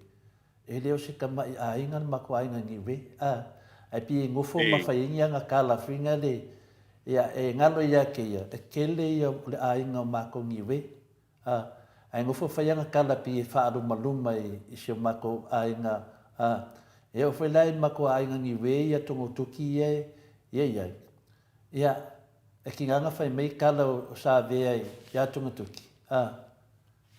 e le o se tama'i aiga le matou aiga i Niue. A, ae pei e nofo ma fai ai ni aga kalafiga le, ia, e galo ia te ia, e tele ia o le aiga o matou Niue. A, ae nofo fai ana tala pei e faalumaluma i si o matou aiga, a, e oo foi la i matou aiga Niue ia Togotuki ia e ia i ai. Ia, e tiga ana fai mai tala o Savea ia Togotuki, a,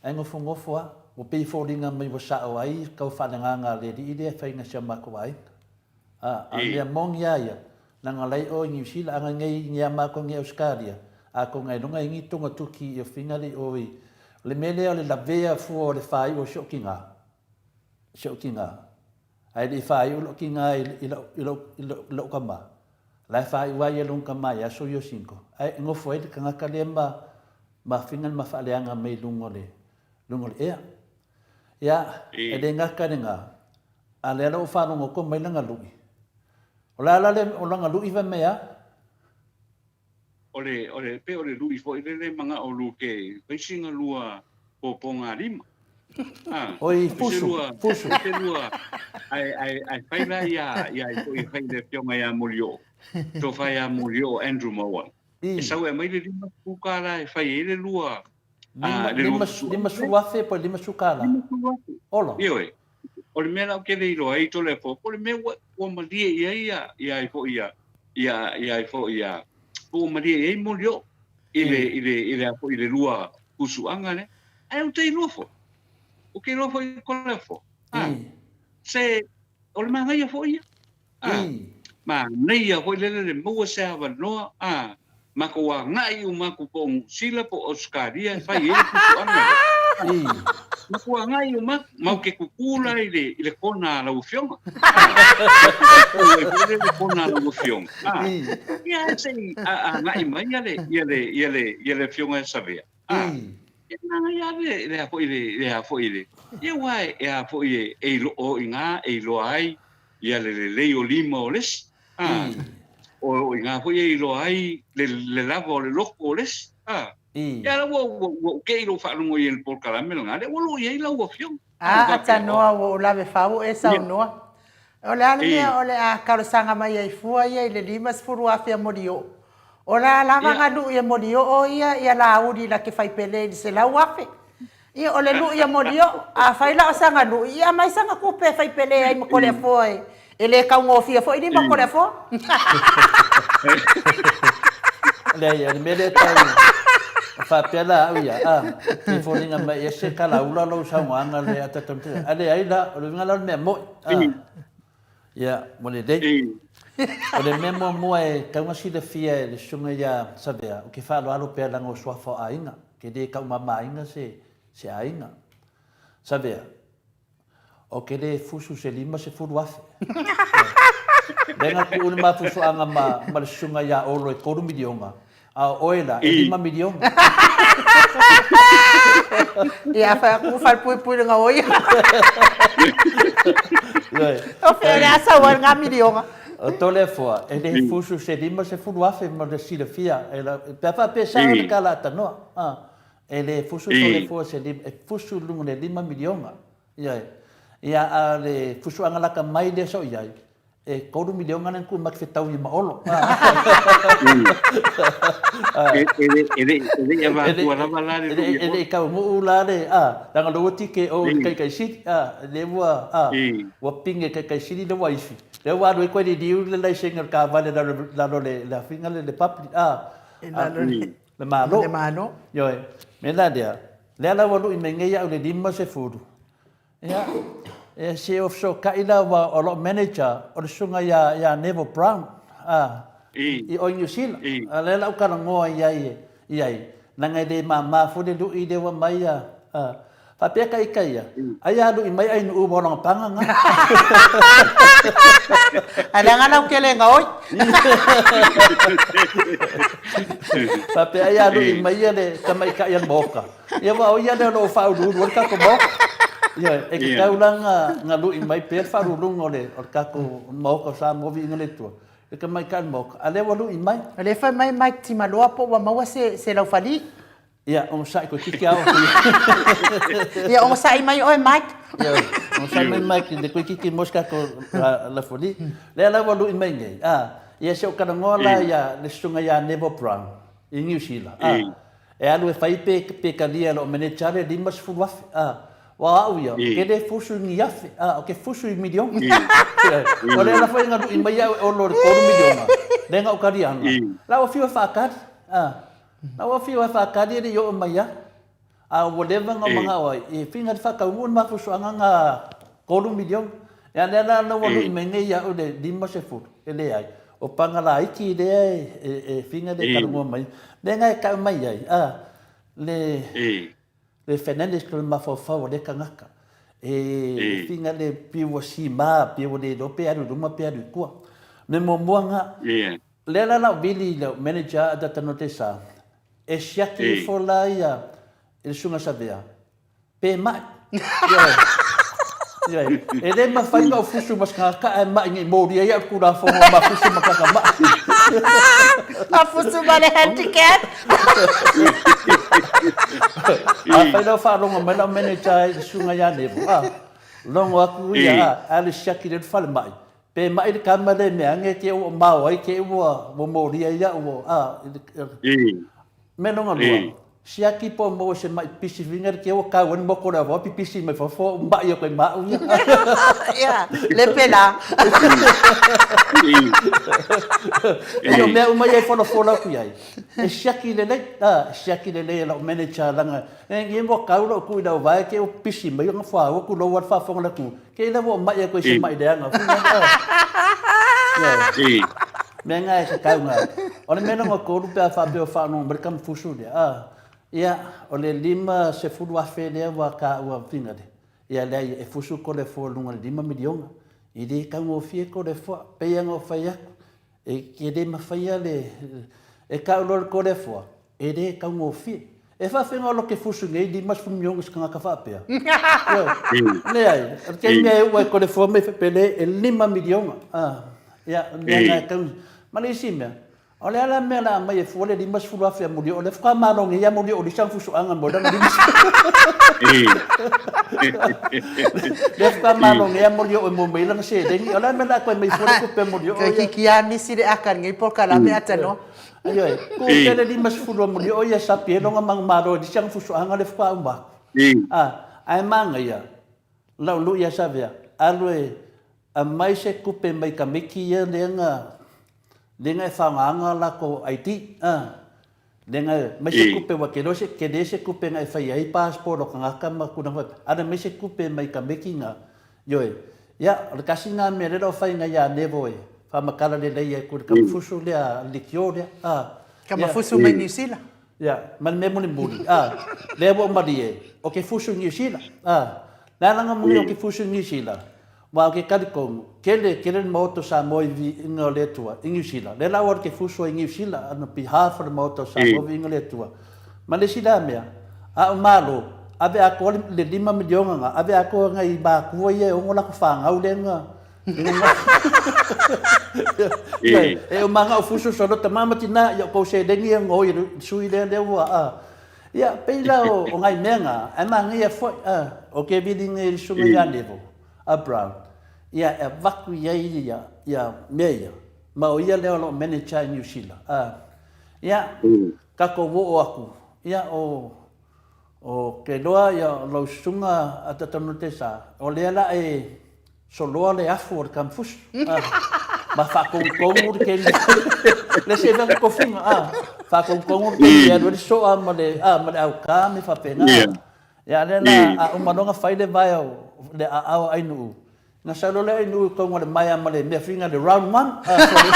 ae nofonofo a. ua pei e foliga mai ua sao ai kau faaleagaga a le alii lea e faiga si a matou aiga. A, a mea moni a ia, leaga lai oe i Niu Sila, aga nei i a matou nei Ausetalia, a tou nailoga i ni tonga tuki i ofiga le i oi. O le mea lea o le lavea fua o le faaiu o si ou tina, si ou tina. Ae le i faaiu lou tina i lau, i lau, i lau, i lou tama, la e faaiu lava ia lona tama i aso ia o sinto. Ae nofo ai le tagata lea ma, ma finga ma faaleaga mai luga o le, luga o le ea. Ia, e le gata i lena, a lea la ua faalogoto mai lana lui. O le a la le, o lana lui fai mai a? O le, o le, pei o le lui foi lele manao lu ke fai sina lua pōpōgalima. Ah, Oi, fusu, fusu. Se lua, ae, ae, ae fai la ia, ia i foi fai le afioga ia Molioo. Tofa ia Molioo Andrew Mauala. E sau e aumai le $50 e fai ai le lua, $50,000 po o le $50? $50,000. Ola. Ioe. O le mea la ou te le iloa ai Toleafoa, po o le mea ua, ua malie i ai ia, ia ai foi ia, ia, ia ai foi ia, po ua malie i ai Molioo i le, i le, i le a foi i le lua pusuaga lea. Ae ou te iloa foi, ou te iloa foi Toleafoa, a, se, o le manaia foi ia. A, manaia foi lele le maua se avanoa, a, matou agai uma atu po o Niu Sila po o Ausetalia e fai ai le pusuaga lea. Matou agai uma atu, matou te tutu la i le, i le kona a lau Afioga. A, matou te tutu ai foi lea i le kona a lau Afioga. A, ia ae se i agai mai ia le, ia le, ia le, ia le Afioga ia Savea. A, ia manaia lava le, le a foi le, le a foi le, ia aua e a foi e, e o i ina e iloa ai ia le lelei o lima o le isi, a, o i ina foi e iloa ai le, le lava o le loto o le isi, a. Ia la ua, ua, ua ou te i lou faalogo i ai i le polokalame lena, lea ua lui ai lau Afioga. A, a tanoa ua ou lave fau o e saunoa. O le a le mea o le a talosaga mai ai fua ia i le 50,000 a Molioo? O le a lava na lui e Molioo ia ia Laauli la te fai pele i le 100,000? Ia, o le lui a Molioo. Afai la o sana lui, ia aumai sana tupe e fai pele ai ma Toleafoa e, e le taugofie foi lima o Toleafoa. Leai, o le mea lea tau faapea la au ia, a, e foliga mai e ese kalaula lou saunoaga lea a tatou a leai la, o le uiga la o le mea moi, a, ia, ua lelei. O le mea muamua e tatau ona silafia e le susuga ia Savea, ou te faaaloalo pea leaga o suafa o aiga, ke le taumamaina se, se aiga. Savea, Ou te le fusu se 50,000. Lea na tuu le mafusuaga ma, ma le susuga ia Olo e 3 miliona, a o oe la, e 5 miliona. Ia, fai atu falepuipui le gaoia. O fea o le a sau ai lena miliona. O Toleafoa, e le fusu se 50,000 mo le silafia. E la, pe a faapea sao le tala a Tanoa. A, e le fusu Toleafoa se lima, e fusu i luga o le 5 miliona. Ioe. Ia, a o le fusuaga lata mai lea sa ou i ai, e $3 miliona lea na tuu ma te fetau ia ma Olo. E le, e le, e le i avatua lava la le lui E le i taunuu la le, a, leaga o lea ua TKO i le Taitaisili, a, lea ua, a, ua pine Taitaisili lea ua ifi. Lea ua alu ai koe liliu le laisene o le taavale i lalo, lalo le, le afiga lea le public, a, I lalo le, le Malo. Le Malo. Ioe. Mea la lea, lea la ua lui mai nei au i le 50, ia, e se o fesootai la aua o lou manager o le susuga ia, ia Neville Brown, a, i o i Niu Sila. A lea la ou talanoa i ai, i ai, leaga e le mama foi le lui lea ua aumai a, a, Faapea ka ika ia, ai a lui mai ai nuu ua langa panga nga. Ai langa lau kele nga oi. Faapea ai a lui mai ia le tamaitai a le maoka. Ia aua o ia lea o lo o faauluulu ai le tatou maoka. Ioe, e tatau la nga lui mai pea le faauluuluga o le tatou maoka o Samoa viiga le Atua. Le tamaitai o le maoka, a lea ua lui mai. O lea fai mai Mike Timaloa po ua maua se laufali. Ia, onosai toeitiiti ao atu ia. Ia, onosai mai oe Mike. Ia, onosai mai Mike, le toeitiiti mo se tatou lafoli. Lea la ua lui mai nei, a, ia se o talanoa la ia le susuga ia Neville Brown i Niu Sila, a, e alu e fai pe, pe talia e lou manager le 50,000, a, aua o au ia, ou te le fusu i ni afe, a, ou te fusu i miliona. O lea la foi na lui mai au e Olo i le 3 miliona, lea na ou taliaga, la ua fiu e faatali, a. Na ua fiu e faatali e le i oo mai a. A ua leva ona manao ai, e fina le faataunuu le mafuasuaga na $3 miliona. Ia lea la ua lui mai nei ia au le 50, e leai. O pagalaiti lea e fina le talanoa mai. Lea na e tau mai ai, a, le le Fernandez o le mafaufau o lea tagata. E fina le pei ua sima, pei ua le iloa pe alu i luma pe alu i tua. Le muamua na, lea la lau vili i lau manager a Tata Sa, e siaki ifo la ia i le Susuga Savea, pe ma'i. Ioe. Ioe. E le mafai ona ou fusu ma se tagata ae ma'i nei molia ai au i le Tulafono ma fusu ma tagata ma'i. A fusu ma le handicap. Afai la ua faalogo mai lau manager i le susuga ia Nevo, a, logo atu ia, a, alu e siaki i le falemai, pe ma'i le tama lea i mea ane te i ua mao ai te i ua molia ai au, a, Mea lona lua, siaki po o maua se maʻi pisi whina le keu kau ai le moko le avoa pipisi mai fafo o maʻi o koe maʻu ia. Ia, le pela. Ia, o mea uma ia e folafola atu i ai, e siaki lelei, a, e siaki lelei e lau manager leaga e ni ua kau lou tu i lau vae ke ua pisi mai ona fuaua tulou lava le faafofoga a le atunuu, Kei la ua maʻi aku i se maʻi leaga. Mea nga e se kaunga. O le mea lona tolu pe a faapea o faalogo mai le kamafusu lea, a, ia, o le 50,000 lea ua taua finale, ia leai, e fusu Toleafoa i luga o le $5 miliona. E le taugofie Toleafoa, pei lava ona ou fai atu, E ke le mafaia le, e kau loa le Toleafoa, e le taugofie. E faafega o loke fusu nei 50 miliona i se tagata faapea? Ioe. Leai, o le taimi e uu ai Toleafoa mai faapea e $5 miliona. Ah, ia, o le mea lena e tau. Ma le isi mea, o le a la le mea o le a aumai e fua le 50,000 a Mulioo, o lea faatoa malo nei a Mulioo i le isi ana fusuaga mo lana 50. Lea faatoa malo nei a Mulioo e maua mai ai lana seleni, o le a le mea o le a toe aumai fua le tupe a Mulioo ia? Kiki a misi le aka lenei polokalame atanoa. Ioe, tuu pea le 50 a Mulioo ia e sapi ai lona manumalo i le isi ana fusuaga lea faatoa uma atu. Ae manaia, lau lui ia Savea, alu e aumai se tupe mai tamaiti ia lea na lea na e faogaina latou ID, a, lea na aumai se tupe ua tele se tele se tupe na e faia ai passport o tagata ma tulaga faapea, alu aumai se tupe mai tamaiti na, ioe. Ia, o le tasi lena mea lea o lo o fai nei ia Nevo e faamatala lelei ai le kamafusu lea, le likiō lea, a. Kamafusu mai Niu Sila. Ia, ma le mea mulimuli, a, lea ua ou malie, o ke fusu i Niu Sila, a. Le ala na muli o ke fusu i Niu Sila, Aua o ke talitonu, kele, kele le maota o Samoa i viiga o le Atua, i Niu Sila. Lea la ua alu ke fusu ai i Niu Sila, on behalf o le maota o Samoa viiga o le Atua. Ma le isi la mea, a o Malo, ave atoa le, le $5 miliona na, ave atoa nai matua ia e ono latou fanau lea na, Ioe, e uma na o fusu solo tama ma tina, ia o kou seleni e ngoi le sui lea lea ua, a. Ia, pei la o, o nai mea na, ae manaia foi, a, o ke vili nei le susuga ia Neville. A Brown, ia e avatu i ai ia, ia mea ia, ma o ia lea o lo o manager i Niu Sila. A, ia, tatou oo atu, ia o, o ke loa ia o lau susuga a Tatanute sa, o lea la e soloa le afu o le kamafusu, a, ma faatogutonu le keni, le se vega tofiga, a, faatogutonu le keni e alu ai le soa ma le, a, ma le aukā me faapena. Ia, lea la, a uma loa ona fai le vae o le aao a Ainuu, ona sau loa lea o Ainuu i totonu o le maea ma le mea figa le round one. Ah, sorry.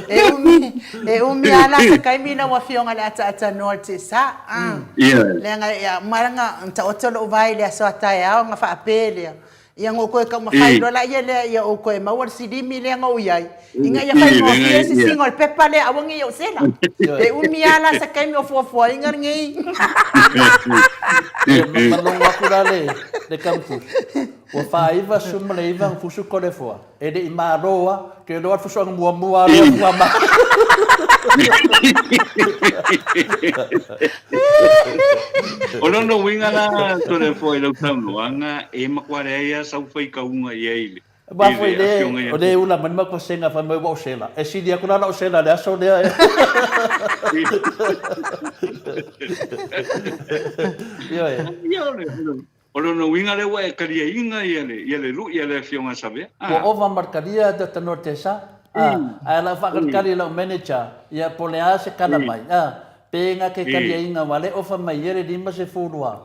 E umi, e umi lava la se taimi lau Afioga i le ataatanoa i le tiasa. Ah. Leaga, ia, uma lava taoto lou vae i le aso a taeao ona faapē lea, Ia na ou toe taumafai loa laia lea ia ou toe maua le silimi lea na ou i ai, ina ia faigofie se sina o le pepa lea aua ne i ou sela. E umi lava la se taimi o fuafuaina lenei. Ia, ma logo atu la le kamufusu. Ua 49 na fusu Toleafoa. E le i malo a, ke loa le fusuaga muamua a loa fua ma. O lona uiga la Toleafoa i lau saunoaga, e matua leai lava sau faitauga i ai i le Aua foi le, afioga ia o le ula mai le matou sega fai mai ua ou sela. E sili atu la lau sela i le aso lea. Ioe. Ia, o le, O lona uiga lea ua e taliaina ia le, ia le lui a le Afioga a Savea? Ua ova ma le talia Doctor Nortesa, a, ae o lau faakalikali i lau manager, ia po o le a se tala mai, a. Pe nga ke kaliaiga aua lea e ofa mai ia le 52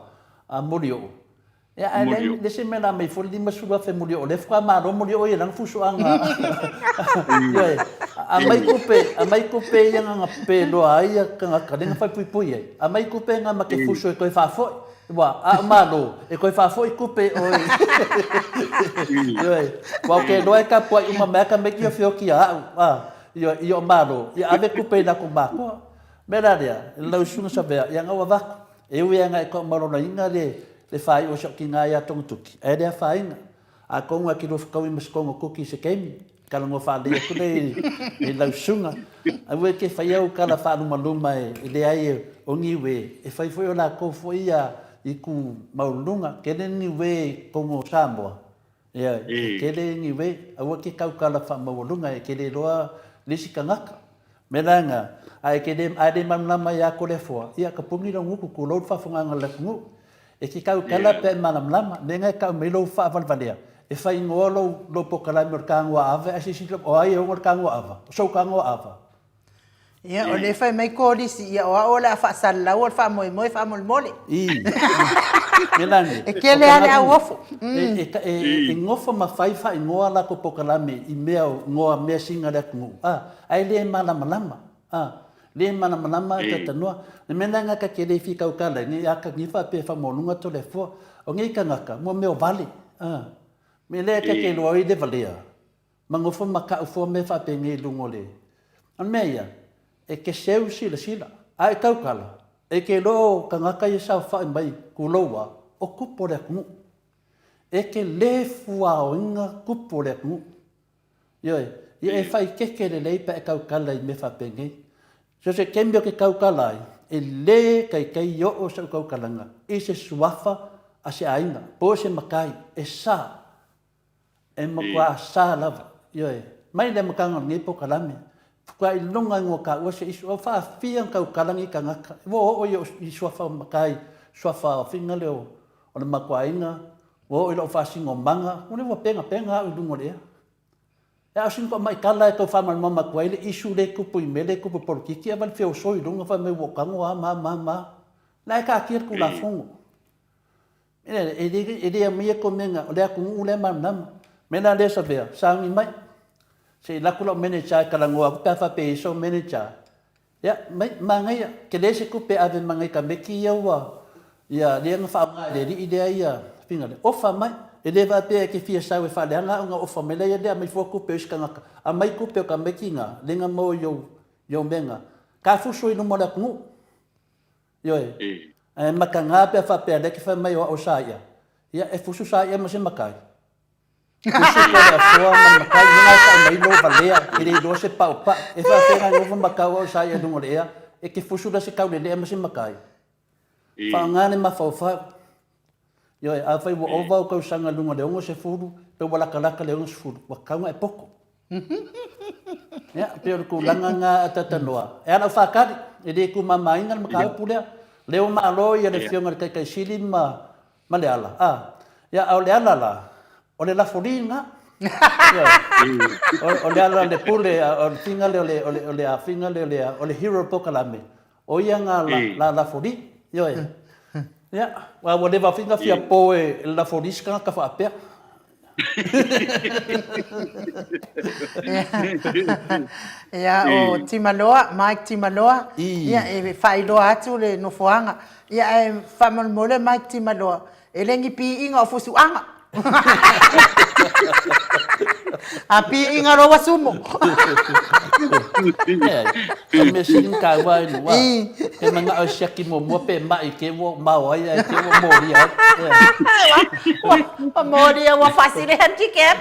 a Molioo. Ia ae leai le isi mea na aumai fua le 50,000 Molioo lea faatoa malo Molioo ia lana fusuaga. Ioe. Aumai tupe, aumai tupe ia na pe loa ai ia tagata lea na falepuipui ai. Aumai tupe na ma te fusu e toe faafoi. Ua, a o malo, e toe faafoi tupe oe. Ioe. Aua ou te iloa e tapuai uma mai lava tamaiti ia feoti ia au, a, ioe, i o malo, ia ave tupe i latou matua. O le mea la lea, lau Susuga Savea, ia na ua avatu. E ui lava ina e taumalonaina le faaiu o si au tina ia Togatuki, ae le afaina. Atonu e te lua fetaui ma se Togatuki i se taimi, talanoa faalelei atu lea i lau susuga. Aua e te faia au tala faalumaluma e leai o niue, e fai foi o latou foi ia itu maualuluga. Tele niue i totonu o Samoa, Ioe, e tele niue, aua e te tautala faamaualuga, e te le iloa le isi tagata. Mea la lena, a e te le, a e le malamalama ia Toleafoa, ia tapuni lou gutu, tulou le faafofogaaga a le atunuu. E te tautala pe a e malamalama, mea lena e tau mai lou faavalevalea, e faaigoa lou, lou polokalame o le tagoa ava, ae silasila, o ai e ona le tagoa ava? O sou tagoa ava. Ia, o lea e fai mai Kolisi, ia o au o le a faasalalau o le faamoemoe faamolemole. I. Melani. E tele lava le auofo. E nofo ma fai faaigoa latou polokalame i mea o igoa measina a le atunuu, a, ae le malamalama, a, le malamalama e talanoa. Le mea lena ta te le fia tautala ai, ne i atagia faapea e faamaualuga Toleafoa. O nei tagata, mo mea o vale, a. Mea lea ta te iloa ai le valea, Ma nofo ma kau fua mea faapenei i luga o le. O le mea ia, e ke seu silasila, a e tautala, e ke iloa o tagata ia saofai mai tulou a, o tupu o le atunuu. E ke le fuaoina tupu o le atunuu. Ioe, ia e faaitete lelei pe a e tautala i mea faapenei. So se taimi ou te tautala ai, e le taitai oo sau tautalaga i se suafa a se aiga, po o se matai, e sa. E matua sa lava. Ioe. Mai le amataga o lenei polokalame, faatoa iloga ai taua se isu, o faafia ona tautala nei tagata. Ua oo i i suafa o matai, suafa o fina lea o le matou aiga, ua oo i lou faasinomaga, ua leva penapena au i luga o le ea. E a o sina toamaitala e tau faamalamalama atu ai le isu lea e tupu i mea lea e tupu i polokiki, ae vale feosoi i luga fai mai ua ou tago a ma ma ma. La e taatia le Tulafono. E le aumaia komena o le atunuu lea e malamalama. Mea la lea Savea, sauni mai. Se i alu atu lau manager e talanoa atu pe a faapea e i ai sou manager. Ia, mai, manaia, tele se tupe e ave ma nai tameki ia ua, ia, lea na faaaoga e le alii lea ia fina lea. Ofa mai. E le faapea e te fia sau e faaleaga au ona ofa mai lea, ia lea aumai fua tupe o isi tagata. Aumai tupe o tameki na, lea na maua i ou mea na. Tafuso i luma o le atunuu. Ioe. Ae mataga pe a faapea lea e te fai mai o au sa ia, ia e fusu sa ia ma se matai. Fusu Toleafoa ma le matai, ia na tau mai lou valea, e le iloa se paupau. E faapea na nofo matau au sa ia i luga o le ea, e te fusu la se taulelea ma se matai. Faaaoga le mafaufau. Ioe, afai ua ova au tausaga i luga o le 60, pe ua latalata le 60, ua tatau ona e poto. Ia, pei o le tulaga lena a Talanoa. E ala au faatali, e le tumamaina le mataupu lea. O lea ua malo ia le Afioga i le Taitaisili ma, ma Leala. A, ia, a o Leala la, o le lafoli lena. O, o Leala le pule, o le figa lea o le, o le, o le afiga lea o le, o le hero pokalame. O ia nga la, la lafoli. Ioe. Ia, aua ua leva foi na fia po e le lafoli se tagata faapea. Ia, o Timaloa, Mike Timaloa, ia, e faailoa atu le nofoaga. Ia, ae faamolemole Mike Timaloa, E le ni piiga o fusuaga. A piiga loa ua sumo. O mea sili na taua ai lua. He manao e siaki muamua pe mai ke ua mao ai ae ke ua molia ai. Ua molia ua faasili handicap.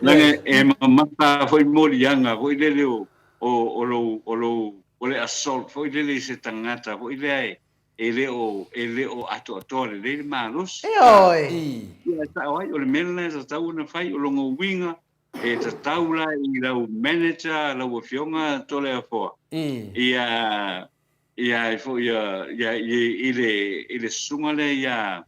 Leaga e mamafa foi moliaga foi lele o o lou o lou o le assault foi lele i se tagata foi lea e e le o, e le o atoatoa lelei le malosi. Ioe. Ia e sao ai, o le mea lena e tatau ona fai, o lona uiga, e tatau la i lau manager, lau Afioga Toleafoa, ia, ia ai foi, ia, ia, i, i le, i le susuga lea ia,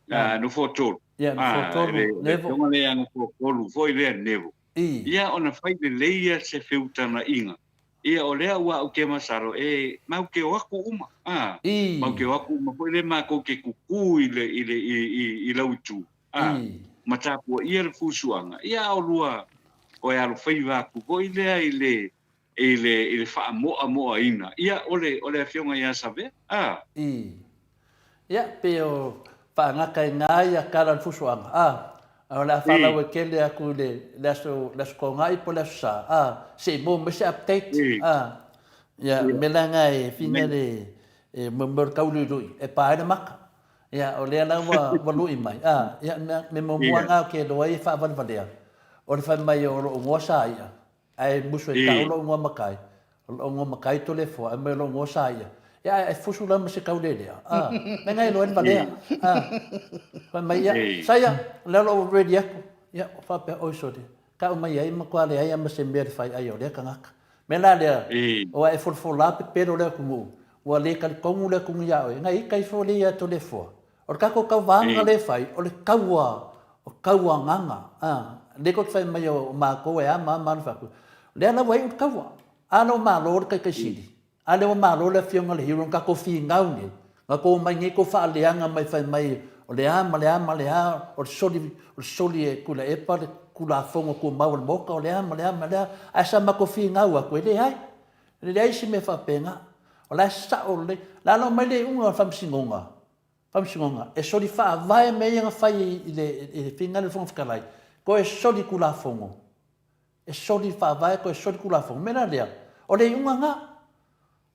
ia Nofoatolu. Ia, Nofoatolu, Nevo. Le afioga lea ia Nofoatolu foi lea Nevo. Ia ona fai lelei ia se feutagaiga. Ia, o lea ua au ke masalo e mau ke o aku uma, a, mau ke o aku uma foi lea makou ke kuku i le, i le, i, i, i lau itu, a, ma tapuaia le fusuaga, ia a o lua o e alofaiva aku foi lea i le, i le, i le faamoamoaina, ia, o le, o le afioga ia Savea, a. I. Ia, pei o faagata i na ia tala o le fusuaga, a, a o le a faalauaitele atu i le, le aso, le aso Toonai po o le aso Sa, a, se i maua mai se update, a. Ia, o le mea la lena e fina le, e mea o le tauluilui, e pa ai le maka. Ia, o lea la ua, ua lui mai, a, ia, mea, mea muamua lena ou te iloa ai e faavalevalea, o le fai mai o lou igoa sa ia, Ae musu e tau lou igoa matai, o lou igoa matai Toleafoa, ae mai o lou igoa Saia. Ia ae fusu la ma se taulelea, a, me ngai loa le valea, a. Fai mai, ia, Saia, o lea o lou ready atu. Ia, faapea, oi sole, tau mai ai matua leai a ma se mea le fai ai o lea tagata. Mea la lea, o ae folafola pepelo le atunuu, ua le talitonu le atunuu ia oe, ngai ita ifo le ia Toleafoa. O le tatou tauvaga lea e fai, o le taua, o taua agaga, a, lea tou te fai mai o matou e a ma a ma a na fai atu, o lea la ua iu le taua. A lea ua malo le Taitai Sili, a lea ua malo le Afioga i le Hero na tatou finau nei, na tou omai nei tou faaleaga mai fai mai o le a ma le a ma le a, o le soli, o le soli e Tuilaepa le Tulafono Tumau a le Maota, o le a ma le a ma le a, ae sa matou finau atu e leai, e leai se mea faapena. O la e sao lelei. O le a la omai le iuga o le Faamasinoga, Faamasinoga, e soli faavae mea ia na fai i le, i le finagalo o le Fofoga Fetalai, toe soli Tulafono. E soli faavae toe soli Tulafono. O le mea la lea, o le iuga lena.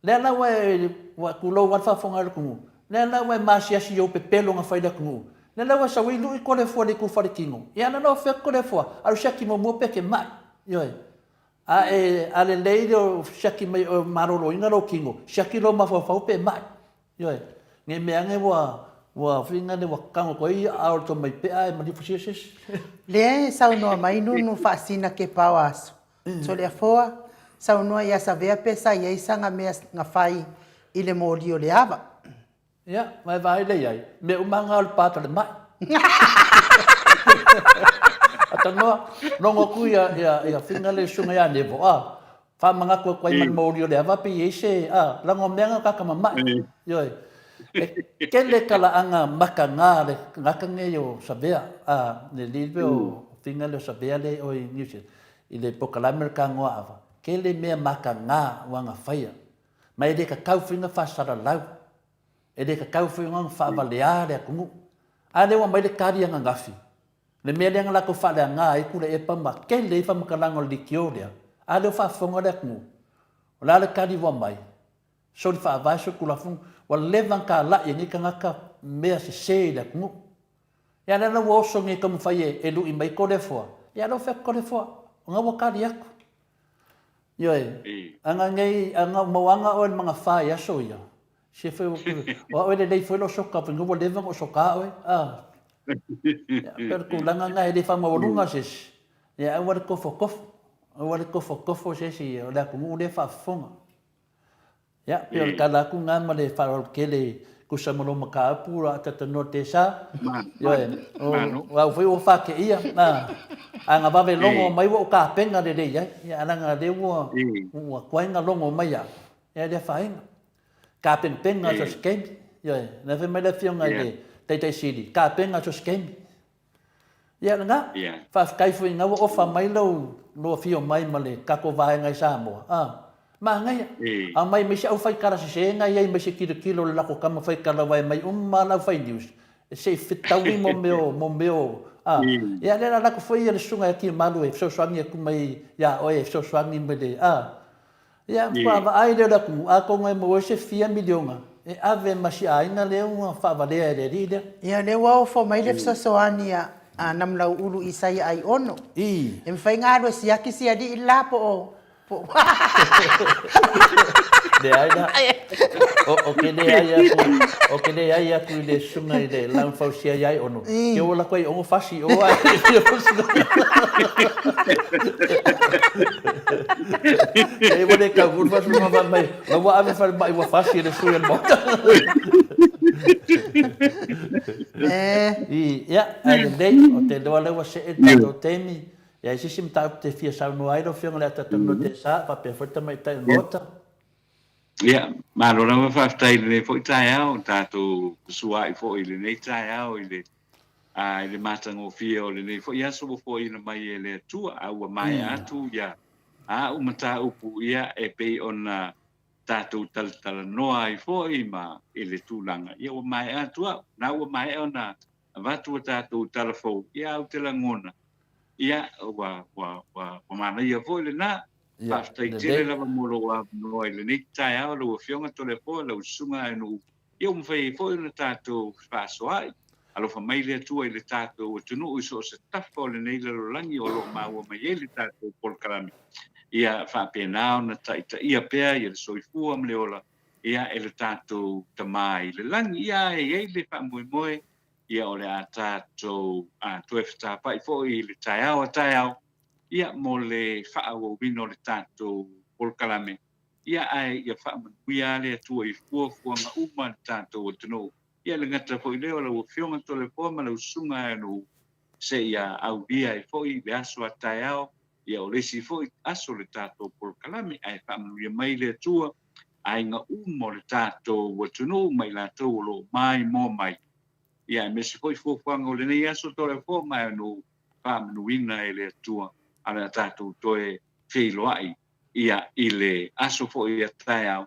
Lea la ua e, ua tulou lava le faafofoga a le atunuu, lea la ua e maasiasi i ou pepelo na fai i le atunuu, lea la ua sau ai lui Toleafoa i le itu faletino, ia lea la ua fai atu Toleafoa, alu siaki muamua pe e te mai. Ioe. A e, a lelei le siaki mai o maloloina lou tino, siaki lou mafaufau pe mai. Ioe, ne i mea ane ua, ua whina le ua tago atu ai aao i le tomaipea ae maliu fusia se isi. Lea e saunoa mai Nunu faasina kepa o aso. Toleafoa, saunoa ia Savea pe sa i ai sana mea na fai i le moli o le ava. Ia, ma e vaai lea i ai, mea uma lava na o le patalemai. Atanoa, logo atu ia, ia, ia whina le susuga ia Nevo, a, Faamanatu atu ai ma le moli o le ava pe i ai se, a, laga o mea na ka mama'i. Ioe. E tele talaaga mataga a le tagata nei o Savea, a, le alii pei o Finga lea o Savea lea i o i New Zealand, i le polokalame o le Tagoa Ava, tele mea mataga ua na faia. Ma e le tatau foi ona faasalalau, e le tatau foi ona faavaleā le atunuu. A lea ua aumai le tali ananafi, Le mea lea na latou faaleaga ai Tuilaepa ma tele ai faamatalaga o le leitio lea, a lea ua faafofoga le atunuu, o le a le tali ua aumai? Soli faavae, soli tulafono, ua leva ona talai e nei tagata mea sese i le atunuu. Ia lea la ua oso nei e taumafai e, e lui mai Toleafoa, ia lea ua fai atu Toleafoa, o na ua tali atu. Ioe, ana nei, ana mauaga oe le magafa i aso ia, Se foi o o au e lelei foi lou soka foi ua leva ona ou soka oe a. Ia pei o le tulaga lena e le faamaualuga se isi. Ia aua le tofotofo, aua le tofotofo se isi o le atunuu lea e faafofoga. Ia pei o le tala atu lena ma le faaaloalo tele e tusa ma lou mataupu o le a talatalanoa i le tesa. Ioe, o au foi ua fateia a, a na vave logo mai ua ou tapena lelei ai. Ia ae leaga o lea ua ua tuai ona logo mai au, ia e le afaina. Tapenapena so se taimi. Ioe, lea fai mai le afioga i le Taitai Sili, tapena so se taimi. Ia lena, faafetai foi ina ua ofa mai lou lou afio mai ma le tatou vaega i Samoa, a, manaia. Aumai mai se aufaitala sese na i ai mai se tilotilo o le latou tama faitala aua e aumai uma lava le aufai news se i fetaui mo mea o, mo mea o, a. Ia lea la alu atu foi le susuga ia Tiumalu e fesoasoani atu mai ia oe e fesoasoani mai le, a. Ia, faatoa vaai lea o le atunuu, atonu e maua ai se fia miliona e ave ma si aiga lea ua faavalea e le alii lea. Ia, o lea ua ofo mai le fesoasoani a Namulauulu Isaia Aiono. I. E mafai ona alu e siaki si alii la po o, po o. Leai la. O, o ke leai atu, o ke leai atu i le susuga i le Laumafausia ia Aiono, ke ua lako ai ono fasi i o ae fia E ua le tau ulu fasi ma fai mai, la ua ave falemai ua fasi e le sui o le Maota. I, ia, ae lelei, o te iloa lea ua see le tatou taimi. Ia, i se isi mataupu te fia saunoa ai lau Afioga i le Atatalanoa Tesa, faapea foi le Tamaitai o le Maota. Ia, malo lava faafetai i lenei foi taeao, tatou fesuaai foi i lenei taeao i le a i le matagofie o lenei foi aso ua foaiina mai e le Atua, a ua maea atu ia a'u mataupu ia e pei ona tatou talatalanoa ai foi ma i le tulaga ia ua maea atu a'u, na ua maea ona avatu a tatou tala fou, ia ou te lagona ia ua ua ua ua manaia foi lena. Faafetai tele lava mo lou avanoa i lenei taeao lau Afioga Toleafoa, lau Susuga Aenu'u, ia ua mafai ai foi ona tatou fefaasoaai. Alofa mai le Atua i le tatou atunuu i so o se tafa o lenei lalolagi o lo o maua mai ai le tatou polokalame. Ia faapena ona taitaia pea ia le soifua ma le ola ia e le tatou Tama i le lagi. Ia ae i ai le faamoemoe ia o le a tatou toe fetapai foi i le taeao a taeao ia mo le faaauauina o le tatou polokalame. Ia ae ia faamanuia le Atua i fuafuaga uma a le tatou atunuu. Ia le gata foi lea o lau Afioga Toleafoa ma lau Susuga Aeanuu seia aulia ai foi le aso a taeao, ia o le isi foi aso o le tatou polokalame, ae faamanuia mai le Atua aiga uma o le tatou atunuu ma i latou o lo o maimoa mai, ia aemaise foi fuafuaga o lenei aso Toleafoa ma Aeanuu, faamanuina e le Atua, a o le a tatou toe feiloai ia i le aso foi a taeao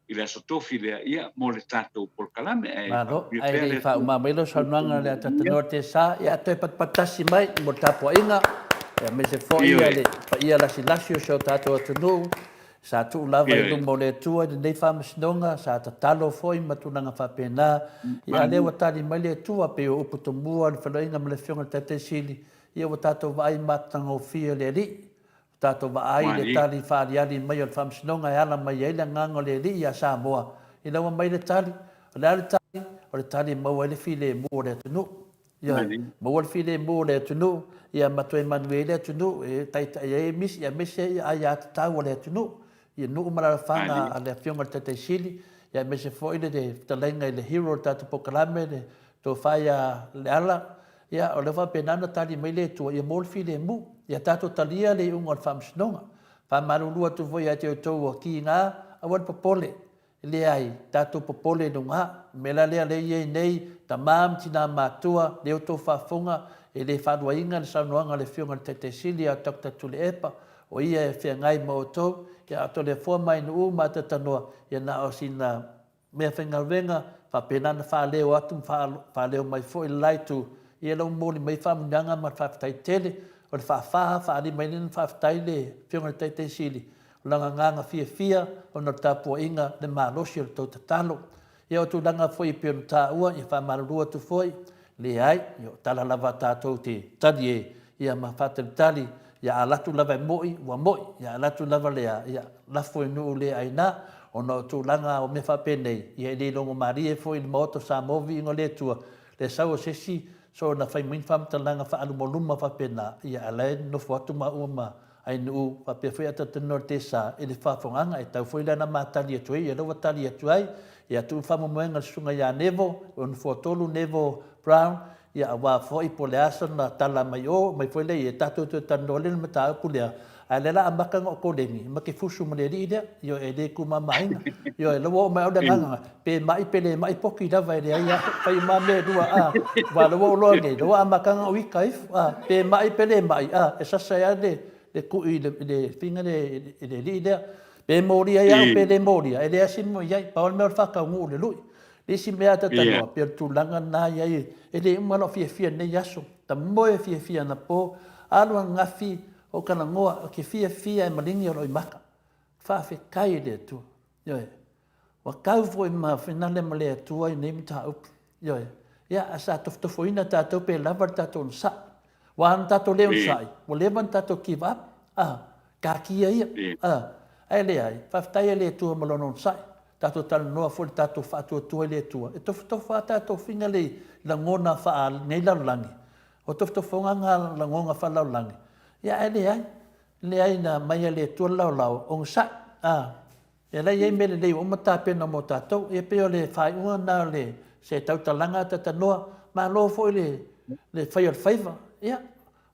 i le aso tofi lea ia mo le tatou polokalame ae Malo, ae le i faauma mai lau saunoaga le Atatanoa Tesa, ia toe patupatutasi mai mo le tapuaiga, aemaise foi ia le paia lasilasi o si o tatou atunuu, sa tuu lava i luma o le Atua i lenei faamasinoga, sa tatalo foi ma tulaga faapena, ia a lea ua tali mai le Atua, pei o upu tomua le feiloaiga ma le Afioga i le Taitai Sili, ia ua tatou vaai matagofie le Alii. Tatou vaai i le tali faaaliali mai o le Faamasinoga e ala mai ai le agaga o le Alii ia Samoa ina ua mai le tali. O le a le tali? O le tali e maua ai le filemu o le atunuu. Ioe, maua le filemu o le atunuu, ia ma toe manuia ai le atunuu, e taitai ai misi aemaise aiatatau a le atunuu, i nuu ma alaalafaga a le Afioga i le Taitai Sili, ia aemaise foi le fetalaiga i le hero o le tatou polokalame, le Tofa ia Leala, Ia, o lea ua faapena ona tali mai le Atua, ia maua le filemu. Ia tatou talia le iuga o le faamasinoga. Faamalulu atu foi ia te outou ua kiga, aua le popole. Leai, tatou popole i luga. O le mea la lea lea e i ai nei, tama ma tina matua, lea outou faafofoga, e le faaluaina le saunoaga a le Afioga i le Taitai Sili ia Doctor Tuilaepa, o ia e feagai ma outou, ia a Toleafoa ma Ainuu ma Atatanoa, ia na o sina meafaigaluega, faapena ona faaleo atu ma faaleo mai foi le la itu, ia lau momoli mai faamanuiaga ma le faafetai tele. O le faafa faalimaina le faafetai i le Afioga i le Taitai Sili, o lana agaga fiafia ona o le tapuaiga, le malosi o le tou tatalo. Ia o tulaga foi e pei ona taua, ia faamalulu atu foi, Leai, o tala lava tatou te tali e, ia ma faatalitali, ia a alu atu lava e mo'i, ua mo'i, ia a alu atu lava lea, ia lafo i nuu le aina, ona o tulaga o mea faapenei, ia e le logomalie foi i le Maota o Samoa viiga o le Atua, le sau o se isi soona fai mai ni faamatalaga faaalumaluma faapena, ia a la e nofo atu maua ma Ainuu, faapea foi Atatanoa Tesa i le faafofogaaga, e tau foi lana ma tali atu ai, ia lea ua tali atu ai, ia tuu faamoemoega i le susuga ia Nevo, o Nofoa 3 Nevo Brown, ia aua foi po o le a sana tala mai o, mai foi lea ia tatou toe talanoa lea i le mataupu lea, ae o lea la amata ona ou koleni, ma te fusu ma le alii lea, ioe, e le tumamaina, ioe, la ua oo mai au le agaga, pe ma'i pe le ma'i poki lava e leai a, fai uma lava mea e lua, a, aua o lea ua ou iloa nei, o lea ua amata ona ou ita ifo, a, pe ma'i pe le ma'i, a, e sasa ai lava le, le kui i le, i le figa lea i le alii lea. Pe molia ai au pe le molia, e leai se mea o i ai, pau le mea o le faataunuu o le lui. Le isi mea a ta tanoa, pei o le tulaga lena e i ai, e le uma lou fiafia i lenei aso, ta moe fiafia anapo, alu ananafi, ou talanoa, ou te fiafia e maligi o lou maka. Faafetai i le Atua. Ioe. Ua tau foi ma finale ma le Atua i nei mataupu. Ioe. Ia, ae sa tofotofoina tatou pe lava le tatou onosai. Aua ana tatou le onosai, ua leva ona tatou give up. A, taatia ia. A, ae leai, faafetai i le Atua ma Lona onosai. Tatou talanoa foi i le tatou faatuatua i le Atua, e tofotofo lava tatou finale i lagona faa-lenei lalolagi. O tofotofoga na lagona faa-lalolagi, ia ae leai. Leai, na aumai e le Atua le laolao, onosai. A, ia la e i ai mea lelei ua uma tapena mo tatou. Ia pei o le faaiuga lena o le se tautalaga a Tatanoa. Malo foi le le fai o le faiva. Ia,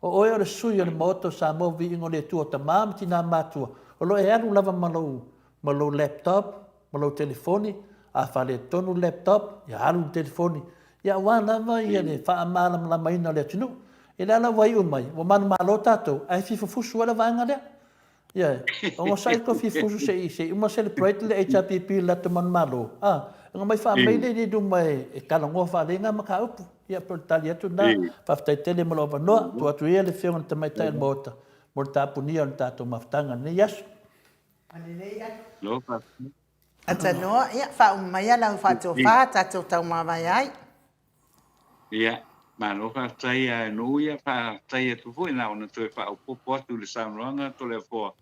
O oe o le sui o le Maota o Samoa Viiga o le Atua o Tama ma Tina Matua, o lo o e alu lava ma lou, ma lou laptop, ma lou telefoni, a faaletonu le laptop, ia alu i le telefoni, ia aua lava ia le faamalamalamaina o le atunuu. Ia lea la ua iu mai, ua manumalo tatou, ae fia fufusu ai le vaega lea. Ioe. Onosai le tofi fusu se i se i uma celebrate le HRPP i le latou manumalo, a, ona omai faamai lea i luma e talanoa faalelei na mataupu. Ia pei o le tali atu lena. Faafetai tele mo lou avanoa. Tuu atu ia le Afioga i le Tamaitai o le Maota mo le tapunia o le tatou mafutaga i lenei aso. Atanoa, ia faauma maia lau faatofa tatou taumavae ai. Ia, malo faafetai a Nuu ia, faafetai atu foi na ona toe faaopoopo atu i le saunoaga Toleafoa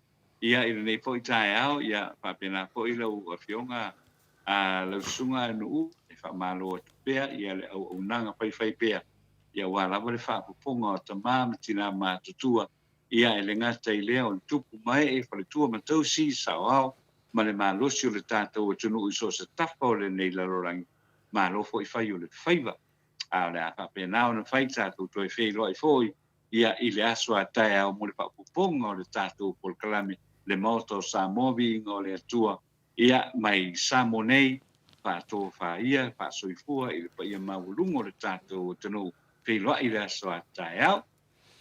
ia i lenei foi taeao, ia faapena foi lau Afioga a lau Susuga Nuu, e faamalo atu pea ia le auaunaga faifaipea ia aua lava le faafofoga o tama ma tina matutua ia e le gata i lea o le tupu ma ee, faletua ma tausi, saoao ma le malosi o le tatou atunuu i so o se tafa o lenei lalolagi. Malo foi fai o le faiva, a o le a faapena ona fai tatou toe feiloai foi ia i le aso a taeao mo le faaopoopoga o le tatou polokalame Le Maota o Samoa Viiga o le Atua ia mai Samoa nei, faatofa ia, faasoifua i le paia maualuga o le tatou atunuu, feiloai i le aso a taeao.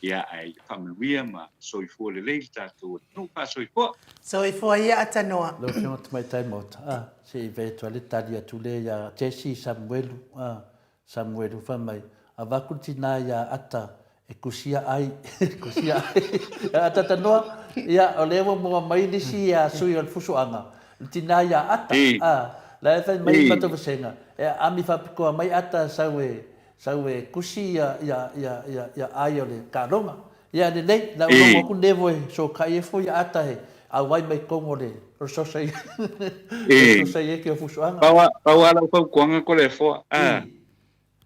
Ia, ae ia faamanuia ma soifua lelei le tatou atunuu. Faasoifua. Soifua ia Atanoa. Lau Afioga Tamaitai Maota, a, se i vae atu lava le tali atu lea ia Jesse Samuelu, a, Samuelu fai mai, avatu le tina ia Ata e kusia ai, kusia ai, ia Ata Tanoa, ia o lea ua maua mai nisi a sui o le fusuaga, le tina ia Ata, a, la e fai mai le matou vasega, e ami faapitoa mai Ata sau e, Sau e kusi ia ia ia ia ia ai o le taaloga. Ia lelei, la u logo aku nevo e sokai e fo ia ata he auai mai tonu o le o le sosa ia. Le sosa ia ke o fusuaga. Pau a pau a lau fautuaga ko le foa a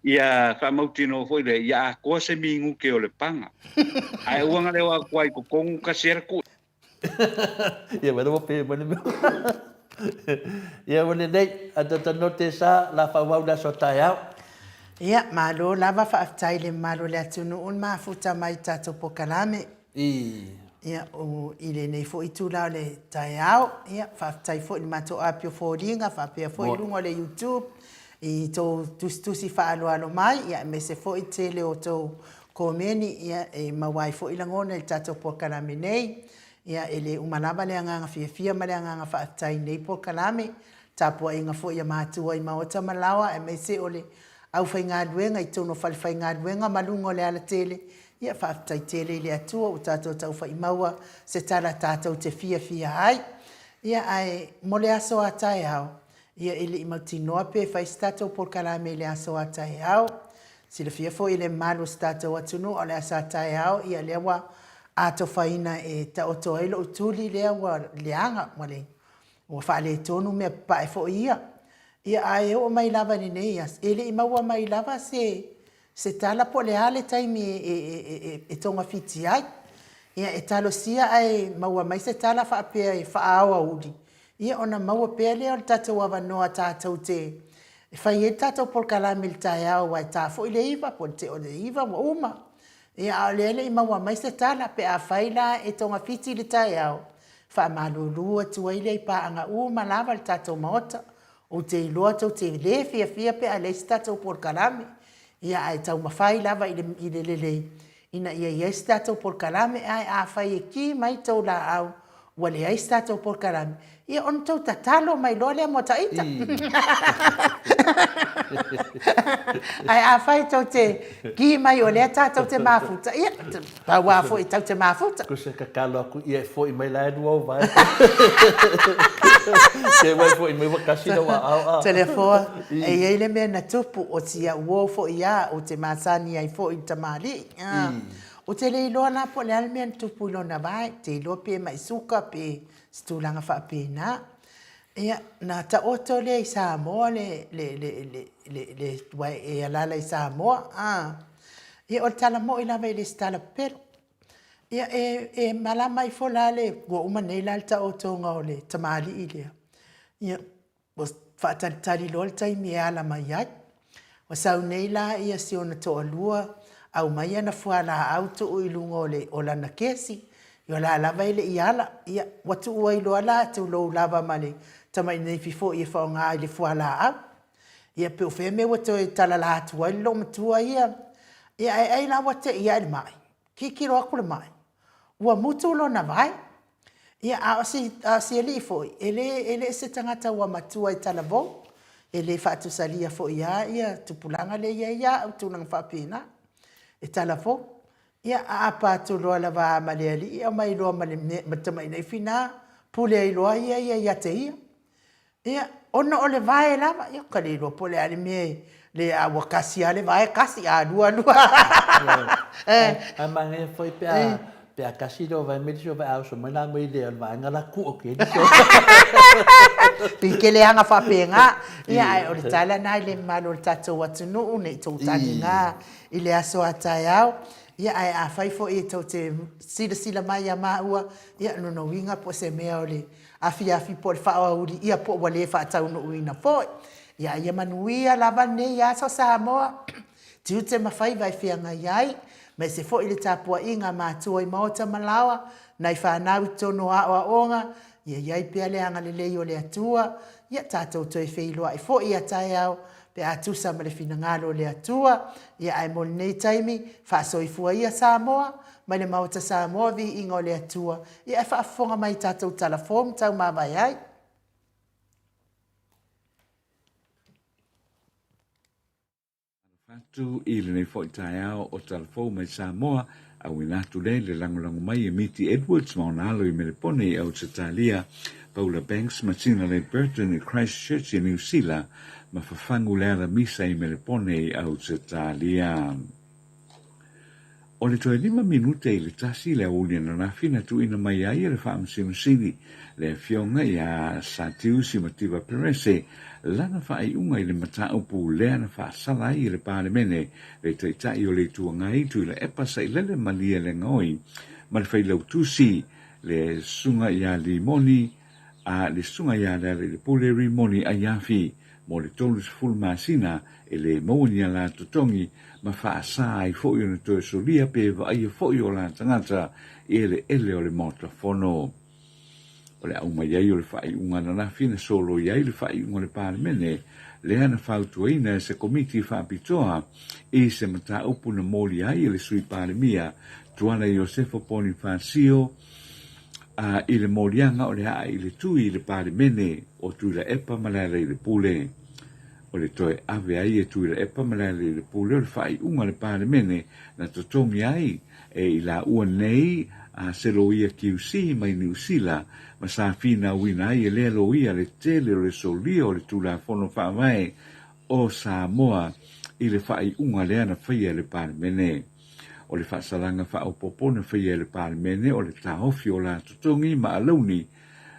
ia faamautinoa foi lea ia atoa se minute o le paga. Ae aua na leo atu ai i totonu kasi ai le tu. Ia wena ua pe mai le mea. Ia ua lelei, a tata no te sa, la whauau le aso taeao. Ia, malo lava faafetai i le mamalu o le atunuu le mafuta mai i tatou polokalame. I. Ia, o, i lenei foi itula o le taeao, ia, faafetai foi i le matou api o foliga faapea foi i luga o le YouTube i tou tusitusi faaaloalo mai, ia, aemaise foi le tele o tou Komeni, ia, e maua ai foi lagona i le tatou polokalame nei. Ia, e le uma lava le agaga fiafia ma le agaga faafetai i lenei polokalame, tapuaiga foi a matua i maota ma laoa aemaise o le aufaigaluega i totonu o falefaigaluega ma luga o le alatele. Ia, faafetai tele i le Atua ua tatou taufa'imaua se tala tatou te fiafia ai. Ia, ae mo le aso a taeao, ia, e le i mautinoa pe fai se tatou polokalame i le aso a taeao. Silafia foi e le mamalu o si tatou atunuu o le aso a taeao, ia lea ua atofaina e taoto ai lou tuli lea ua leaga, ua le, ua faaletonu mea papae foi ia. Ia ae oo mai lava i lenei aso, e le i maua mai lava se, se tala po o le a le taimi e, e, e, e, e togafiti ai. Ia e talosia ae maua mai se tala faapea e faaaoauli, ia ona maua pea lea o le tatou avanoa tatou te E fai ai le tatou polokalame i le taeao aua e ta foi le iva po o le tea o le iva ua uma. Ia a o lea e le i maua mai se tala pe afai la e togafiti i le taeao, faamalulu atu ai lea i paaga uma lava le tatou Maota. Ou te iloa tou te le fiafia pe a leai se tatou polokalame. Ia ae taumafai lava i le i le lelei ina ia i ai se tatou polokalame, ae afai e ki mai tou laau ua leai se tatou polokalame, ia ona tou tatalo mai loa lea mo taita. Ae afai tou te ki mai o lea tatou te mafuta, ia, pau lava foi tou te mafuta. Ko se tatalo atu ia e foi mai la e lua o vae. Te wai foi mai ua kasi lau aao a. Toleafoa, e i ai le mea na tupu, o si au uo foi a, ou te masani ai foi i le tamalii. Ou te le iloa la po o le a le mea na tupu i lona vae, ou te iloa pe mai suka pe se tulaga faapena. Ia, na taoto lea i Samoa le, le, le, le, le, le aua e alaala i Samoa, a. Ia, o le tala moi lava e le o se tala pepelo. Ia, e, e malama ifo la le, ua uma nei la le taotoga o le tamalii lea. Ia, Ua faatalitali loa le taimi e ala mai ai. Ua sau nei la ia si ona toalua Aumai ana fualaau tuu i luga o le o lana kesi, ia o la lava e le i ala, ia, ua tuu ai loa la tulou lava ma le tamaineifi foi e faaaoga i le fualaau. Ia pe o fea mea ua toe talala atu ai le loomatua ia, ia ae ai la ua te i ae le mai, tilotilo atu le mai, ua mutu lona vae. Ia, a o si, a o si alii foi, e le, e le se tagata ua matua i talavou, e le faatusalia foi lava ia tupulaga lea e i ai ia au i tulaga faapena, e talavou. Ia, a apa atu loa lava ma le alii aumai loa ma le mea, ma le tamainaifi lena, pule ai loa ia ia ia te ia. Ia, ona o le vae lava, ia ou te le iloa po o le a le mea e le, a ua tasi lava le vae, tasi, a lua, lua. Ae manaia foi pe a, pe a tasi lou vae mai le isi vae, a oso mai la mai le vaega la tuu atu i ai le isi Pei e tele aga faapena. Ia, ae o le tala lena i le mamalu o le tatou atunuu, ne i tou taliga i le aso a taeao. Ia, ae afai foi e tou te silasila mai ia maua, ia, lona uiga po o se mea o le afiafi po o le faaoauli ia po ua le faataunuuina foi. Ia ia manuia lava lenei aso Samoa, tiute ma faiva e feagai ai, aemaise foi le tapuaiga a matua i maota ma laoa, nai fanau i totonu o aoaoga, ia i ai pea le agalelei o le Atua, ia tatou toe feiloai foi a taeao pe a tusa ma le finagalo o le Atua. Ia ae mo lenei taimi, faasoifua ia Samoa, mai le Maota Samoa viiga o le Atua, ia ae faafofoga mai i tatou tala fou ma taumavae ai. Alofa atu i lenei foi taeao o tala fou mai Samoa, auina atu lea i le lagolago mai e Miti Edwards ma ona alo i Melepone i Ausetalia, Paula Banks ma Tina Leigh Burton i Christchurch i Niu Sila, ma Fafagu Leala Misa i Melepone i Ausetalia. O le toe lima minute i le tasi le aoauli ananafi na tuuina mai ai e le Faamasino Sili, le Afioga ia Satiusi Mativa Perese, lana faaiuga i le mataupu lea na faasala ai e le Palemene le Taitai o le Itu Agai Tuilaepa Sailele Malielegaoi ma le Failautusi le Susuga ia Limoni a le Susuga ia Lealailepule Rimoni Aiafi mo le 30 masina e le maua ni ala totogi ma faasa ai foi ona toe solia pe vaaia foi o la tagata i eleele o le Maota Fono. O le aumai ai o le faaiuga ananafi na soloi ai le faaiuga o le Palemene lea na fautuaina e se Komiti Faapitoa i se mataupu na molia ai e le Sui Palemia Tuala Iosefo Ponifasio a i le moliaga o le aa i le tui i le Palemene o Tuilaepa ma Lealailepule. O le toe ave ai e Tuilaepa ma Lealailepule o le faaiuga a le Palemene na totogi ai e i laua nei a se loia QC mai Niu Sila ma sa finauina ai e lea loia le tele o le solia o le Tulafono Faavae o Samoa i le faaiuga lea na faia e le Palemene. O le faasalaga faaopoopo na faia e le Palemene o le taofi o la totogi ma alauni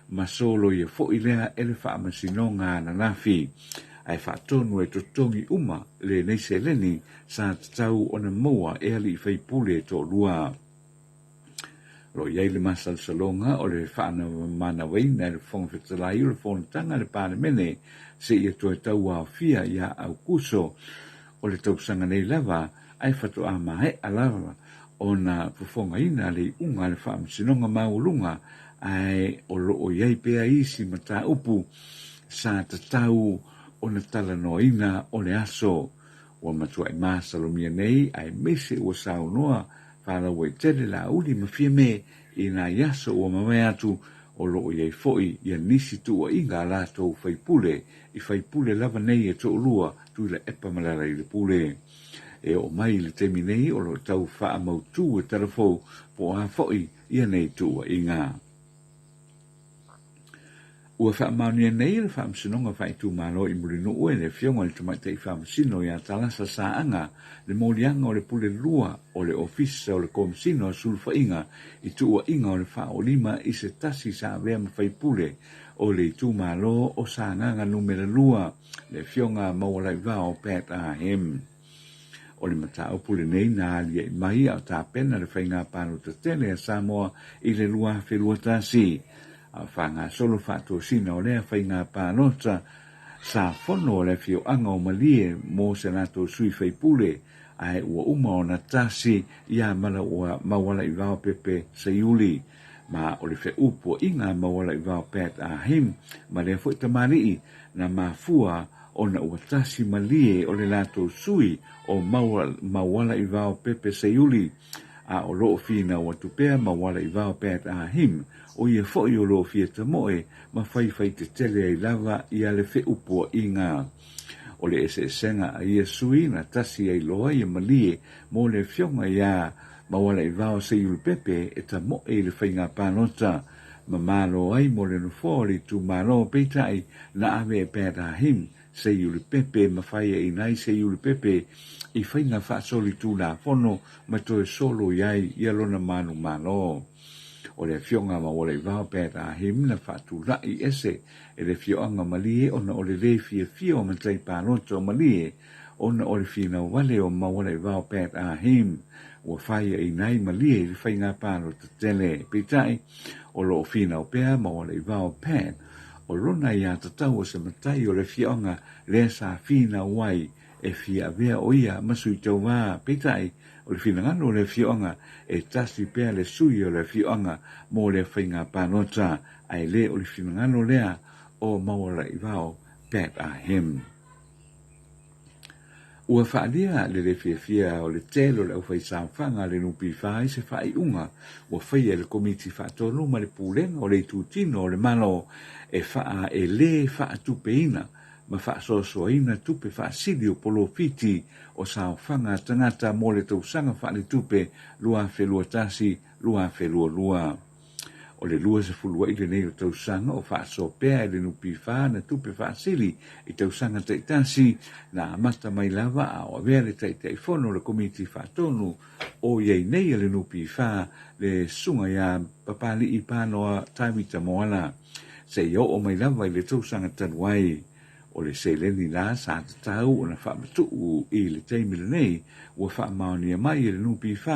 ma soloia foi lea e le Faamasinoga ananafi, ae faatonu e totogi uma lenei seleni sa tatau ona maua e alii faipule e toalua. O lo o i ai le masalosaloga o le faamanawaina e le Fofoga Fetalai o le Fonotaga a le Palemene seia toe tauaofia ia Aukuso o le tausaga nei lava ae faatoa maea lava ona fofogaina le iuga a le Faamasinoga Maualuga ae o lo o i ai pea isi mataupu sa tatau ona talanoaina o le aso ua matuai masalomia nei aemaise ua saunoa faalauaitele Laauli ma Fiame i nai aso ua mavae atu o lo o i ai foi ia nisi tuuaiga a latou faipule i faipule lava nei e toalua Tuilaepa ma Lealailepule. E oo mai i le taimi nei o lo o tau faamautu e Talafou po o a foi ia nei tuuaiga. Ua faamaonia nei e le Faamasinoga Faaitumalo i Mulinuu e le Afioga i le Tamaitai Faamasino ia Talasa Saaga le moliaga o le pule lua o le Ofisa o le Komesina o Sulufaiga i tuuaiga o le faaolima i se tasi sa avea ma faipule o le itumalo o Sagaga Numera 2, le Afioga Maualaivao Pat Ah Hem. O le mataupu lenei na aliaʻi mai a o tapena le faiga palota tele a Samoa i le 2021. A o faagasolo faatosina o lea faiga palota, Sa fono le afioaga o Malie mo se latou sui faipule, ae ua uma ona tasi ia Maualaivao Pepe Seiuli, ma o le feupuaiga a Maualaivao Pat Ah Him ma lea foi tamalii na mafua ona ua tasi Malie o le latou sui o Maualaivao Pepe Seiuli, a o lo o finau atu pea Maualaivao Pat Ah Him, o ia foi o lo o fia tamoe ma faifai tetele ai lava ia le feupuaiga. O le eseesega a ia sui na tasi ai loa ia malie mo le afioga iā Maualaivao Seiulupepe e tamoe i le faiga palota ma malo ai mo le nofoa o le itumalo, peitai na ave e Pat Ahim Seiulupepe ma faiaina ai Seiulupepe i faiga faasolitulafono ma toe solo i ai ia lona manumalo. O le afioga a Maualaivao Pat Ahim na faatulai ese e le afioaga Malie ona o le lē fiafia o matai palota o Malie ona o le finau wale o Maualaivao Pat Ahim ua faiaina ai Malie i le faiga palota tele. Peitai, o lo o finau pea Maualaivao Pat o lona iā tatau o se matai o le afioaga lea sa finau ai e fia avea o ia ma sui tauva. Peitai, o le finagalo o le afioaga e tasi pea le sui o le afioaga mo lea faiga palota, ae le o le finagalo lea o Maualaivao Pat Ahim. Ua faaalia le le fiafia o le tele o le aufaisaofaga a le NPF i se faaiuga ua faia e le Komiti Faatonu ma le Pulega o le Itutino o le Malo e faa e le faatupeina ma faasoasoaina tupe faasili o polofiti o saofaga a tagata mo le tausaga faaletupe 2021/2022. O le 20 ai lenei o tausaga o faasoa pea e le NPF na tupe faasili i tausaga taitasi na amata mai lava a o avea le Taitaifono o le Komiti Faatonu o i ai nei a le NPF le Susuga ia Papali'i Panoa Tavita Moala seia oo mai lava i le tausaga talu ai. O le seleni la sa tatau ona faamatuu i le taimi lenei ua faamaonia mai e le NPF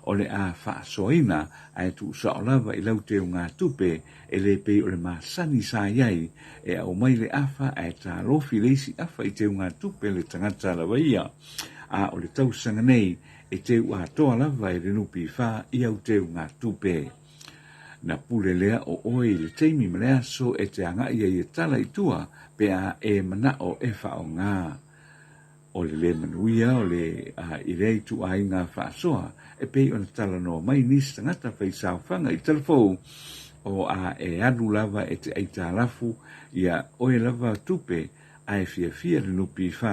o le a faasoaina ae tuusao lava i lau teugatupe e le pei o le masani sa i ai e aumai le afa ae talofi le isi afa i teugatupe le tagata lava ia. A o le tausaga nei e teu atoa lava e le NPF i au teugatupe. Na pule lea o oe i le taimi ma le aso e te agai ai e tala i tua pe a e manao e faaaoga. O le lē manuia o le i lea ituaiga faasoa e pei ona talanoa mai nisi tagata faisaofaga i talafou o a e alu lava e te aitalafu ia oe lava tupe ae fiafia le NPF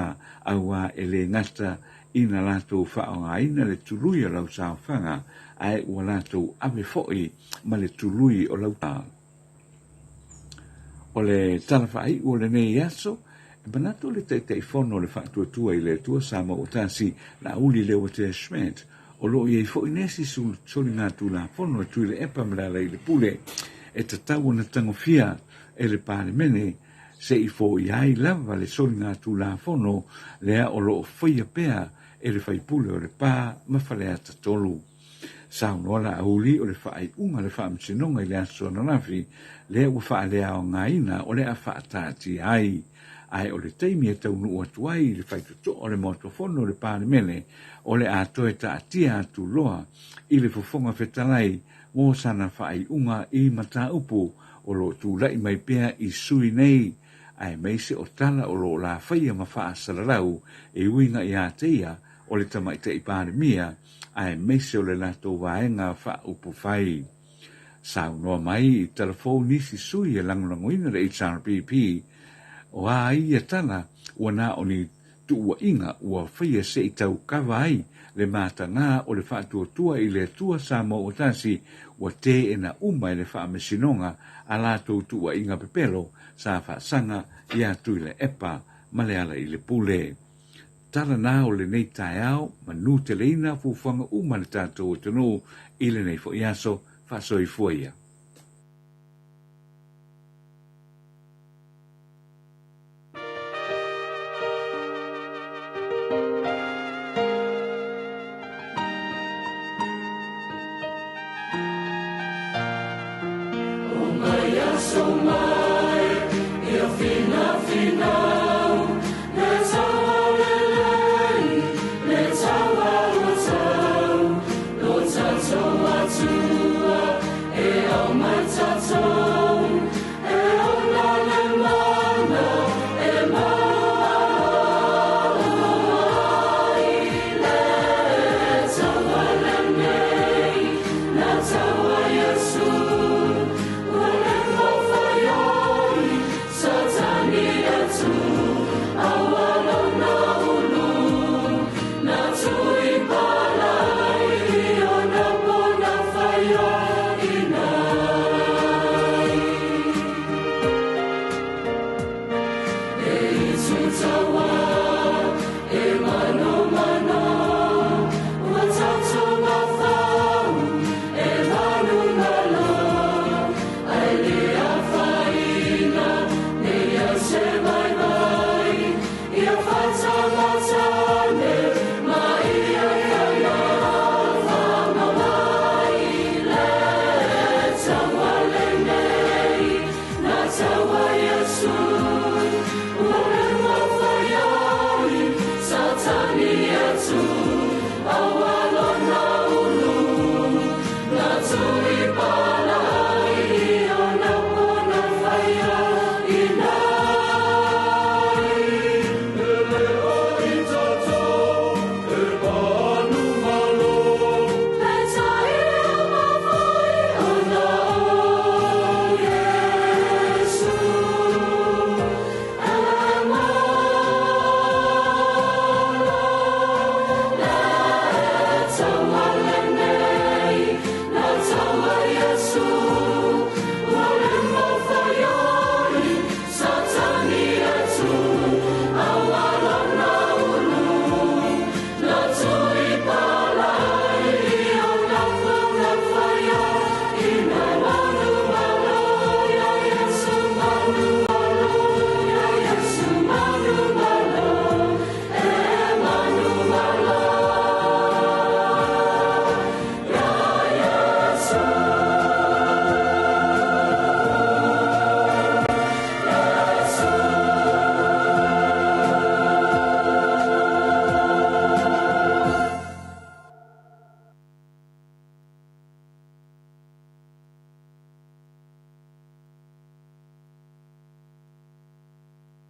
auā e lē gata ina latou faaaogaina le tului o lau saofaga ae ua latou ave foi ma le tului o lau. O le tala faaiu o lenei aso, e manatu le Taitaifono o le Faatuatua i le Atua Samoa-Tasi, Laauli Leuatea Schmidt, o lo o i ai foi nisi soligatulafono e Tuilaepa ma Lealailepule e tatau ona tagofia e le Palemene se i foia ai lava le soligatulafono lea o lo o faia pea e le faipule o Lepa ma Faleata 3. Saunoa Laauli o le faaiuga a le Faamasinoga i le aso ananafi lea ua faaleaogaina o le a faataatia ai, ae o le taimi e taunuu atu ai i le faitotoa o le Maota Fono o le Palemene o le a toe taatia atu loa i le Fofoga Fetalai mo sana faaiuga i mataupu o lo o tulai mai pea i sui nei, aemaise o tala o lo o lafaia ma faasalalau e uiga iā te ia o le Tamaitai Palemia aemaise o le latou vaega faaupufai. Saunoa mai i talafou nisi sui e lagolagoina le HRPP, o a ia tala ua na o ni tuuaiga ua faia se i tau kava ai le matagā o le faatuatua i le Atua Samoa ua tasi, ua teena uma e le Faamasinoga a latou tuuaiga pepelo sa faasaga iā Tuilaepa ma Lealailepule. Tala na o lenei taeao, manu teleina fuafuaga uma a le tatou atunuu i lenei foi aso, faasoifua ia.